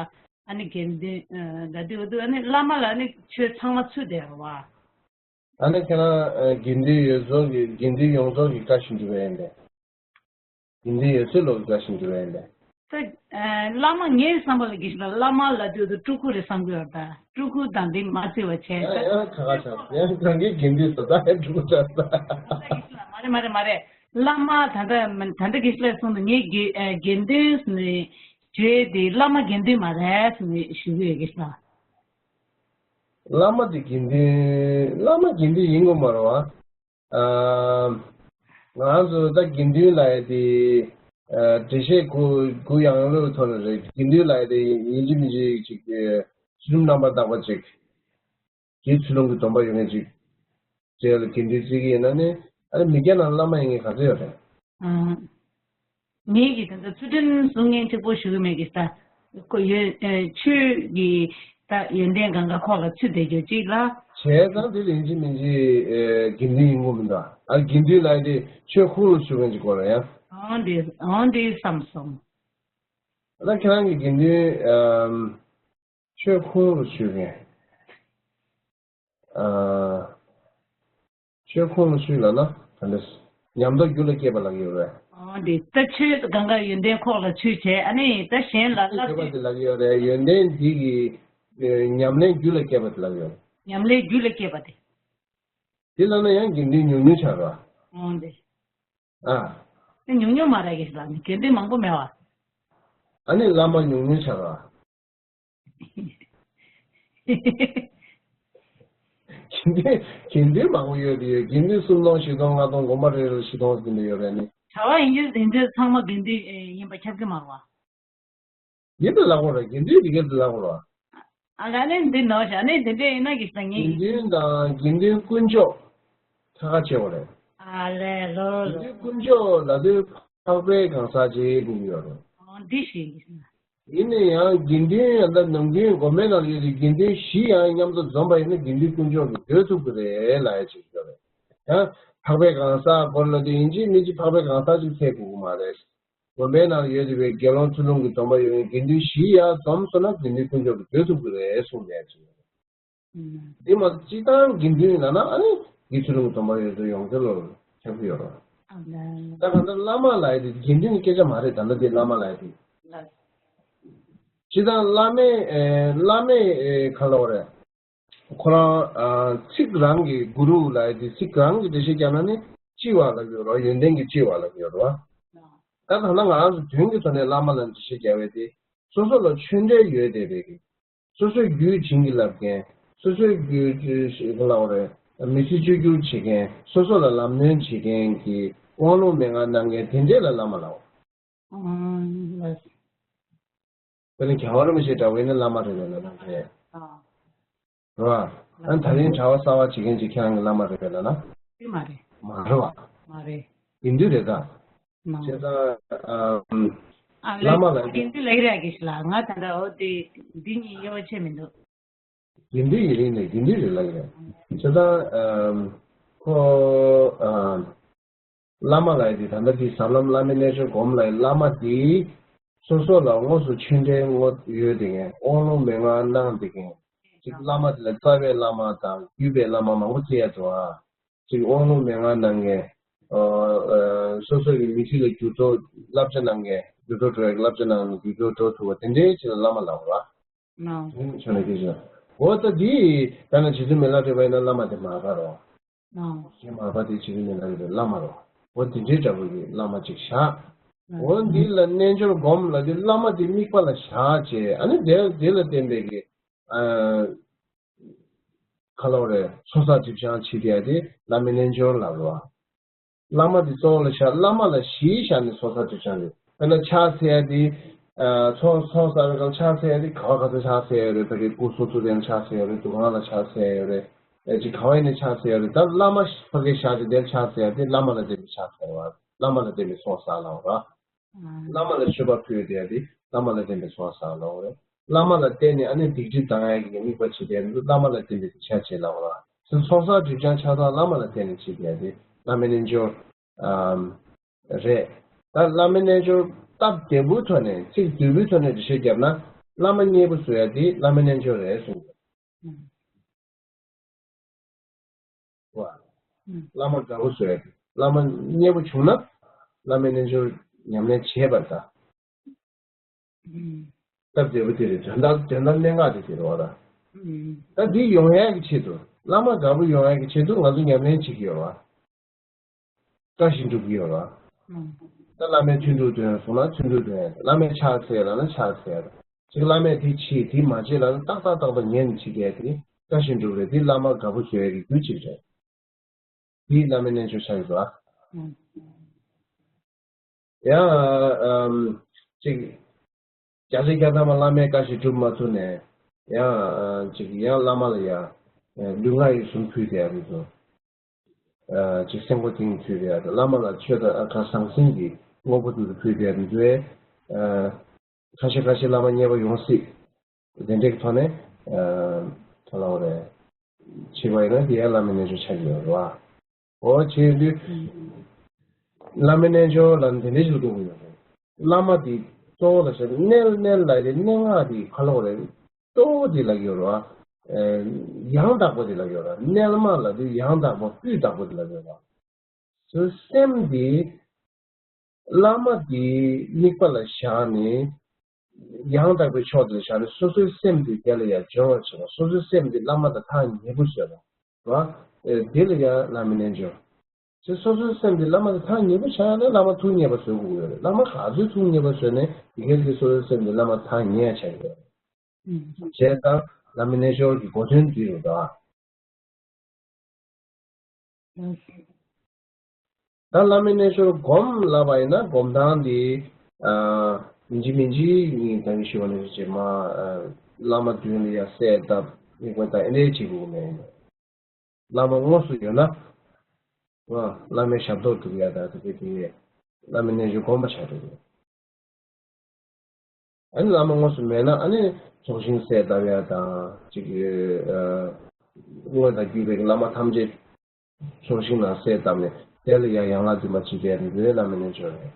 ཨ་ནི་དགེ་འདུན་ཨ་ལབ་དུས་ག་དུས་ཨ་ནི་བླ་མ་ལ་ཨ་ནི་ཆོས་ཚང་མ་ཚུད་བསྡད་རེད་བ། ཨ་ནི་ཁྱེད་རང་ཨ་དགེ་འདུན་ཡོངས་རྫོགས་ཀྱི་དགེ་འདུན་ཡོངས་རྫོགས་ཀྱི་བཀའ་བཞིན་སྒྲུབ་པ་ཡིན་པས། དགེ་འདུན་ཡོངས་རྫོགས་ཀྱི་བཀའ་བཞིན་སྒྲུབ་པ་ཡིན་པས། ད་ཨ་བླ་མ་ངའི་བསམ་པ་ལ་དགེ་བཤེས་ལགས་བླ་མ་ལབ་དུས་དུ་སྤྲུལ་སྐུ་རེད་བསམ་གྱི་ཡོད་ད། སྤྲུལ་སྐུ་དང་འདི་མ་བརྩི་བ་བྱས་ཡང་ད། ཡང་ཁ་ཁ་ཆགས་ཡང་གང་གི་དགེ་འདུན་ཟེར་ད་ཡང་སྤྲུལ་སྐུ་ཆགས་ད། མ་རེད་མ་རེད་མ་རེད། བླ་མ་ད་ལྟ་ད་ལྟ་དགེ་བཤེས་ལགས་གསུངས་དུས་ངས་དགེ་ཨ་དགེ་འདུན་ཟེར་ནས་བརྗོད་དེ་བླ་མ་དགེ་འདུན་མ་རེད་ཟེར་ནས་ཞུ་གི་ཡོད་དགེ་བཤེས་ལགས། བླ་མ་དེ་དགེ་འདུན་བླ་མ་དགེ་འདུན་ཡིན་དགོས་མ་རེད་བ། ཨ། ང་རང་ཚོ་ད་དགེ་འདུན་ལབ་ཡ་དེ། འགྲེལ་བཤད་གུ་གུ་ཡངས་ལོས་ཐོག་ནས་རེད། དགེ་འདུན་ལབ་ཡ་དེ་ཡིན་གཅིག་མིན་གཅིག་ཅིག་ཚུལ་ཁྲིམས་རྣམ་པར་དག་པ་ཅིག་དེའི་ཚུལ་ལུགས་ཀྱི་སྡོམ་པ་ཡོད་མཁན་ཅིག་རེད་ལ་དགེ་འདུན་བརྩི་གི་ཡིན་ན་ནི། ཨ་ནི་མི་སྐྱ་ནང་བླ་མ་ཡིན་མཁན་ག་ཚོད་ཡོད་རེད། ཨང་། ངེད་ཀྱིས་ད་ལྟ་ཚུལ་ཁྲིམས་སྲུང་མཁན་གཅིག་པོ་ཞུ་གི་མེད་ཀི་ད། ཁོ་ཡོད་ཨེ་ཆོས་ཀྱི་ད་ཡོན་ཏན་གང་ག་ཁོག་ལ་ཚུད་བསྡད་རྒྱུ་གཅིག་ལ། བྱས་ཙང་དེ་ལ་ཡིན་གཅིག་མིན་གཅིག་ཨེ་དགེ་འདུན་ཡིན་དགོས་མི་འདུག་ཨ་དགེ་འདུན་ལབ་ཡ་དེ་ཆོས་ཁོངས་ལ་ཞུགས་མཁན་ཅིག་དགོས་རེད་ཡ། འོང་འདི་འོང་འདི་བསམ་སོང་། ད་ཁྱེད་རང་གི་དགེ་འདུན་ཨམ། ཆོས་ཁོངས་ལ་ཞུགས་མཁན། ཨ། ཆོས་ཁོངས་ལ་ཞུགས་ལབ་ན་ག་འདྲ། ཉམས་རྟོགས་རྒྱུད་ལ་སྐྱེས་པ་ལབ་ཀྱི་ཡོད་རེད། འོ་འདི་ལྟ་ཆོས་གང་ག་ཡོན་ཏན་ཁོག་ལ་ཚུད་བྱས་ཨ་ནི་ད་གཞན་ལ་བསླབ་བྱས་པ་དེ་ལབ་ཀྱི་ཡོད་རེད། ཡོན་ཏན་འདི་གི་ཨེ་ཉམས་ལེན་རྒྱུད་ལ་སྐྱེས་པ་དེ་ལབ་ཀྱི་ཡོད་རེད། ཉམས་ལེན་རྒྱུད་ལ་སྐྱེས་པ་དེ། དེ་ལབ་ན་ཡང་དགེ་འདུན་ཉུང་ཉུང་ཆགས་ར། འོ་འདི། ཨ། དེ་ཉུང་ཉུང་མ་རེད་ཀྱི་ལབ་ནི་དགེ་འདུན་མང་པོ་མེད་བ། ཨ་ནི་བླ་མ་ཉུང་ཉུང་ཆགས་ར། དགེ་འདུན་དགེ་འདུན་མང་པོ་ཡོད་དེ་ཡོད། དགེ་འདུན་སུམ་སྟོང་བཞི་སྟོང་ལྔ་སྟོང་དགོན་པ་རེ་རེ་ལ་བཞི་སྟོང་ཟིན་པ་ཡོད་རེད་ནི། གྲྭ་པ་ཡིན་རྒྱུ་ཡིན་རྒྱུ་ཚང་མ་དགེ་འདུན་ཡིན་པ་ཁྱབ་ཀྱི་མ་རེད་བ། ཡིན་པ་ལབ་དགོས་རེད། དགེ་འདུན་རིགས་དེ་ལབ་དགོས་རེད་བ། ཨ་ལ་ནི་འདི་ནོར་བཞག་ནི་འདི་འདྲ་ཡིན་ན་གི་སང་ཉིན། དགེ་འདུན་དང་དགེ་འདུན་དཀོན་མཆོག་ཁ་ཁ་ཆེ་བ་རེད། ཨ་ལས་ལོ་ལོ། དགེ་འདུན་དཀོན་མཆོག་ལབ་དུས་འཕགས་པའི་གང་ཟག་ཅིག་དགོས་ཀྱི་ཡོད་རེད། འོ་འདི་ཞིག་ཡིན་ན། ཡིན་ན་ཡང་དགེ་འདུན་ཡང་ད་ནམ་རྒྱུན་དགོན་པའི་ནང་ཡོད་དུས་དགེ་འདུན་བཞི་ཡང་མཉམ་དུ་འཛོམས་པ་ཡིན་ན་དགེ་འདུན་དཀོན་མཆོག་གི་འདོད་ཐུབ་ཀྱི་རེད་ལབ་ཡ་ཅིག་ཡོད་རེད། ཡང་འཕགས་པའི་གང་ཟག་སྐོར་ལ་དེ་ཡིན་གཅིག་མིན་གཅིག་འཕགས་པའི་གང་ཟག་ཅིག་འཚོལ་དགོས་ཀྱི་མ་རེད། དགོན་པའི་ནང་ཡོད་བསྡད་པའི་དགེ་སློང་ཚུལ་ཁྲིམས་ཀྱི་སྡོམ་པ་ཡོད་མཁན་དགེ་འདུན་བཞི་ཡར་འཛོམས་སོང་ན་དགེ་འདུན་དཀོན་མཆོག་གི་འདོད་ཐུབ་ཀྱི་རེད་གསུངས་ནས་ཅིག་ཡོད་རེད། འདི་མ་སྤྱིར་བཏང་དགེ་འདུན་ལབ་ན་ཨ་ནི་དགེ་ཚུལ་ཁྲིམས་ཀྱི་སྡོམ་པ་ཡོད་ཚད་ཡོངས་རྫོགས་ལ་ཁྱབ་ཀྱི་ཡོད་རེད། ད་གང་ལྟར་བླ་མ་ལབ་ཡ་དེ་དགེ་འདུན་གྱི་སྐད་ཆ་མ་རེད། ད་ལྟ་དེ་བླ་མ་ལབ་ཡ་དེ། སྤྱིར་བཏང་བླ་མའི་ཨེ་བླ་མའི་ཨེ་ག་ལབ་དགོས་རེད། ཁོ་རང་ཨ་ཚིག་རང་གི་གུ་རུ་ལབ་ཡ་དེ་ཚིག་རང་གི་འགྲེལ་བཤད་རྒྱག་ན་ནི་སྤྱི་བ་ལབ་ཀྱི་ཡོད་རེད། ཡོན་ཏན་གྱི་སྤྱི་བ་ལབ་ཀྱི་ཡོད་རེད་བ། ད་ད་ལྟ་ང་རང་ཚོ་དོན་གྱི་ཐོག་ནས་བླ་མ་ལ་འགྲེལ་བཤད་རྒྱག་པ་དེ་སོ་སོ་ལ་ཆོས་འབྲེལ་ཡོད་བསྡད་པའི་གི། སོ་སོའི་རྒྱུད་བྱིན་གྱིས་བརླབས་མཁན། སོ་སོའི་རྒྱུད་ཅེས་ལབ་དགོས་རེད། མི་ཚེ་བཅོས་བསྒྱུར་བྱེད་མཁན། སོ་སོ་ལ་ལམ་སྟོན་བྱེད་མཁན་གྱི་དབང་ལུང་མན་ངག་གནང་མཁན་དེ་འདྲས་ལ་བླ་མ་ལབ། ཨང་། དཔེར་ན་རྒྱལ་བ་རིན་པོ་ཆེ་འདྲ་བོ་ཡིན་ན་བླ་མ་རེད་པས་ལབ་ན་འགྲིག་རེད། ཨ། རེད་བ། ཨ་ད་རིང་གྲྭ་པ་གསར་པ་བྱེད་མཁན་ཅིག་ཁྱེད་རང་གི་བླ་མ་རེད་པས་ལབ་ན། དེ་མ་རེད། མ་རེད་བ། མ་རེད། དགེ་འདུན་རེད་ད། མ་བྱས་ཙང་ཨ་ཨ་བླ་མ་ལ་དགེ་འདུན་ལབ་ཀྱི་རེད་ཀྱི་ལ། ང་ད་ལྟ་འོ་དེ་འདི་གཉིས་དབྱེ་བ་ཕྱེ་མི་འདུག་དགེ་འདུན་ཡིན་རིང་ནས་དགེ་འདུན་རེད་ལབ་ཀྱི་རེད། བྱས་ཙང་ཨ་ཁོ་ཨ་བླ་མ་ལབ་ཡ་དེ་ད་ལྟ་དེ་ཟབ་ལམ་བླ་མའི་རྣལ་འབྱོར་སྒོམ་ལབ་ཡ་བླ་མ་དེ་སོ་སོ་ལ་དངོས་སུ་ཆོས་འབྲེལ་དངོས་ཡོད་བསྡད་མཁན། དབང་ལུང་མན་ངག་གནང་བསྡད་མཁན་ཅིག་བླ་མ་དེ་ལ་རྩ་བའི་བླ་མ་དང་བརྒྱུད་པའི་བླ་མ་མང་པོ་བརྩི་ཡ་འདུག་ཨ། ཅིག་དབང་ལུང་མན་ངག་གནང་མཁན། ཨ་ཨ་སོ་སོ་གི་མི་ཚེ་ལ་འགྱུར་ལྡོག་བསླབ་བྱ་གནང་མཁན། འགྱུར་ལྡོག་འགྲོ་ཡ་གི་བསླབ་བྱ་གནང་ནས་འགྱུར་ལྡོག་འགྲོ་ཐུབ་པ་དེ་འདྲའི་ཅིག་ལ་བླ་མ་ལབ་པ། ཨ། དེ་ནི་ཆོས་ལ་སྐད་ཆ། འོ་ད་འདི་ད་ནི་རྗེ་བཙུན་མི་ལ་རས་པ་ཡིན་ན་བླ་མ་དེ་མ་ག་རོ། ཨ། རྗེ་མར་པ་དེ་རྗེ་བཙུན་མི་ལ་རས་པའི་བླ་མ་རོ། འོ་དེ་འདྲའི་འདྲ་པོ་གི་བླ་མ་ཅིག་བཞག་འོ་འདི་ལ་རྣལ་འབྱོར་སྒོམ་ལ་དེ་བླ་མ་དེ་དམིགས་པ་ལ་བཞག་བྱས། ཨ་ནི་དེ་དེ་ལ་བརྟེན་པའི་གི་ཨ་ག་ལབ་རེད། ཚོགས་བསགས་སྒྲིབ་སྦྱང་བྱེད་ཡ་དེ་བླ་མའི་རྣལ་འབྱོར་ལབ་རོ། བླ་མ་དེ་གཙོ་བོ་ལ་བཞག་བླ་མ་ལ་གཞི་བཞག་ནས་ཚོགས་བསགས་སྒྲིབ་སྦྱང་རེད། དཔེར་ན་ཕྱག་འཚལ་ཡ་དེ་ཨ་ཚོགས་ཚོགས་བསགས་པའི་སྐབས་ཕྱག་འཚལ་ཡ་དེ་ག་བ་ག་ཚོད་ཕྱག་འཚལ་ཡ་རེད། ཕ་གི་སྐུ་གསུང་ཐུགས་རྟེན་ལ་ཕྱག་འཚལ་ཡ་རེད། འདུ་ཁང་ལ་ཕྱག་འཚལ་ཡ་རེད། ཨེ་ཅིག་ག་བ་ཡིན་ནའི་ཕྱག་འཚལ་ཡ་རེད། ད་བླ་མ་ཕ་གི་བཞག་ཅིག་དེར་ཕྱག་འཚལ་ཡ་དེ་བླ་མ་ལ་བརྟེན་པའི་ཕྱག་འཚལ་བ། བླ་མ་ལ་བརྟེན་པའི་ཚོགས་བསགས་ལབ་ར། བླ་མ་ལ་མཆོད་པ་ཕུལ་ཡ་དེ་བླ་མ་ལ་བརྟེན་པའི་ཚོགས་བསགས་ལབ་རེད། བླ་མ་ལ་བརྟེན་ནས་ཨ་ནི་སྡིག་སྒྲིབ་སྦྱང་ཡ་གི་དམིགས་པ་བྱེད་དེ་བླ་མ་ལ་བརྟེན་པའི་ཕྱག་བྱེད་ལབ་ར། ཚོགས་བསགས་སྒྲིབ་སྦྱང་ཆ་ཚང་བླ་མ་ལ་བརྟེན་ནས་བྱེད་ཡ་དེ་བླ་མའི་རྣལ་འབྱོར་རེད། ད་བླ་མའི་རྣལ་འབྱོར་སྟབས་བདེ་པོའི་ཐོག་ནས་ཚིག་བསྡུས་པོའི་ཐོག་ནས་འགྲེལ་བཤད་བརྒྱབ་ན་བླ་མ་མཉེས་པོ་བཟོ་ཡ་དེ་བླ་མའི་རྣལ་འབྱོར་རེད་གསུངས། བ། ཨུམ། བླ་མ་དགའ་པོ་བཟོ་ཡ་དེ། བླ་མ་མཉེས་པོ་བྱུང་ན་བླ་མའི་རྣལ་འབྱོར་ཉམས་ལེན་བྱེད་པར་གདའ། ཨུམ། སྟབས་བདེ་པོ་དེ་རེད། དོན་དག་དོན་དག་གནད་འགག་དེ་དེ་རེད་བ་ད། ཨུམ། ད་འདི་ཡོང་ཡ་གི་ཆེད་དུ། བླ་མ་དགའ་པོ་ཡོང་ཡ་གི་ཆེད་དུ་ང་ཚོ་ཉམས་ལེན་བྱེད་ཀྱི་ཡོད་བ། བཀའ་བཞིན་སྒྲུབ་ཀྱི་ཡོད་ར། ཨང་། ད་བླ་མའི་ཐུན་དྲུག་འདོན་སོང་ན་ཐུན་དྲུག་འདོན་ཡ། བླ་མའི་ཕྱག་འཚལ་ལབ་ན་ཕྱག་འཚལ་ཡ། ཅིག་བླ་མས་དེ་བྱེད་དེ་མ་བྱེད་ལབ་ན་ཏག་ཏག་ཏག་ཏག་ཉན་ནས་བྱེད་ཀྱི་ཡ་དེ་བཀའ་བཞིན་སྒྲུབ་རེད། དེ་བླ་མ་དགའ་པོ་བཟོ་ཡ་གི་རྒྱུ་གཅིག་རེད། དེ་བླ་མའི་རྣལ་འབྱོར་ཆགས་ཀྱི་འདུག་ཨ། ཡང་ཅིག་བརྒྱ་ཆ་བརྒྱ་ཐམ་པ་བླ་མའི་བཀའ་བཞིན་སྒྲུབ་མ་ཐུབ་ནས་ཡང་ཅིག་ཡང་བླ་མ་ལ་ཡང་ལུས་ངག་ཡིད་གསུམ་ཕུལ་བསྡད་ཡ་རེད་འདུག་ཅིག་སེམས་ཁོ་ཏིང་ཕུལ་བསྡད་ཡ་དང་བླ་མ་ལ་ཆོས་དང་ཁ་ཟང་ཟིང་གི་དངོས་པོ་དེ་ཚོ་ཕུལ་བསྡད་ཡ་རེད་འདུག་ཁ་ཤས་ཁ་ཤས་བླ་མ་མཉེས་པོ་ཡོང་སྲིད། དེ་འདྲའི་ཐོག་ནས་ག་ལབ་དགོས་རེད། བྱས་པ་ཡིན་ན་དེ་ཡང་བླ་མའི་རྣལ་འབྱོར་ཆགས་ཀྱི་ཡོད་རེད་བ། འོ་བྱས་དུས་བླ་མའི་རྣལ་འབྱོར་ལ་དེ་འདྲའི་ཞིག་ལ་གོ་གི་ཡོད་རེད། བླ་མ་དེ་གཙོ་བོ་ལ་བྱས་ན་རྣལ་རྣལ་ལབ་དེ་རྣལ་ངག་དེ་ག་ལབ་དགོས་རེད། གཙོ་བོ་དེ་ལབ་ཀྱི་ཡོད་རེད་བ། ཡང་དག་པོ་དེ་ལབ་ཀྱི་ཡོད་རེད། རྣལ་མ་ལབ་དུས་ཡང་དག་པོ་སྤུས་དག་པོ་དེ་ལབ་ཀྱི་ཡོད་རེད་བ། སོ་སོའི་སེམས་དེ་བླ་མ་དེའི་དམིགས་པ་ལ་བཞག་ནས་ཡང་དག་པའི་ཕྱོགས་དེ་ལ་བཞག་ནས་སོ་སོའི་སེམས་དེ་དེ་ལ་ཡང་སྦྱོང་བར་བྱེད་པ། སོ་སོའི་སེམས་དེ་བླ་མ་དང་ཐག་ཉེ་པོ་བཟོས་པ་རེད་བ། དེ་ལ་ཡང་བླ་མའི་རྣལ་འབྱོར། དེ་སོ་སོའི་སེམས་དེ་བླ་མ་དང་ཐག་ཉེ་པོ་ཆགས་ཡ་ལ་བླ་མ་ཐུགས་མཉེས་པ་བཟོ་དགོས་ཀྱི་ཡོད་རེད། བླ་མ་ག་ཚོད་ཐུགས་མཉེས་པ་བཟོས་ནས་དེ་གའི་དེ་སོ་སོའི་སེམས་དེ་བླ་མ་ཐག་ཉེ་ཡ་ཆགས་ཀྱི་ཡོད་རེད། བྱས་ཙང་བླ་མའི་རྣལ་འབྱོར་གྱི་གོ་དོན་འདི་རེད་ད། ད་བླ་མའི་རྣལ་འབྱོར་སྒོམ་ལབ་པ་ཡིན་ན་སྒོམ་སྟངས་འདི། ཨ། ཡིན་གཅིག་མིན་གཅིག་ངས་ད་གིན་ཞུས་པ་ནང་བཞིན་བྱས་མ། ཨ། བླ་མ་མདུན་ལ་ཡ་གསལ་བཏབ་དམིགས་པ་བཏབ་ཨེ་འདྲའི་བྱེད་དགོས་མེད། བླ་མ་དངོས་སུ་ཡོད་ན། ཨ། བླ་མའི་ཞབས་ཏོག་སྒྲུབ་ཡ་ད་དེ་གའི་དེ་བླ་མའི་རྣལ་འབྱོར་སྒོམ་པ་ཆགས་འགྲོ་གི་རེད། ཨ་ནི་བླ་མ་དངོས་སུ་མེད་ན་ཨ་ནི་ཚོགས་ཞིང་གསལ་བཏབ་ཡ་དང་ཅིག་ཨ། དངོས་དང་བརྒྱུད་པའི་བླ་མ་ཐམས་ཅད་ཚོགས་ཞིང་ནང་གསལ་བཏབ་ནས་དེ་ལ་ཡང་ཡན་ལག་འཛིན་པ་བྱེད་པའི་རིགས་པའི་བླ་མའི་རྣལ་འབྱོར་རེད།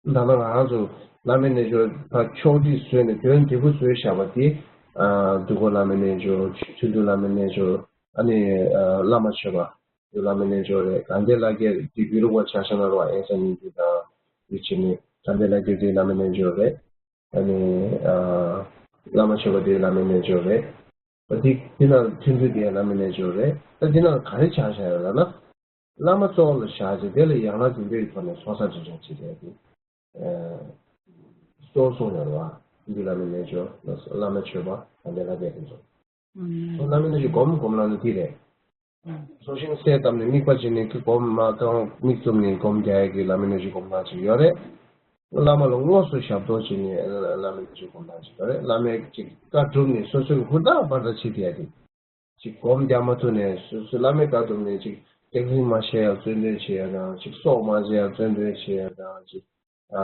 ད་ལྟ་ང་རང་ཚོ་བླ་མའི་རྣལ་འབྱོར་ཕར་ཕྱོགས་བསྒྲིགས་བཟོས་ནས་དོན་འབྲས་བུ་བཟོས་བཞག་པ་དེ། ཨ། འདུས་བྱས་བླ་མའི་རྣལ་འབྱོར། ཆོས་འདུལ་བླ་མའི་རྣལ་འབྱོར། ཨ་ནི་ཨ། བླ་མ་མཆོད་པ། བླ་མའི་རྣལ་འབྱོར་རེད། དགའ་ལྡན་ལྷ་བརྒྱ་དེ་བོད་ལུགས་པ་ཆ་བཞག་ན་རོ། ཨེ་ས་ཉིན་དུ་དང་དེ་བྱས་ནས་དགའ་ལྡན་ལྷ་བརྒྱ་དེ་བླ་མའི་རྣལ་འབྱོར་རེད། ཨ་ནི་ཨ། བླ་མ་མཆོད་པ་དེ་བླ་མའི་རྣལ་འབྱོར་རེད། ཨ། དེ་དེ་ནང་ཐུན་དུ་དེ་བླ་མའི་རྣལ་འབྱོར་རེད། ད་དེ་ནང་ག་རེ་ཆ་བཞག་ཡོད་ལབ་ན། བླ་མ་གཙོ་བོ་ལ་བཞག་ཅིང་དེ་ལ་ཡན་ལག་འཛིན་པའི་ཐོག་ནས་ཚོགས་བསགས་སྦྱིན་སྲེག་བྱེད་ཡ་དེ། ཨ། གཙོ་བོ་གསུངས་ཡོད་རེད་བ། ཐུན་དུ་བླ་མའི་རྣལ་འབྱོར། བླ་མ་མཆོད་པ། དགའ་ལྡན་ལྷ་བརྒྱ་དེ་ཚོ། ཨུམ། སོ་བླ་མའི་རྣལ་འབྱོར་སྒོམ་སྒོམ་ལབ་ན་དེ་རེད། ཨུམ། ཚོགས་ཞིང་གསལ་བཏབ་ནས་དམིགས་པ་བྱས་ནས་ཀྱི་སྒོམ་མ་གཏོང་། མིག་བཙུམ་ནས་སྒོམ་རྒྱག་ཡ་གི་བླ་མའི་རྣལ་འབྱོར་སྒོམ་སྟངས་ཅིག་ཡོད་རེད། བླ་མ་ལ་དངོས་སུ་ཞབས་ཏོག་བྱས་ནས་བླ་མའི་རྣལ་འབྱོར་སྒོམ་སྟངས་ཅིག་ཡོད་རེད། བླ་མའི་ཅིག་བཀའ་སྒྲུབ་ནས་སོ་སོའི་ཧུར་ཐག་འབད་ཐག་བྱེད་བསྡད་ཡ་དེ། ཅིག་སྒོམ་རྒྱག་མ་ཐུབ་ནས་སོ་སོའི་བླ་མའི་བཀའ་སྒྲུབ་ནས་ཅིག་སྐྱག་རྫུན་མ་བཤད་ཡ་གཙོ་འདོན་བྱེད་ཡ་དང་། ཅིག་སྲོག་མ་བཅད་ཡ་གཙོ་འདོན་བྱེད་ཡ་དང་། ཅིག་ཨ།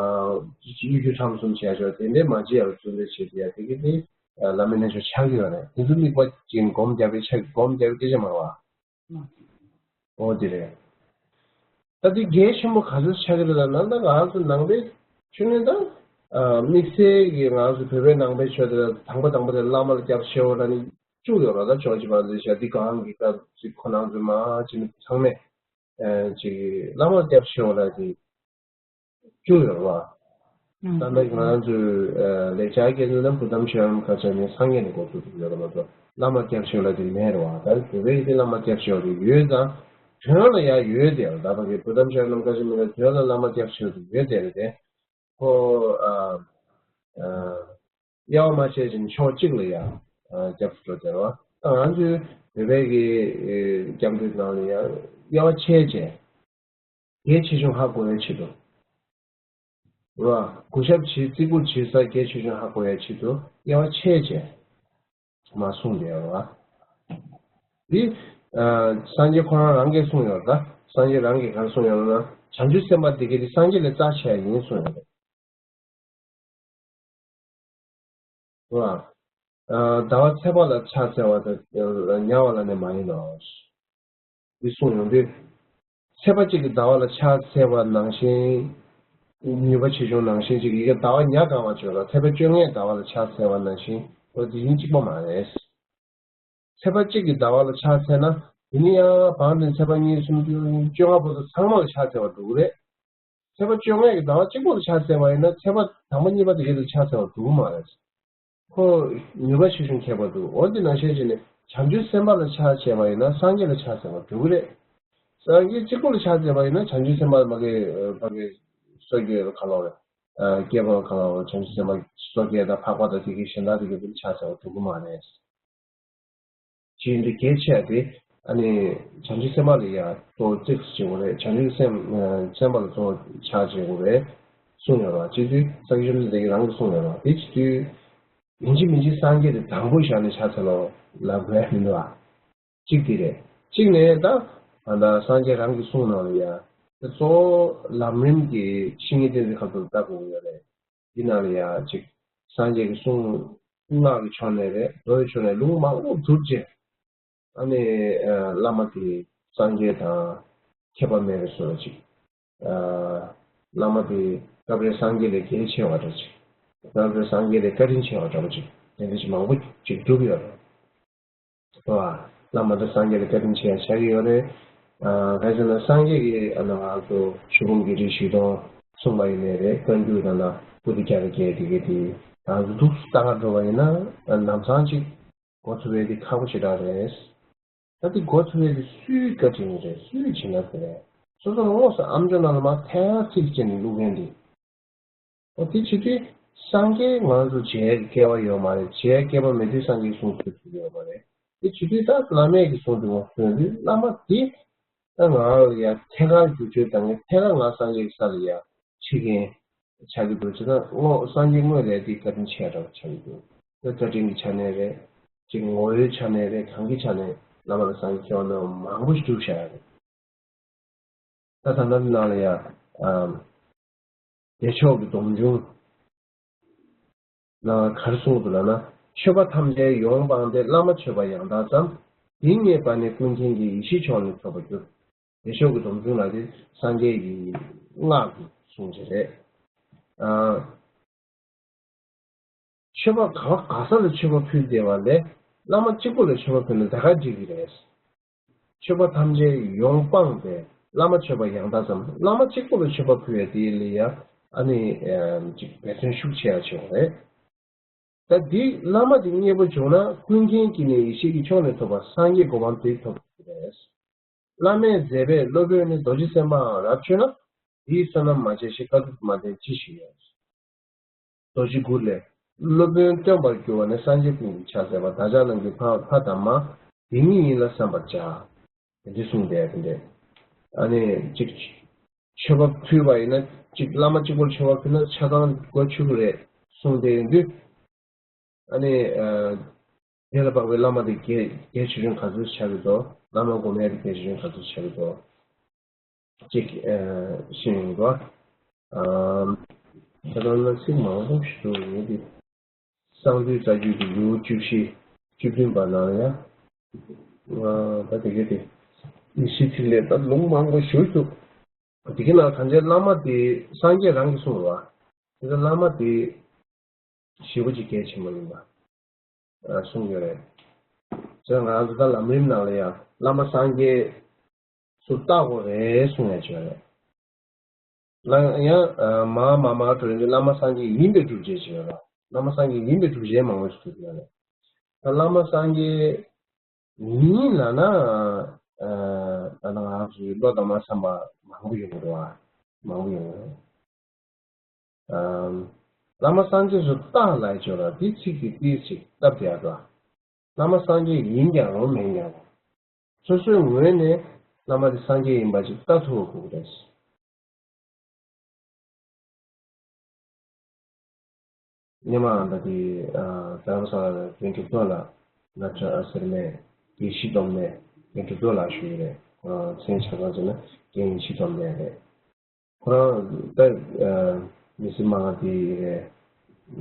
གཡོ་སྒྱུ་ཁྲམ་གསུམ་བྱས་ཆོག་དེ་འདྲའི་མ་བྱེད་ཡ་ལ་བརྩོན་འགྲུས་བྱེད་དེ་ཡ་དེ་གི་དེ་བླ་མའི་རྣལ་འབྱོར་ཆགས་ཀྱི་ཡོད་རེད། དེ་ཚོ་དམིགས་པ་ཅན་སྒོམ་རྒྱག་པའི་ཆ་སྒོམ་རྒྱག་པའི་སྐད་ཆ་མ་རེད་བ། འོ་དེ་རེད། ད་དེ་གལ་ཆེན་པོ་ག་ཚོད་ཆགས་ཀྱི་རེད་ལབ་ན། ད་ང་ཚོ་ནང་པའི་ཆོས་ནི་ད། ཨ། དམིགས་བསལ་གྱི་ང་ཚོ་བོད་པའི་ནང་པའི་ཆོས་དེ་དང་པོ་དང་པོ་དེ་བླ་མ་ལ་སྐྱབས་ཞུ་བ་ལ་ནི་བཅུག་ཡོད་རེད། ད་ཕྱོགས་གཅིག་པ་ཚོས་བྱས་འདི་གང་གི་སྐབས་ཅིག་ཁོ་རང་ཚོའི་མ་ཅིག་ཚང་མས། ཨ། ཅིག་བླ་མ་ལ་སྐྱབས་ཞུ་བ་ལ་ཅིག་བཅུག་ཡོད་རེད་བ། ད་ལྟ་ང་ཚོའི་ལེགས་སྦྱར་སྐད་དུ་ན་བུ་དམ་ཤེས་རབ་རྣམས་ག་ཅི་ནས་སངས་རྒྱས་ནས་འགོ་བཙུགས་ཐུབ་ཡོད་རེད་མ་གཏོགས། བླ་མ་སྐྱབས་ཞུ་ལ་དེ་མེད་རེད་བ། ད་བོད་པའི་དེ་བླ་མ་སྐྱབས་ཞུ་ལ་ཡོད་ཙང་། དོན་ལ་ཡང་ཡོད་དེ། ད་ཕ་གི་བུ་དམ་ཤེས་རབ་རྣམས་ག་ཅི་མིན་ལ་དོན་ལ་བླ་མ་སྐྱབས་ཞུ་ལ་ཡོད་དེ་རེད་དེ། ཁོ། ཨ། ཨ། དབྱེ་བ་མ་ཕྱེ་ཞིང་ཕྱོགས་གཅིག་ལ་ཡང་། ཨ། སྐྱབས་སུ་འགྲོ་དེ་རེད་བ། ད་ང་ཚོའི་བོད་པའི་གི་སྐྱབས་འགྲོའི་ནང་ལ་ཡང་དབྱེ་བ་ཕྱེ་བྱས། གལ་ཆེ་ཆུང་ཧ་གོ་བའི་ཆེད་དུ། རེད་བ། གུས་ཞབས་བྱེད། བརྩི་བཀུར་བྱེད་ས་གལ་ཆེ་ཆུང་ཧ་གོ་བའི་ཆེད་དུ་དབྱེ་བ་ཕྱེ་བྱས་མར་གསུངས་བསྡད་ཡོད་རེད་བ། འདི། ཨ། སངས་རྒྱས་ཁོ་རང་རང་གིས་གསུངས་ཡོད་རེད་ད། སངས་རྒྱས་རང་གིས་ག་རེ་གསུངས་ཡོད་ལབ་ན། བྱང་ཆུབ་སེམས་དཔའ་དེ་ག་དེ་སངས་རྒྱས་ལས་རྩ་ཆེ་བ་ཡིན་གསུངས་ཡོད་རེད། རེད་བ། ཨ། ཟླ་བ་ཚེས་པ་ལ་ཕྱག་འཚལ་བ་དང་ཉ་བ་ལ་ནི་མ་ཡིན་ནོ། འདི་གསུངས་ཡོང་དུས། ཚེས་པ་གཅིག་གི་ཟླ་བ་ལ་ཕྱག་འཚལ་བ་ནང་བཞིན། ནུས་པ་ཆེ་ཆུང་ནང་བཞིན་གཅིག་ཡི་གེ་ཟླ་བ་ཉ་གང་བ་བྱོས་ལ་ཚེས་པ་བཅོ་ལྔའི་ཟླ་བ་ལ་ཕྱག་འཚལ་བ་ནང་བཞིན་འོ་དེ་ཡིན་གཅིག་པ་མ་རེད། ཚེས་པ་གཅིག་གི་ཟླ་བ་ལ་ཕྱག་འཚལ་ན་དེ་ནི་ཡང་བང་དེ་ཚེས་པ་གཉིས་གསུམ་བཅུ་བཅོ་ལྔ་བར་དུ་ཚང་མ་ལ་ཕྱག་འཚལ་བ་འགྲོ་གི་རེད། ཚེས་པ་བཅོ་ལྔའི་ཟླ་བ་གཅིག་པོ་ལ་ཕྱག་འཚལ་བ་ཡིན་ན་ཚེས་པ་དང་པོ་གཉིས་པ་དེ་གའི་ལ་ཕྱག་འཚལ་བ་འགྲོ་གི་མ་རེད། ཁོ་ནུས་པ་ཆེ་ཆུང་ཁྱད་པར་འདུག་འོ་དེ་ནང་བཞིན་བྱས་ནས་བྱང་ཆུབ་སེམས་དཔའ་ལ་ཕྱག་བྱས་པ་ཡིན་ན་སངས་རྒྱས་ལ་ཕྱག་འཚལ་བ་འགྲོ་གི་རེད། སངས་རྒྱས་གཅིག་པོ་ལ་ཕྱག་འཚལ་བ་ཡིན་ན་བྱང་ཆུབ་སེམས་དཔའ་མ་གི་ཕ་གི་སོ་སྐྱེ་ག་ལ་བ་རེད། སྐྱེས་པ་ག་ལ་བ་བྱང་ཆུབ་སེམས་དཔའ་སོ་སྐྱེ་དང་འཕགས་པ་དང་དེ་གའི་གཞན་དག་དེ་གའི་ཕྱག་འཚལ་བ་འགྲོ་གི་མ་རེད། ཅིག་འདི་གལ་ཆེ་བ་དེ། ཨ་ནི་བྱང་ཆུབ་སེམས་དཔའ་ལ་ཡ་གཙོ་བོ་ཅིག་བྱེད་དགོས་རེད། བྱང་ཆུབ་སེམས་སེམས་དཔའ་ལ་གཙོ་བོ་ཆགས་བྱེད་དགོས་རེད་གསུངས་ཡོད་ར། སྤྱི་དུས་སངས་རྒྱས་བཅོམ་ལྡན་འདས་ཀྱིས་རང་གིས་གསུངས་ཡོད་ར། དེ་བྱེད་དུས་ཡིན་གཅིག་མིན་གཅིག་སངས་རྒྱས་དེ་དང་པོ་བཞག་ནས་ཆ་ཚང་ལོ་ལབ་དགོས་མི་འདུག་ཨ། གཅིག་དེ་རེད། གཅིག་ནས་ད་ད་ལྟ་སངས་རྒྱས་རང་གིས་གསུངས་གནང་ལ་ཡ། དེ་གཙོ་བོ་ལམ་རིམ་གྱི་བཤེས་གཉེན་བསྟེན་ཚུལ་ཁ་ཐུག་ལ་ལྟ་དགོས་ཀྱི་ཡོད་རེད། འདི་ནང་ལ་ཡ་གཅིག་སངས་རྒྱས་ཀྱི་གསུང་སྔགས་ཀྱི་ཕྱོགས་ནས་རེད། མདོ་ཡི་ཕྱོགས་ནས་ལུང་མང་པོ་བསྒྲུབས་རྗེས། ཨ་ནི་བླ་མ་དེ་སངས་རྒྱས་དང་ཁྱད་པར་མེད་པའི་བཟོ་འདྲ་ཅིག་བླ་མ་དེ་སྐབས་རེ་སངས་རྒྱས་ལས་གལ་ཆེ་བ་འདྲ་ཅིག་སྐབས་རེ་སངས་རྒྱས་ལས་བཀའ་དྲིན་ཆེ་བ་འདྲ་པོ་ཅིག་དེ་འདྲ་ཅིག་མང་པོ་ཅིག་བསྒྲུབས་ཡོད་རེད། བ། བླ་མ་དང་སངས་རྒྱས་ལ་བཀའ་དྲིན་ཆེ་ཡང་ཆགས་ཀྱི་ཡོད་རེད། ཨ། ག་རེ་ཟེར་ན་སངས་རྒྱས་ཀྱིས་ཨ་ནི་ང་ཚོ་ཆོས་ཕུང་གི་རིགས་བཞི་སྟོང་གསུངས་པ་ཡིན་ནའི་རེད། བཀའ་འགྱུར་དང་ན་པོ་ཏི་བརྒྱ་དང་བརྒྱད་དེ་གའི་དེ་ང་ཚོ་ཐུགས་སུ་ལྟ་ག་འགྲོ་བ་ཡིན་ན་ལམ་སང་ཅིག་གོ་ཐུབ་པའི་དེ་ཁག་པོ་ཞེ་དྲག་རེད། ད་དེ་གོ་ཐུབ་པའི་དེ་སུའི་བཀའ་དྲིན་རེད། སུའི་བྱིན་རླབས་རེད། སོ་སོ་ལ་དངོས་སུ་ཨམ་ཅོག་ནང་ལ་མར་ཐལ་ཚིག་བྱས་ནས་བླུག་མཁན་དེ། འོ་དེ་བྱེད་དུས་སངས་རྒྱས་ང་ཚོ་མཇལ་སྐལ་བ་ཡོད་མ་རེད། མཇལ་སྐལ་བ་མེད་དུས་སངས་རྒྱས་གསུང་ཐོས་ཐུབ་ཡོད་མ་རེད། དེ་བྱེད་དུས་ད་བླ་མས་ཀྱི་གསུང་དུ་ངོ་སྤྲོད་དུས་བླ་མ་དེ་ད་ང་ལ་ཡ་ཐད་ཀར་བསྒྱུར་བཅོས་བཏང་ངས་ཐད་ཀར་ང་སངས་རྒྱས་ཀྱི་ས་ལ་ཡ་ཁྲིད་མཁན་ཆགས་ཀྱི་འདུག་བྱས་ཙང་སངས་རྒྱས་དངོས་ལས་དེ་བཀའ་དྲིན་ཆེ་དྲགས་ཆགས་ཀྱི་འདུག་དེ་བཀའ་དྲིན་གྱི་ཆ་ནས་རེད། ཅིག་ངོ་བོའི་ཆ་ནས་རེད། གང་གི་ཆ་ནས་བླ་མ་དང་སངས་རྒྱས་མཁས་པ་རྣམས་མང་པོ་ཞིག་བསྒྲུབས་བཞག་ཡོད་རེད། ད་ད་ལྟ་འདི་ནང་ལ་ཡང་བདེ་མཆོག་གི་སྡོམ་འབྱུང་ནང་ག་རེ་གསུངས་འདུག་ལབ་ན། མཆོད་པ་ཐམས་ཅད་ཡོངས་སྤངས་ཏེ། བླ་མ་མཆོད་པ་ཡང་དག་བརྩམ། འདི་མཉེས་པ་ནི་ཀུན་མཁྱེན་གྱི། ཡེ་ཤེས་མཆོག་ནི་ཐོབ་པར་འགྱུར། བདེ་མཆོག་གི་སྡོམ་འབྱུང་ལ་དེ་སངས་རྒྱས་ཀྱི་སྔགས་ཀྱི་གསུང་བྱེད་རེད། མཆོད་པ་ག་ག་ས་ལ་མཆོད་པ་ཕུལ་བསྡད་པ་ལས་བླ་མ་གཅིག་པོ་ལ་མཆོད་པ་ཕུལ་ན་ད་ག་འགྲིག་གི་རེད། མཆོད་པ་ཐམས་ཅད་ཡོངས་སྤངས་ཏེ། བླ་མ་མཆོད་པ་ཡང་དག་བརྩམ། བླ་མ་གཅིག་པོ་ལ་མཆོད་པ་ཕུལ་བའི་དེ་ལ་ཡང་ཨ་ནི་ཅིག་འབད་བརྩོན་ཤུགས་ཆེ་ཡ་བྱེད་དགོས་རེད། ད་འདི་བླ་མ་དེ་མཉེས་པོ་བྱུང་ན་ཀུན་མཁྱེན་གྱི་ནི་ཡེ་ཤེས་ཀྱི་མཆོག་ནི་ཐོབ་པ། སངས་རྒྱས་གོ་འཕང་དེ་ཐོབ་པ་རེད། བླ་མའི་མཛད་པས་སློབ་དཔོན་ནི། རྡོ་རྗེ་སེམས་དཔའང་རབ་མཆོད་ན། དེའི་བསོད་ནམས་མ་བྱས་ཤིང་། དཀའ་ཐུབ་མ་བསྟེན་ཅི་ཞིག་ཡོད། རྡོ་རྗེ་གུར་ལས། སློབ་དཔོན་སྟོན་པར་འགྱུར་བ་ནི། སངས་རྒྱས་ཀུན་གྱི་ཕྱག་འཚལ་བ། བདག་ཅག་རྣམས་ཀྱི་ཕ་ཕ་དང་མ། དེ་ཉིད་ཡིན་ལ་བསམ་པར་བྱ། དེ་འདྲ་གསུངས་བསྡད་དེ་འདྲ། ཨ་ནི་གཅིག་མཆོད་པ་ཕུལ་བ་ཡིན་ན་གཅིག་བླ་མ་གཅིག་པོར་མཆོད་པ་ཕུལ་ན་ཆ་ཚང་སྒོ་ཕྱུག་རེད་གསུངས་བསྡད་ཡོད་དུས། ཨ་ནི། དེ་ལ་དཔག་པའི་བླ་མ་དེ་གལ་གལ་ཆེ་ཆུང་ག་ཚོད་ཆགས་ཀྱི་འདུག་བླ་མ་སྒོམ་ཡ་དེ་གལ་ཆེ་ཆུང་ག་ཚོད་ཆགས་ཀྱི་འདུག་ཅིག་ཤེས་ཡོང་གི་འདུག་ད་དུང་ན་ཚིག་མང་པོ་ཞིག་འདུག་ངས་དེ་གསང་འདུས་རྩ་རྒྱུད་ཀྱི་ལེའུ་བཅུ་བཞི་བཅུ་བདུན་པ་ནང་ཡ། ད་དེ་གའི་དེ་ཡེ་ཤེས་ཐིག་ལེ་ད་ལུང་མང་པོ་ཞིག་འདུག་དེ་གའི་ནང་གང་ཅི་བླ་མ་དེ་སངས་རྒྱས་རང་གིས་གསུངས་རེད་བ། དེ་ལ་བླ་མ་དེ་ཞེ་པོ་ཅིག་གལ་ཆེན་པོ་ཡིན་པ་གསུངས་ཡོད་རེད། ཅེས་ང་ཚོ་ད་ལམ་རིམ་ནང་ལ་ཡང་བླ་མ་སངས་རྒྱས་སུ་བལྟ་དགོས་རེད་གསུངས་ཡ་ཅིག་ཡོད་རེད། ལ་ཡང་མ་མ་མ་གྲོལ་ནས་བླ་མ་སངས་རྒྱས་ཡིན་པའི་སྒྲུབ་བྱེད་ཅིག་ཡོད་རེད། བླ་མ་སངས་རྒྱས་ཡིན་པའི་སྒྲུབ་བྱེད་མང་པོ་ཞིག་ཡོད་རེད། ད་བླ་མ་སངས་རྒྱས་ཡིན་ལབ་ན། ཨ་ད་ང་ཚོའི་བློ་དང་མ་འཚམས་པ་མང་པོ་ཡོང་གི་འདུག་ཨ། མང་པོ་ཡོང་གི་འདུག་ཨམ། བླ་མ་སངས་རྒྱས་སུ་བལྟ་ལབ་ཡ་ཅིག་ཡོད་རེད། དེ་ཚིག་གི་ཏིས་ཅིག་སྟབས་བདེ་ཡ་འདུག་ཨ། བླ་མ་སངས་རྒྱས་ཡིན་ཀྱང་རུང་མིན་ཀྱང་རུང་། སོ་སོའི་ངོས་ནས་བླ་མ་དེ་སངས་རྒྱས་ཡིན་པ་ཅིག་བལྟ་ཐུབ་དགོས་ཀྱི་རེད། སྔོན་མ་ད་དེ་རྡ་རམ་ས་ལ་རྒན་གྲུབ་ཐོབ་ལགས། ང་ཚོ་ཨ་ཟེར་མེད། རྒན་ཤི་སྟོང་མེད། རྒན་གྲུབ་ཐོབ་ལགས་ཞུ་གི་རེད། མཚན་ཆ་ཚང་བྱས་ན་རྒན་ཤི་སྟོང་མེད་རེད། ཁོ་རང་ད་མི་ཚེ་མང་བ་དེ་རེད།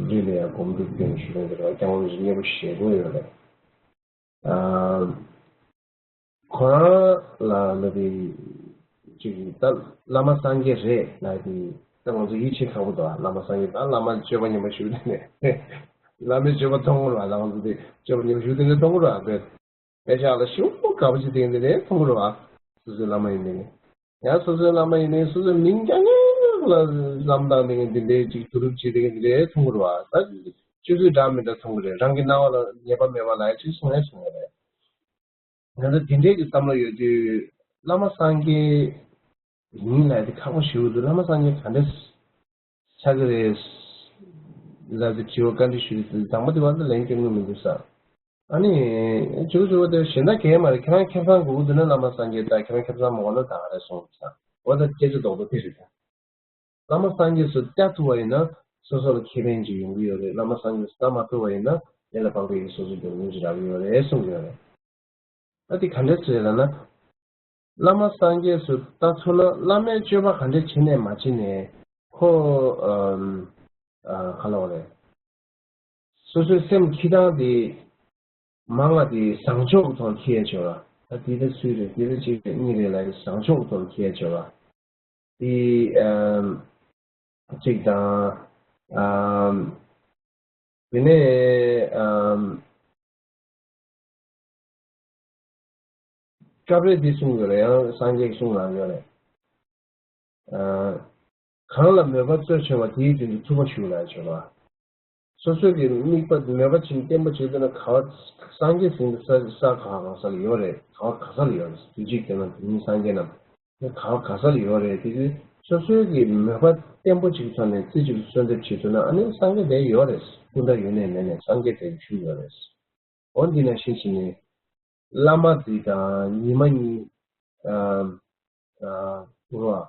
རི་ལ་ཡང་སྒོམ་སྒྲུབ་སྟོན་ཞུ་གི་རེད། སྐྱབས་མགོན་རིན་པོ་ཆེ་ཞེ་པོ་ཡོད་རེད། ཨ། ཁོ་རང་ལ་ལ་དེ་ཅིག་ད་བླ་མ་སངས་རྒྱས་རེད་ལ་དེ་ད་ང་ཚོ་ཡིད་ཆེས་ཁག་པོ་འདུག་ཨ། བླ་མ་སངས་རྒྱས་ད་བླ་མ་སྤྱོད་པ་ངན་པ་ཞུ་དེ་ནས་བླ་མའི་སྤྱོད་པ་མཐོང་གི་རེད་བ། ད་ང་ཚོ་དེ་སྤྱོད་པ་ངན་པ་ཞུ་དེ་ནས་མཐོང་གི་རེད་བ། དཔེ་ཆ་ལ་ཞེ་པོ་དགའ་པོ་ཅིག་དེ་འདི་ནས་མཐོང་གི་རེད་བ། སོ་སོའི་བླ་མ་ཡིན་ནའི། ཡང་སོ་སོའི་བླ་མ་ཡིན་ནའི་སོ་སོའི་མིང་རྐྱང་རྐྱང་ལ་བསམ་བཏང་ནས་འདི་འདྲའི་ཅིག་བསྡུ་རུབ་བྱེད་དེ་འདི་འདྲའི་མཐོང་གི་རེད་བ། ད་སྤྱོད་ཚུལ་འདྲ་མི་འདྲ་མཐོང་གི་རེད། རང་གི་སྣང་བ་ལ་ཉེས་པ་མེད་པ་ལ་ཡ་ཅིག་གསུང་ཡ་གསུང་ཡ་རེད། ང་ཚོ་འདི་འདྲའི་གི་བསམ་བློ་ཡོད་དུས་བླ་མ་སངས་རྒྱས་ཡིན་ལབ་དེ་ཁག་པོ་ཞེ་པོ་འདུག་བླ་མ་སངས་རྒྱས་ག་འདྲ་ཆགས་ཀྱི་རེད་ལབ་དེ་དྲི་བ་བཀའ་འདྲི་ཞུ་དུས་དང་པོ་དེ་བར་དུ་ལན་སྐྱོན་གྱི་མི་འདུག་ས། ཨ་ནི་ཇུ་ཇུ་དེ་གཞན་དག་གས་མ་རེད། ཁྱེད་རང་ཁེ་བཟང་དགོས་ཀྱི་འདུག་ན་བླ་མ་སངས་རྒྱས་ལྟ། ཁྱེད་རང་ཁེ་བཟང་མ་དགོས་ན་ད་ག་རེ་སོང་ཟེར། འོ་ད་སྐད་ཆ་རྡོག་རྡོག་དེ་རེད་ད། བླ་མ་སངས་རྒྱས་སུ་ལྟ་ཐུབ་པ་ཡིན་ན་སོ་སོ་ལ་ཁེ་ཕན་ཅིག་ཡོང་གི་ཡོད་རེད། བླ་མ་སངས་རྒྱས་སུ་ལྟ་མ་ཐུབ་པ་ཡིན་ན་དེ་ལ་དཔག་པའི་སོ་སོ་སྡུག་བསྔལ་ཅིག་རག་གི་ཡོད་རེད་གསུངས་ཡོད་རེད། ད་དེ་ག་འདྲ་ཟེར་ལབ་ན། བླ་མ་སངས་རྒྱས་སུ་ལྟ་ཐུབ་ན་བླ་མའི་སྤྱོད་པ་ག་འདྲ་བྱེད་ནས་མ་བྱེད་ནས་ཁོ་ཨམ་ཨ་ག་ལབ་དགོས་རེད། སོ་སོའི་སེམས་འཁྱེར་སྟངས་དེ་མང་བ་དེ་བཟང་ཕྱོགས་ཀྱི་ཐོག་འཁྱེར་ཡ་བྱེད་པ། ད་འདི་ལྟ་ཚུལ་རེད། འདི་ལྟ་གཅིག་རེད། གཉིས་རེད་ལབ་ཡ་བཟང་ཕྱོགས་ཀྱི་ཐོག་འཁྱེར་ཡ་བྱེད་པ། དེ་ཨམ་གཅིག་དང་། ཨམ་དེ་ནས་ཨམ་སྐབས་རེ་འདི་གསུངས་ཡོད་རེད། ཡང་སངས་རྒྱས་ཀྱི་གསུང་ནང་ཡོད་རེད། ཨ་གང་ལ་མོས་པ་རྩོལ་ཆེ་བ་དེའི་མདུན་དུ་ཐུབ་པ་ཞུ་ལ་ཆོག་ལ། སོ་སོའི་གི་དམིགས་པ་མོས་པ་བྱིན་བརྟན་པོ་བྱེད་འདོད་ན་ག་བ་སངས་རྒྱས་ཟིན་པའི་ས་ས་ག་གང་ས་ལ་ཡོད་རེད། ག་བ་ག་ས་ལ་ཡོད་རེད། དུས་གཅིག་དེ་ན་དེ་ཉིད་སངས་རྒྱས་རྣམས་ག་བ་ག་ས་ལ་ཡོད་རེད། དེ་དུས་སོ་སོའི་གི་མོས་པ་བརྟན་པོ་ཅིག་ཐོག་ནས་རྩེ་གཅིག་ཏུ་གསོལ་འདེབས་བྱེད་ཐུབ་ན་ཨ་ནི་སངས་རྒྱས་དེ་ཡོད་རེད། སྐུ་འདྲ་ཡོད་ནས་མེད་ནས་སངས་རྒྱས་དེ་བཞུགས་ཡོད་རེད། འོ་འདི་ནང་བཞིན་བྱས་ནས་བླ་མ་འདི་དང་ཉི་མ་གཉིས་ཨ་ཨ་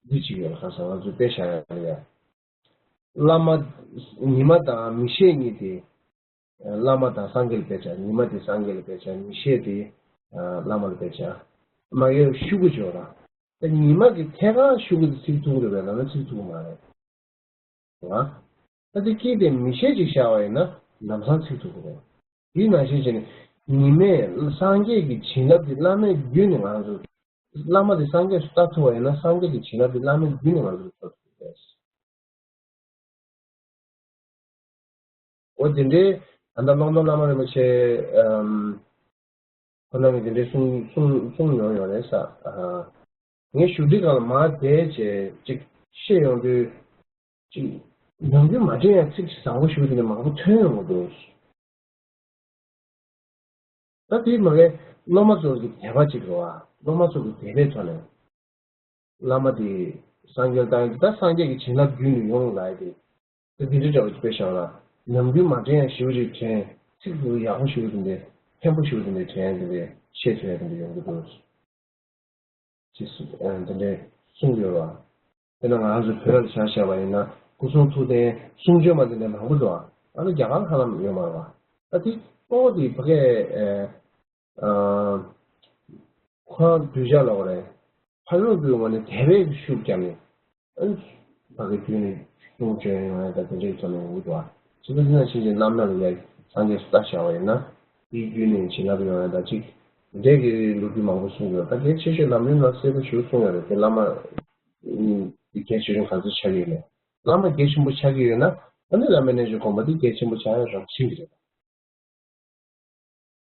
འདི་གཅིག་ཡོད་ཁ་སང་ང་ཚོས་དཔེ་བཞག་ཡ་ལ་ཡ། བླ་མ་ཉི་མ་དང་མི་ཤེས་གཉིས་དེ་བླ་མ་དང་སངས་རྒྱས་ལ་དཔེ་བྱ། ཉི་མ་དེ་སངས་རྒྱས་ལ་དཔེ་བྱ། མི་ཤེས་དེ་ཨ་བླ་མ་ལ་དཔེ་བྱ། མ་གིའི་ཤུ་གུ་འཇོག་ར། ད་ཉི་མ་གི་ཐད་ཀར་ཤུ་གུ་དེ་ཚིག་ཐུག་རེད་པས་ལབ་ན་ཚིག་ཐུག་མ་རེད། ང་། ད་དེ་སྐད་དེ་མི་ཤེས་ཅིག་བཞག་པ་ཡིན་ན་ལམ་སང་ཚིག་ཐུག་གི་རེད། དེའི་ནང་བཞིན་བྱས་ནས་ཉི་མས་སངས་རྒྱས་ཀྱི་བྱིན་རླབས་དེ་བླ་མའི་བརྒྱུད་ནས་ང་ཚོ། བླ་མ་དེ་སངས་རྒྱས་སུ་ལྟ་ཐུབ་པ་ཡིན་ན་སངས་རྒྱས་ཀྱི་བྱིན་རླབས་དེ་བླ་མའི་བརྒྱུད་ནས་ང་ཚོར་ཐོབ་ཐུབ་པས། འོ་དེ་འདྲའི་ད་ལྟ་ཀློང་རྡོལ་བླ་མ་རིན་པོ་ཆེ་ཨམ། ཁོ་རང་གིས་དེ་འདྲའི་གསུང་གསུང་གསུང་མྱོང་ཡོད་རེད་ས། ཨ། ངས་བཞུགས་ཁྲི་སྒང་ལ་མར་བསྡད་བྱས་ཅིག་བཤད་ཡོང་དུས། ཅིག་ནམ་རྒྱུན་མ་དྲན་ཡང་ཚིག་བཟང་པོ་ཞུ་དེ་འདྲ་མང་པོ་ཐོན་ཡོང་གི་འདུག་ད་དེ་མ་གའི་སློབ་མ་ཚོར་གྱི་དད་པ་ཅིག་རེད་བ། སློབ་མ་ཚོར་གྱི་དད་པའི་ཐོག་ནས། བླ་མ་དེ་སངས་རྒྱས་ལ་བཏང་ཡོད་དེ་ད་སངས་རྒྱས་ཀྱི་བྱིན་རླབས་བརྒྱུད་ནས་ཡོང་ལ་ཡ་དེ། ད་འདི་འདྲའི་འདྲ་བ་ཅིག་དཔེ་བཞག་ན། ནམ་རྒྱུན་མ་དྲན་ཡང་ཞེ་པོ་ཅིག་དྲན། ཚིག་ཏུ་ཡག་པོ་ཞེ་པོ་དེ་འདྲའི་ཕན་པོ་ཞེ་པོ་དེ་འདྲའི་དྲན་ཡང་དེ་འདྲའི་བཤད་ཐུབ་ཡ་དེ་འདྲ་ཡོང་གི་འདུག་ཅེས་སུ་ཨ་དེ་འདྲའི་གསུངས་ཡོད་པ། དཔེར་ན་ང་རང་ཚོ་བོད་ལ་ཆ་བཞག་པ་ཡིན་ན་སྐུ་གསུང་ཐུགས་རྟེན་གསུང་ཆོས་མ་དེ་འདྲ་མང་པོ་འདུག་ཨ་ནི་རྒྱ་གར་ཧ་ལམ་ཡོད་མ་རེད་པ། ད་དེ་གཙོ་བོ་དེ་ཕ་གིའི་ཨ་ཨ་ཁོ་རང་གདུལ་བྱ་ལོག་རེད། ཕ་ཡུལ་དུ་ངོ་ནས་དད་པའི་ཤུགས་བརྒྱབ་ནས། ཨ་ནི་ཕ་གི་དུས་ནས་གསུང་བྱོན་ཡོང་ཡ་ད་དེ་འདྲའི་ཐོག་ནས་ཡོང་གི་འདུག་ཨ། ཇི་ལྟར་འདི་ན་ཕྱིན་ཅི་རྣམ་སྣང་ལ་ཡ་སངས་རྒྱས་སུ་ལྟ་བཞག་པ་ཡིན་ན། དེའི་བརྒྱུད་ནས་བྱིན་རླབས་ཡོང་ཡ་ད་ཅིག་དེ་འདྲའི་གི་ལོ་རྒྱུས་མང་པོ་གསུངས་ཡོད། ད་གལ་ཆེ་ཤོས་ལམ་རིམ་ལ་གསལ་པོ་ཞིག་གསུངས་ཡོད་རེད་དེ། བླ་མ་ཨ་ནི་དེ་གལ་ཆེ་ཤོས་ག་ཚོད་ཆགས་ཀྱི་ཡོད་མེད། བླ་མ་གལ་ཆེན་པོ་ཆགས་ཀྱི་ཡོད་ན་ཨ་ནི་བླ་མའི་རྣལ་འབྱོར་སྒོམ་པ་དེ་གལ་ཆེན་པོ་ཆགས་ཡ་རང་བཞིན་གྱི་རེད།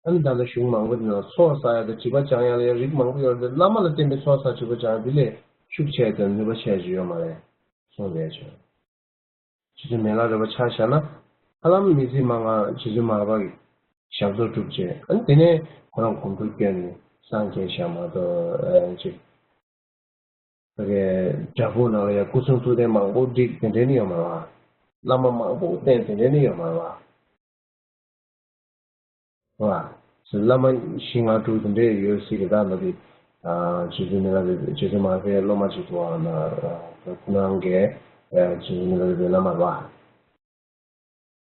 ཨ་ནི་ད་ལྟ་གཞུང་མང་པོ་དེ་ནང་ཚོགས་བསགས་ཡ་དང་སྒྲིབ་པ་སྦྱང་ཡ་ལ་ཡ་རིགས་མང་པོ་ཡོད་རེད་དེ། བླ་མ་ལ་བརྟེན་པའི་ཚོགས་བསགས་སྒྲིབ་པ་སྦྱང་ཡ་དེ་ལས་ཤུགས་ཆེ་དང་ནུས་པ་ཆེ་ཞིག་ཡོད་མ་རེད་གསུངས་བསྡད་བྱུང་། རྗེ་བཙུན་མི་ལ་རས་པ་ཆ་བཞག་ན་ཧ་ལམ་མི་ཚེ་མང་བ་རྗེ་བཙུན་མར་པ་གི་ཞབས་ཏོག་བསྒྲུབས་བྱས། ཨ་ནི་དེ་ནས་ཁོ་རང་གོམ་བགྲོད་བསྐྱོན་ནས་སངས་རྒྱས་ཤག་མ་གཏོགས་ཨ་ཅིག་ཕ་གིའི་འདྲ་པོ་ནང་ལ་ཡ་སྐུ་གསུང་ཐུགས་རྟེན་མང་པོ་བསྒྲིགས་དེ་འདྲ་ནི་ཡོད་མ་རེད་བ། བླ་མ་མང་པོ་བསྟེན་དེ་འདྲ་ནི་ཡོད་མ་རེད་བ། བ། བླ་མ་བཞི་ལྔ་དྲུག་དེ་འདྲ་ཡོད་སྲིད་ཀྱི། ད་ལྟ་དེ་ཨ་རྗེ་བཙུན་མི་ལ་རས་པའི་རྗེ་བཙུན་མར་པའི་སློབ་མ་ཅིག་འདུག་བ། ན་ཁོ་རང་གིས་ཨ་རྗེ་བཙུན་མི་ལ་རས་པའི་བླ་མ་རེད་བ།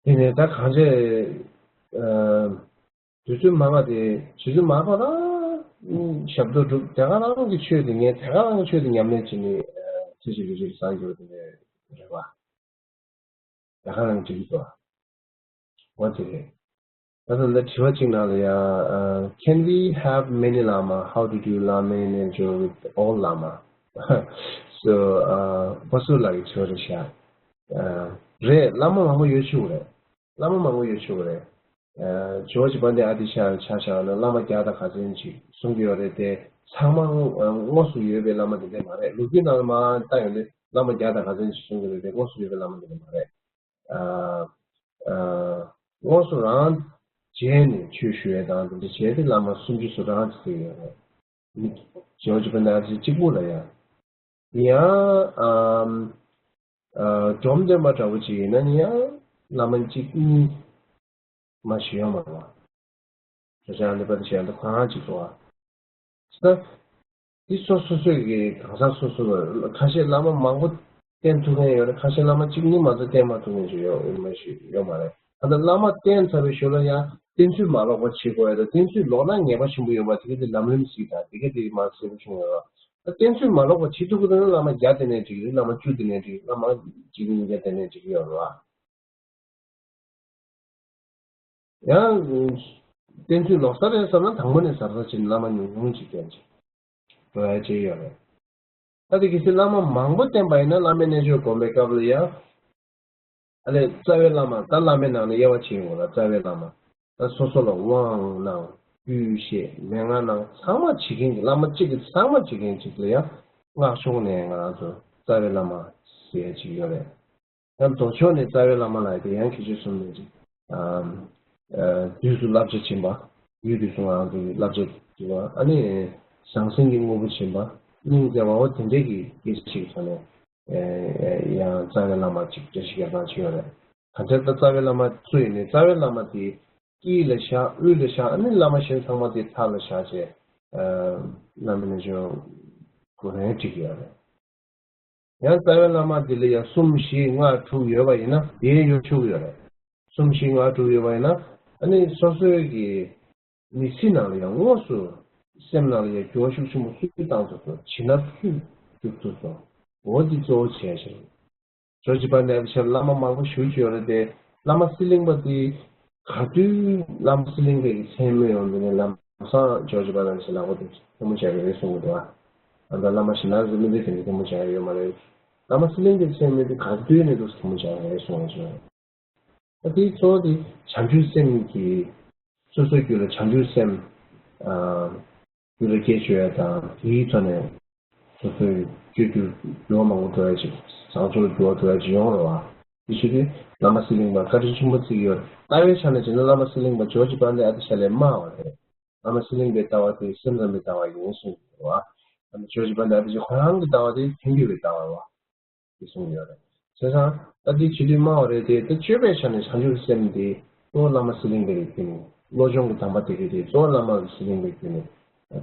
དེ་ནས་ད་གང་བྱས་ཨ་དུས་ཚོད་མང་བ་དེ་རྗེ་བཙུན་མར་པ་རང་ཞབས་ཏོག་བསྒྲུབས། དེ་ག་རང་གི་ཆོས་དེ་ངས་དེ་ག་རང་གི་ཆོས་དེ་ཉམས་ལེན་བྱས་ནས་ཨ་ཚེ་གཅིག་ལུས་གཅིག་སངས་རྒྱས་པ་དེ་འདྲ་རེད་བ། དེ་ག་རང་གི་འགྲིག་གི་འདུག་བ། འོ་དེ་རེད། ད་ལྟ་འདི་དྲི་བ་གཅིག་ནང་ལ་ཡ། ཨ་Can we have many lama? How to do Lama and enjoy with all lama? So ཨ་པ་སུ་ལགས་ཀྱི་དྲི་བ་རེད་ཤག་ཨ་རེད། བླ་མ་མང་པོ་ཡོད་ཆོག་གི་རེད། བླ་མ་མང་པོ་ཡོད་ཆོག་གི་རེད། ཨ་ཇོ་བོ་རྗེ་དཔལ་ལྡན་ཨ་ཏི་ཤ་ཆ་བཞག་ན་བླ་མ་བརྒྱ་དང་ཁ་ཚན་ཅིག་གསུང་གི་ཡོད་རེད་དེ། ཚང་མ་དངོས་སུ་ཡོད་པའི་བླ་མ་དེ་འདྲ་མ་རེད། ལོ་རྒྱུས་ནང་ལ་མར་བལྟ་ཡོང་དུས་བླ་མ་བརྒྱ་དང་ཁ་ཚན་ཅིག་གསུང་གི་རེད་དེ། དངོས་སུ་ཡོད་པའི་བླ་མ་དེ་འདྲ་མ་རེད། ཨ་ཨ་དངོས་སུ་རང་མཇལ་ནས་ཆོས་ཞུ་ཡས་དང་དེ་འདྲ་བྱས་ཏེ་བླ་མ་སུམ་ཅུ་སོ་གྲངས་ཅིག་ཡོད་རེད། ཇོ་བོ་རྗེ་དཔལ་ལྡན་ཨ་ཏི་ཤ་གཅིག་པུ་ལ་ཡ། ཡང་ཨམ་ཨ་འབྲོམ་སྟོན་པ་འདྲ་བོ་ཅིག་ཡིན་ན་ནི་ཡང་བླ་མ་གཅིག་གཉིས། མ་ཞིག་ཡོད་མ་རེད་བ། ཁྱོད་ཅག་ཨ་ནི་པ་དེ་བྱས་ན་ཁོ་རང་གཅིག་འདུག་བ། ད་འདི་སོ་སོ་སོས་ཀྱི་གང་ཟག་སོ་སོ་ལ་ཁ་ཤས་བླ་མ་མང་པོ་བསྟེན་ཐུབ་མཁན་ཡོད་རེད། ཁ་ཤས་བླ་མ་གཅིག་གཉིས་མ་གཏོགས་བསྟེན་མ་ཐུབ་མཁན་ཞིག་ཡོད་ཡོད་མ་ཞིག་ཡོད་མ་རེད། ད་ལྟ་བླ་མ་བསྟེན་ཚར་བའི་གཞུག་ལ་ཡང་བསྟེན་ཚུལ་མ་ལོག་པ་བྱེད་དགོས་ཡ་དང་། བསྟེན་ཚུལ་ལོག་ན་ངེས་པ་ཆེན་པོ་ཡོད་པ་དེ་ག་དེ་ལམ་རིམ་ཞིག་དང་དེ་ག་དེ་མ་གསལ་པོ་བྱུང་ཡོད་རེད། ད་བསྟེན་ཚུལ་མ་ལོག་པ་བྱེད་ཐུབ་ཀྱི་འདུག་ན་བླ་མ་བརྒྱ་བསྟེན་ནའི་འགྲིག་གི་རེད། བླ་མ་བཅུ་བསྟེན་ནའི་འགྲིག་བླ་མ་གཅིག་གཉིས་བརྒྱ་བསྟེན་ནའི་འགྲིག་གི་ཡོད་རེད་བ། ཡང་བསྟེན་ཚུལ་ལོག་ས་རེད་བསམ་ན་དང་པོ་ནས་གཟབ་གཟབ་བྱས་ནས་བླ་མ་ཉུང་ཉུང་ཅིག་བསྟེན་ཅིག་འགྲོ་ཡ་ཅིག་ཡོད་རེད། ད་དེ་གལ་སྲིད་བླ་མ་མང་པོ་བསྟེན་པ་ཡིན་ན་བླ་མའི་རྣལ་འབྱོར་སྒོམ་པའི་སྐབས་ལ་ཡང་ཨ་ལས་རྩ་བའི་བླ་མ། ད་བླ་མའི་ནང་ནས་དབྱེ་བ་ཕྱེ་ཡོང་ལ། རྩ་བའི་བླ་མ། ད་སོ་སོ་ལ་དབང་གནང་། སྤུས་བཤད། མན་ངག་གནང་། ཚང་མ་བྱེད་མཁན་གྱི་བླ་མ་གཅིག་གིས་ཚང་མ་བྱེད་མཁན་གཅིག་ལ་ཡང་སྔགས་ཕྱོགས་ནས་ང་རང་ཚོ་རྩ་བའི་བླ་མ་ཟེར་ཡ་ཅིག་ཡོད་རེད། ཡང་མདོ་ཕྱོགས་ནས་རྩ་བའི་བླ་མ་ལ་དེ་ཡང་ཁྱད་ཆོས་གསུམ་ནས་ཅིག་དུས་སུ་བསླབ་བྱ་བྱིན་པ། ཡུལ་དུས་སུ་ང་རང་ཚོ་གི་བསླབ་བྱ་བྱིན་པ། ཨ་ནི་ཟང་ཟིང་གི་དངོས་པོ་བྱིན་པ། སྙིང་བརྩེ་བ། འོ་དེ་འདྲའི་གི་སྐད་ཆ་ཞིག་ཐོག་ནས་ཡང་རྩ་བའི་བླ་མ་ཅིག་བཀྲ་ཤིས་རྒྱ་མཚོ་ཡོད་རེད། ག་ཚད་ད་རྩ་བའི་བླ་མ་སུ་ཡིན་ནའི་རྩ་བའི་བླ་མ་དེ་དཀྱིལ་ལ་བཞག་དབུས་ལ་བཞག་ཨ་ནི་བླ་མ་གཞན་ཚང་མ་དེ་མཐའ་ལ་བཞག་བྱས་བླ་མའི་རྣལ་འབྱོར་གོ་རན་འགྲིག་གི་ཡོད་རེད། ཡང་རྩ་བའི་བླ་མ་འདི་ལ་ཡང་གསུམ་བཞི་ལྔ་དྲུག་ཡོད་པ་ཡིན་ན་དེའི་ཡོད་ཆོག་གི་ཡོད་རེད། གསུམ་བཞི་ལྔ་དྲུག་ཡོད་པ་ཡིན་ན་ཨ་ནི་སོ་སོའི་གི་མི་ཚེ་ནང་ལ་ཡང་དངོས་སུ་སེམས་ནང་ལ་ཡང་འགྱུར་བ་ཤུགས་ཆེན་པོ་སུས་བཏང་ཐུབ་སོང་། བྱིན་རླབས་སུས་སྒྲུབ་ཐུབ་སོང་། འོ་འདི་གཙོ་བོ་བྱས་ཤིང་། ཇོ་རྗེ་དཔལ་ལྡན་ཨ་ཏི་ཤ་བླ་མ་མང་པོ་ཞེ་པོ་ཅིག་ཡོད་རེད་དེ། བླ་མ་གསེར་གླིང་པ་དེ་ག་དུས་བླ་མ་གསེར་གླིང་པའི་མཚན་སྨོས་ཡོང་དུས་ནས་ལམ་སང་ཇོ་རྗེ་དཔལ་ལྡན་ཨ་ཏི་ཤ་ལག་པ་དེ་ཐལ་མོ་སྦྱར་གི་རེད་གསུང་གི་འདུག་ཨ། ཨ་ད་བླ་མ་གཞན་དག་ཚོ་མི་འདི་དེ་འདྲ་ཐལ་མོ་སྦྱར་གི་ཡོད་མ་རེད། བླ་མ་གསེར་གླིང་པའི་མཚན་སྨོས་དུས་ག་དུས་ནས་འདུག་ཐལ་མོ་སྦྱར་གི་རེད་གསུང་གི་འདུག་ཨ། དེའི་གཙོ་བོ་དེ་བྱང་ཆུབ་སེམས་ཀྱི། སོ་སོའི་རྒྱུད་ལ་བྱང་ཆུབ་སེམས། ཨ། རྒྱུད་ལ་སྐྱེ་བཅུག་ཡ་དང་དེའི་ཐོག་ནས་སོ་སོའི་སྤྱོད་བསྒྱུར་འགྱུར་བ་མང་པོ་འགྲོ་ཡ་ཅིག་བཟང་ཕྱོགས་ལ་འགྱུར་བ་འགྲོ་ཡ་ཅིག་ཡོང་རེད་བ། དེ་ཕྱིར་དུ་བླ་མ་གསེར་གླིང་པ་བཀའ་དྲིན་ཆེན་པོ་བརྩི་གི་ཡོད་རེད། ལྟ་བའི་ཆ་ནས་བྱས་ན་བླ་མ་གསེར་གླིང་པ་ཇོ་རྗེ་དཔལ་ལྡན་ཨ་ཏི་ཤ་ལས་དམའ་བ་རེད། བླ་མ་གསེར་གླིང་པའི་ལྟ་བ་དེ་སེམས་ཙམ་པའི་ལྟ་བ་ཡིན་གསུངས་ཡོད་རེད་བ། ཨ་ནི་ཇོ་རྗེ་དཔལ་ལྡན་ཨ་ཏི་ཤ་ཁོ་རང་གི་ལྟ་བ་དེ་ཐལ་འགྱུར་བའི་ལྟ་བ་རེད་བ། ཞེས་གསུངས་ཡོད་རེད། བྱས་ཙང་ད་འདི་བྱེད་དུས་སྨྲ་བ་རེད་དེ། ད་སྤྱོད་པའི་ཆ་ནས་བྱང་ཆུབ་སེམས་དེ་གཙོ་བོ་བླ་མ་གསེར་གླིང་པའི་རིགས་ཀྱི་ནི་བློ་སྦྱོང་གི་གདམས་པ་དེ་གའི་དེ་གཙོ་བོ་བླ་མ་གསེར་གླིང་པའི་རྒྱུད་ནས་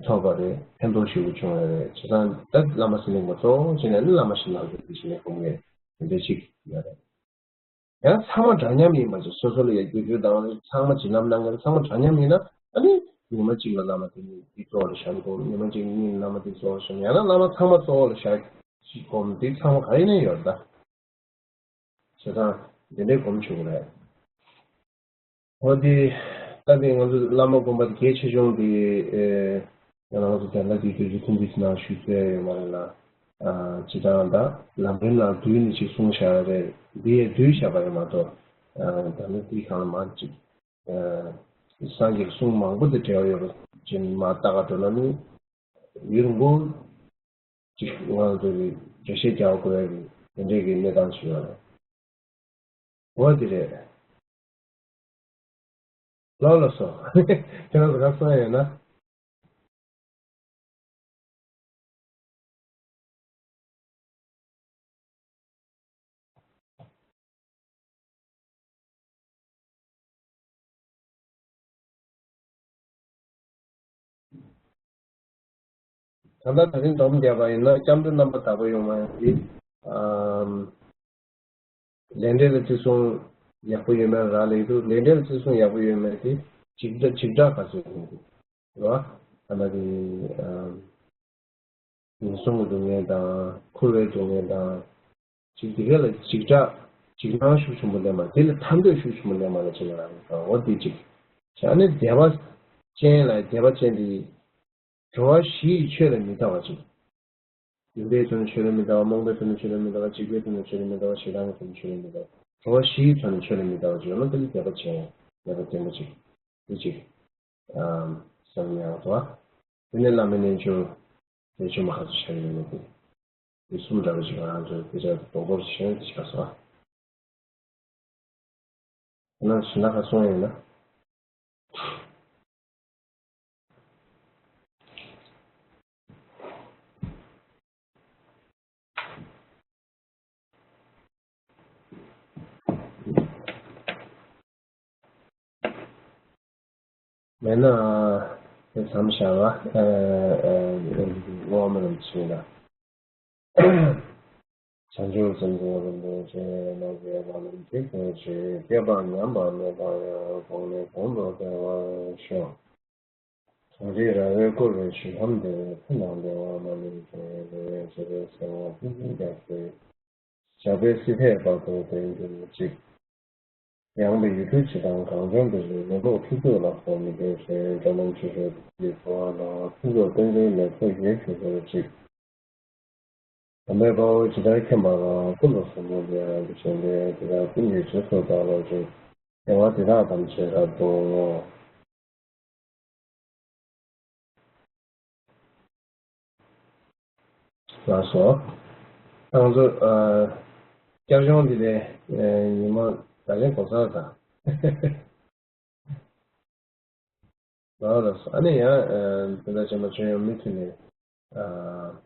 ཐོབ་པ་རེད། ཕན་ཐོགས་ཞེ་པོ་བྱུང་ཡོད་རེད། བྱས་ཙང་ད་བླ་མ་གསེར་གླིང་པ་གཙོ་བོ་བྱས་ནས་ནི་བླ་མ་ཞིག་ལགས་དེ་བྱས་ནས་སྒོམ་མཁན་དེ་འདྲ་ཞིག་ཡོད་རེད། ཡང་ཚང་མ་འདྲ་མཉམ་ཡིན་པ་ཅིག་སོ་སོ་ལ་ཡང་རྒྱུ་རྒྱུ་དང་ཚང་མ་བྱིན་རླབས་གནང་མཁན་ཚང་མ་འདྲ་མཉམ་ཡིན་ན་ཨ་ནི་ཉི་མ་གཅིག་ལ་བླ་མ་དེ་ཉིད་དེ་གཙོ་བོ་ལ་བཞག་དགོས། ཉི་མ་གཅིག་གཉིས་ལ་བླ་མ་དེ་གཙོ་བོ་ལ་བཞག་ཡང་ན་བླ་མ་ཚང་མ་གཙོ་བོ་ལ་བཞག་ཅིག་སྒོམ་དེ་ཚང་མ་ག་ཡིན་ནའི་ཡོད་རེད་ད། བྱས་ཙང་དེ་འདྲའི་སྒོམ་ཆོག་གི་རེད། འོ་དེ་ད་དེ་ང་ཚོ་བླ་མ་སྒོམ་པ་དེ་གལ་ཆེ་ཆུང་དེ་ཨེ་ཡང་ང་ཚོ་དེ་འདྲ་དེ་དུས་ཚོད་ཐུང་ཐུང་ཅིག་ནང་ཞུས་ཚོད་ཡོད་མ་རེད་ལ། ཨ་སྤྱིར་བཏང་ད་ལམ་རིམ་ནང་བསྡུས་ནས་ཅིག་གསུངས་བཞག་རེད། འདི་ཡང་བསྡུས་བཞག་པ་རེད་མ་གཏོགས། ཨ་ད་ནི་དེའི་སྒང་ལ་མར་ཅིག་ཨ་སངས་རྒྱས་ཀྱི་གསུང་མང་པོ་དེ་འབྲེལ་བ་ཡོད་པ་ཅིག་མར་ལྟ་ག་འགྲོ་ན་ནི་ཡུན་རིང་པོ་ཅིག་ང་ཚོ་གི་འགྲེལ་བཤད་རྒྱག་དགོས་ཡ་གི་དེ་འདྲའི་གི་གནས་སྟངས་ཤིག་ཡོད་རེད། འོ་དེ་རེད། ལགས་ལགས་སོ། ཁྱེད་རང་ཚོ་ག་རེ་གསུང་ཡ་ཡོད་ན། ད་ལྟ་དེ་རིང་སྒྲོམ་བརྒྱབ་པ་ཡིན་ན་སྐྱབས་འགྲོ་རྣམ་པ་དག་པ་ཡོང་བ་ཡིན། ཨམ། ལས་འབྲས་ལ་བརྩི་སྲུང་ཡག་པོ་ཡོད་མེད་རག་ལས་འདུག་ལས་འབྲས་ལ་བརྩི་སྲུང་ཡག་པོ་ཡོད་མེད་དེ་འཇིགས་སྐྲག་འཇིགས་སྐྲག་ག་ཚོད་ཡོང་གི་རེད་བ། ཨ་ན་དེ་ཨམ། ངན་སོང་གི་སྡུག་བསྔལ་དང་འཁོར་བའི་སྡུག་བསྔལ་དང་། ཅིག་དེ་ག་ལ་འཇིགས་སྐྲག་འཇིགས་སྣང་ཤུགས་ཆེན་པོ་སླེབས་མ་དེ་ལ་ཐར་འདོད་ཤུགས་ཆེན་པོ་སླེབས་མ་ལ་ཅིག་ལ་རང་གི་འོ་དེ་ཅིག་བྱས་ནས་དད་པ་ཅན་ལ་དད་པ་ཅན་དེ་འགྲོ་བ་བཞི་ཡི་ཆོས་ལ་མི་ལྟ་བ་ཅིག་ཡོན་པའི་དོན་ལ་ཆོས་ལ་མི་ལྟ་བ། རྨོངས་པའི་དོན་ལ་ཆོས་ལ་མི་ལྟ་བ། འཇིགས་པའི་དོན་ལ་ཆོས་ལ་མི་ལྟ་བ། ཞེ་སྡང་གི་དོན་ལ་ཆོས་ལ་མི་ལྟ་བ། འགྲོ་བ་བཞིའི་དོན་ལ་ཆོས་ལ་མི་ལྟ་བ་ཅིག་ཡོད་ན་དེ་ལ་དད་པ་ཅན། དད་པ་བརྟན་པོ་ཅིག་དེ་ཅིག་ཨམ། བསམ་ཡག་འདུག་བ། དེ་ནས་བླ་མའི་རྣལ་འབྱོར་རས་ཆུང་མ་ཁ་ཚོ་ཤར་ཡོད་ནས་དེ། དེ་གསུམ་འདྲ་བ་ཞིག་ང་རང་ཚོས་དཔེ་ཆ་རྡོག་རྡོག་ཞིག་ཤེས་ན་དེ་ཤར་སོང་བ། ཁོ་ན་ཞི་ན་ཁ་སོང་ཡོད་ན། མེད་ན་དེ་མཚམས་བཞག་ལ། ཨ་ཨ་ཨ་བླ་མ་རིན་པོ་ཆེ་ལ། བྱང་ཆུབ་སེམས་མཆོག་རིན་པོ་ཆེ་རྣམས་ཀྱི་བླ་ན་མཆིས་པའི་ཕྱིར། བསྐལ་པ་ཉམས་པ་མེད་པ་ཡང་། གོང་ནས་གོང་དུ་འཕེལ་བར་ཤོག། གངས་རིའི་ར་བས་བསྐོར་བའི་ཆུ་ལྷམ་དེ། ཕུ་ནང་བདེ་བ་མ་ལུས་པའི། བདེ་བའི་བྱེ་བྲག་སེལ་བ་ཕུན་སུམ་རྒྱས་པའི། ཞགས་པའི་སྲིད་མཐའི་བར་དུ་བརྟན་གྱུར་ཅིག། ཡངས་པའི་ཡུལ་གྲུ་སྤྱི་དང་གངས་ལྗོངས་འདི་ལ། ནུབ་ཕྱོགས་ཁྲི་གཙུག་ལ་སོགས་མི་སྐྱོ་ཞིང་། སྤྲོ་སྣང་ཆེ་ཤོས་ཀྱི་འཚོ་བ་དང་། ཕུན་ཚོགས་བརྟན་གྱུར་ལེགས་ཚོགས་རྒྱས་ཤིང་ཤུགས་ཅིག། དམ་པའི་དཔའ་བོས་ཇི་ལྟར་མཁྱེན་པ་དང་། ཀུན་ཏུ་བཟང་པོ་འདི་ཡང་དེ་བཞིན་ཏེ། དེ་དག་ཀུན་གྱི་རྗེས་སུ་བདག་སློབ་ཅིང་། བདེ་བ་འདི་དག་ཐམས་ཅད་རབ་ཏུ་བསྔོ། ལགས་སོ། ད་ང་ཚོ་ཨ་བསྐྱར་སྦྱོང་འདི་ལས་ཨ་ཉི་མ་ད་ལན་གོ་ས་དང་། ལགས་ལགས་སོ། ཨ་ནི་ཡང་ཨ་དེ་འདྲ་བྱས་ན་ཁྱོད་ཡང་མུ་མཐུད་ནས་ཨ།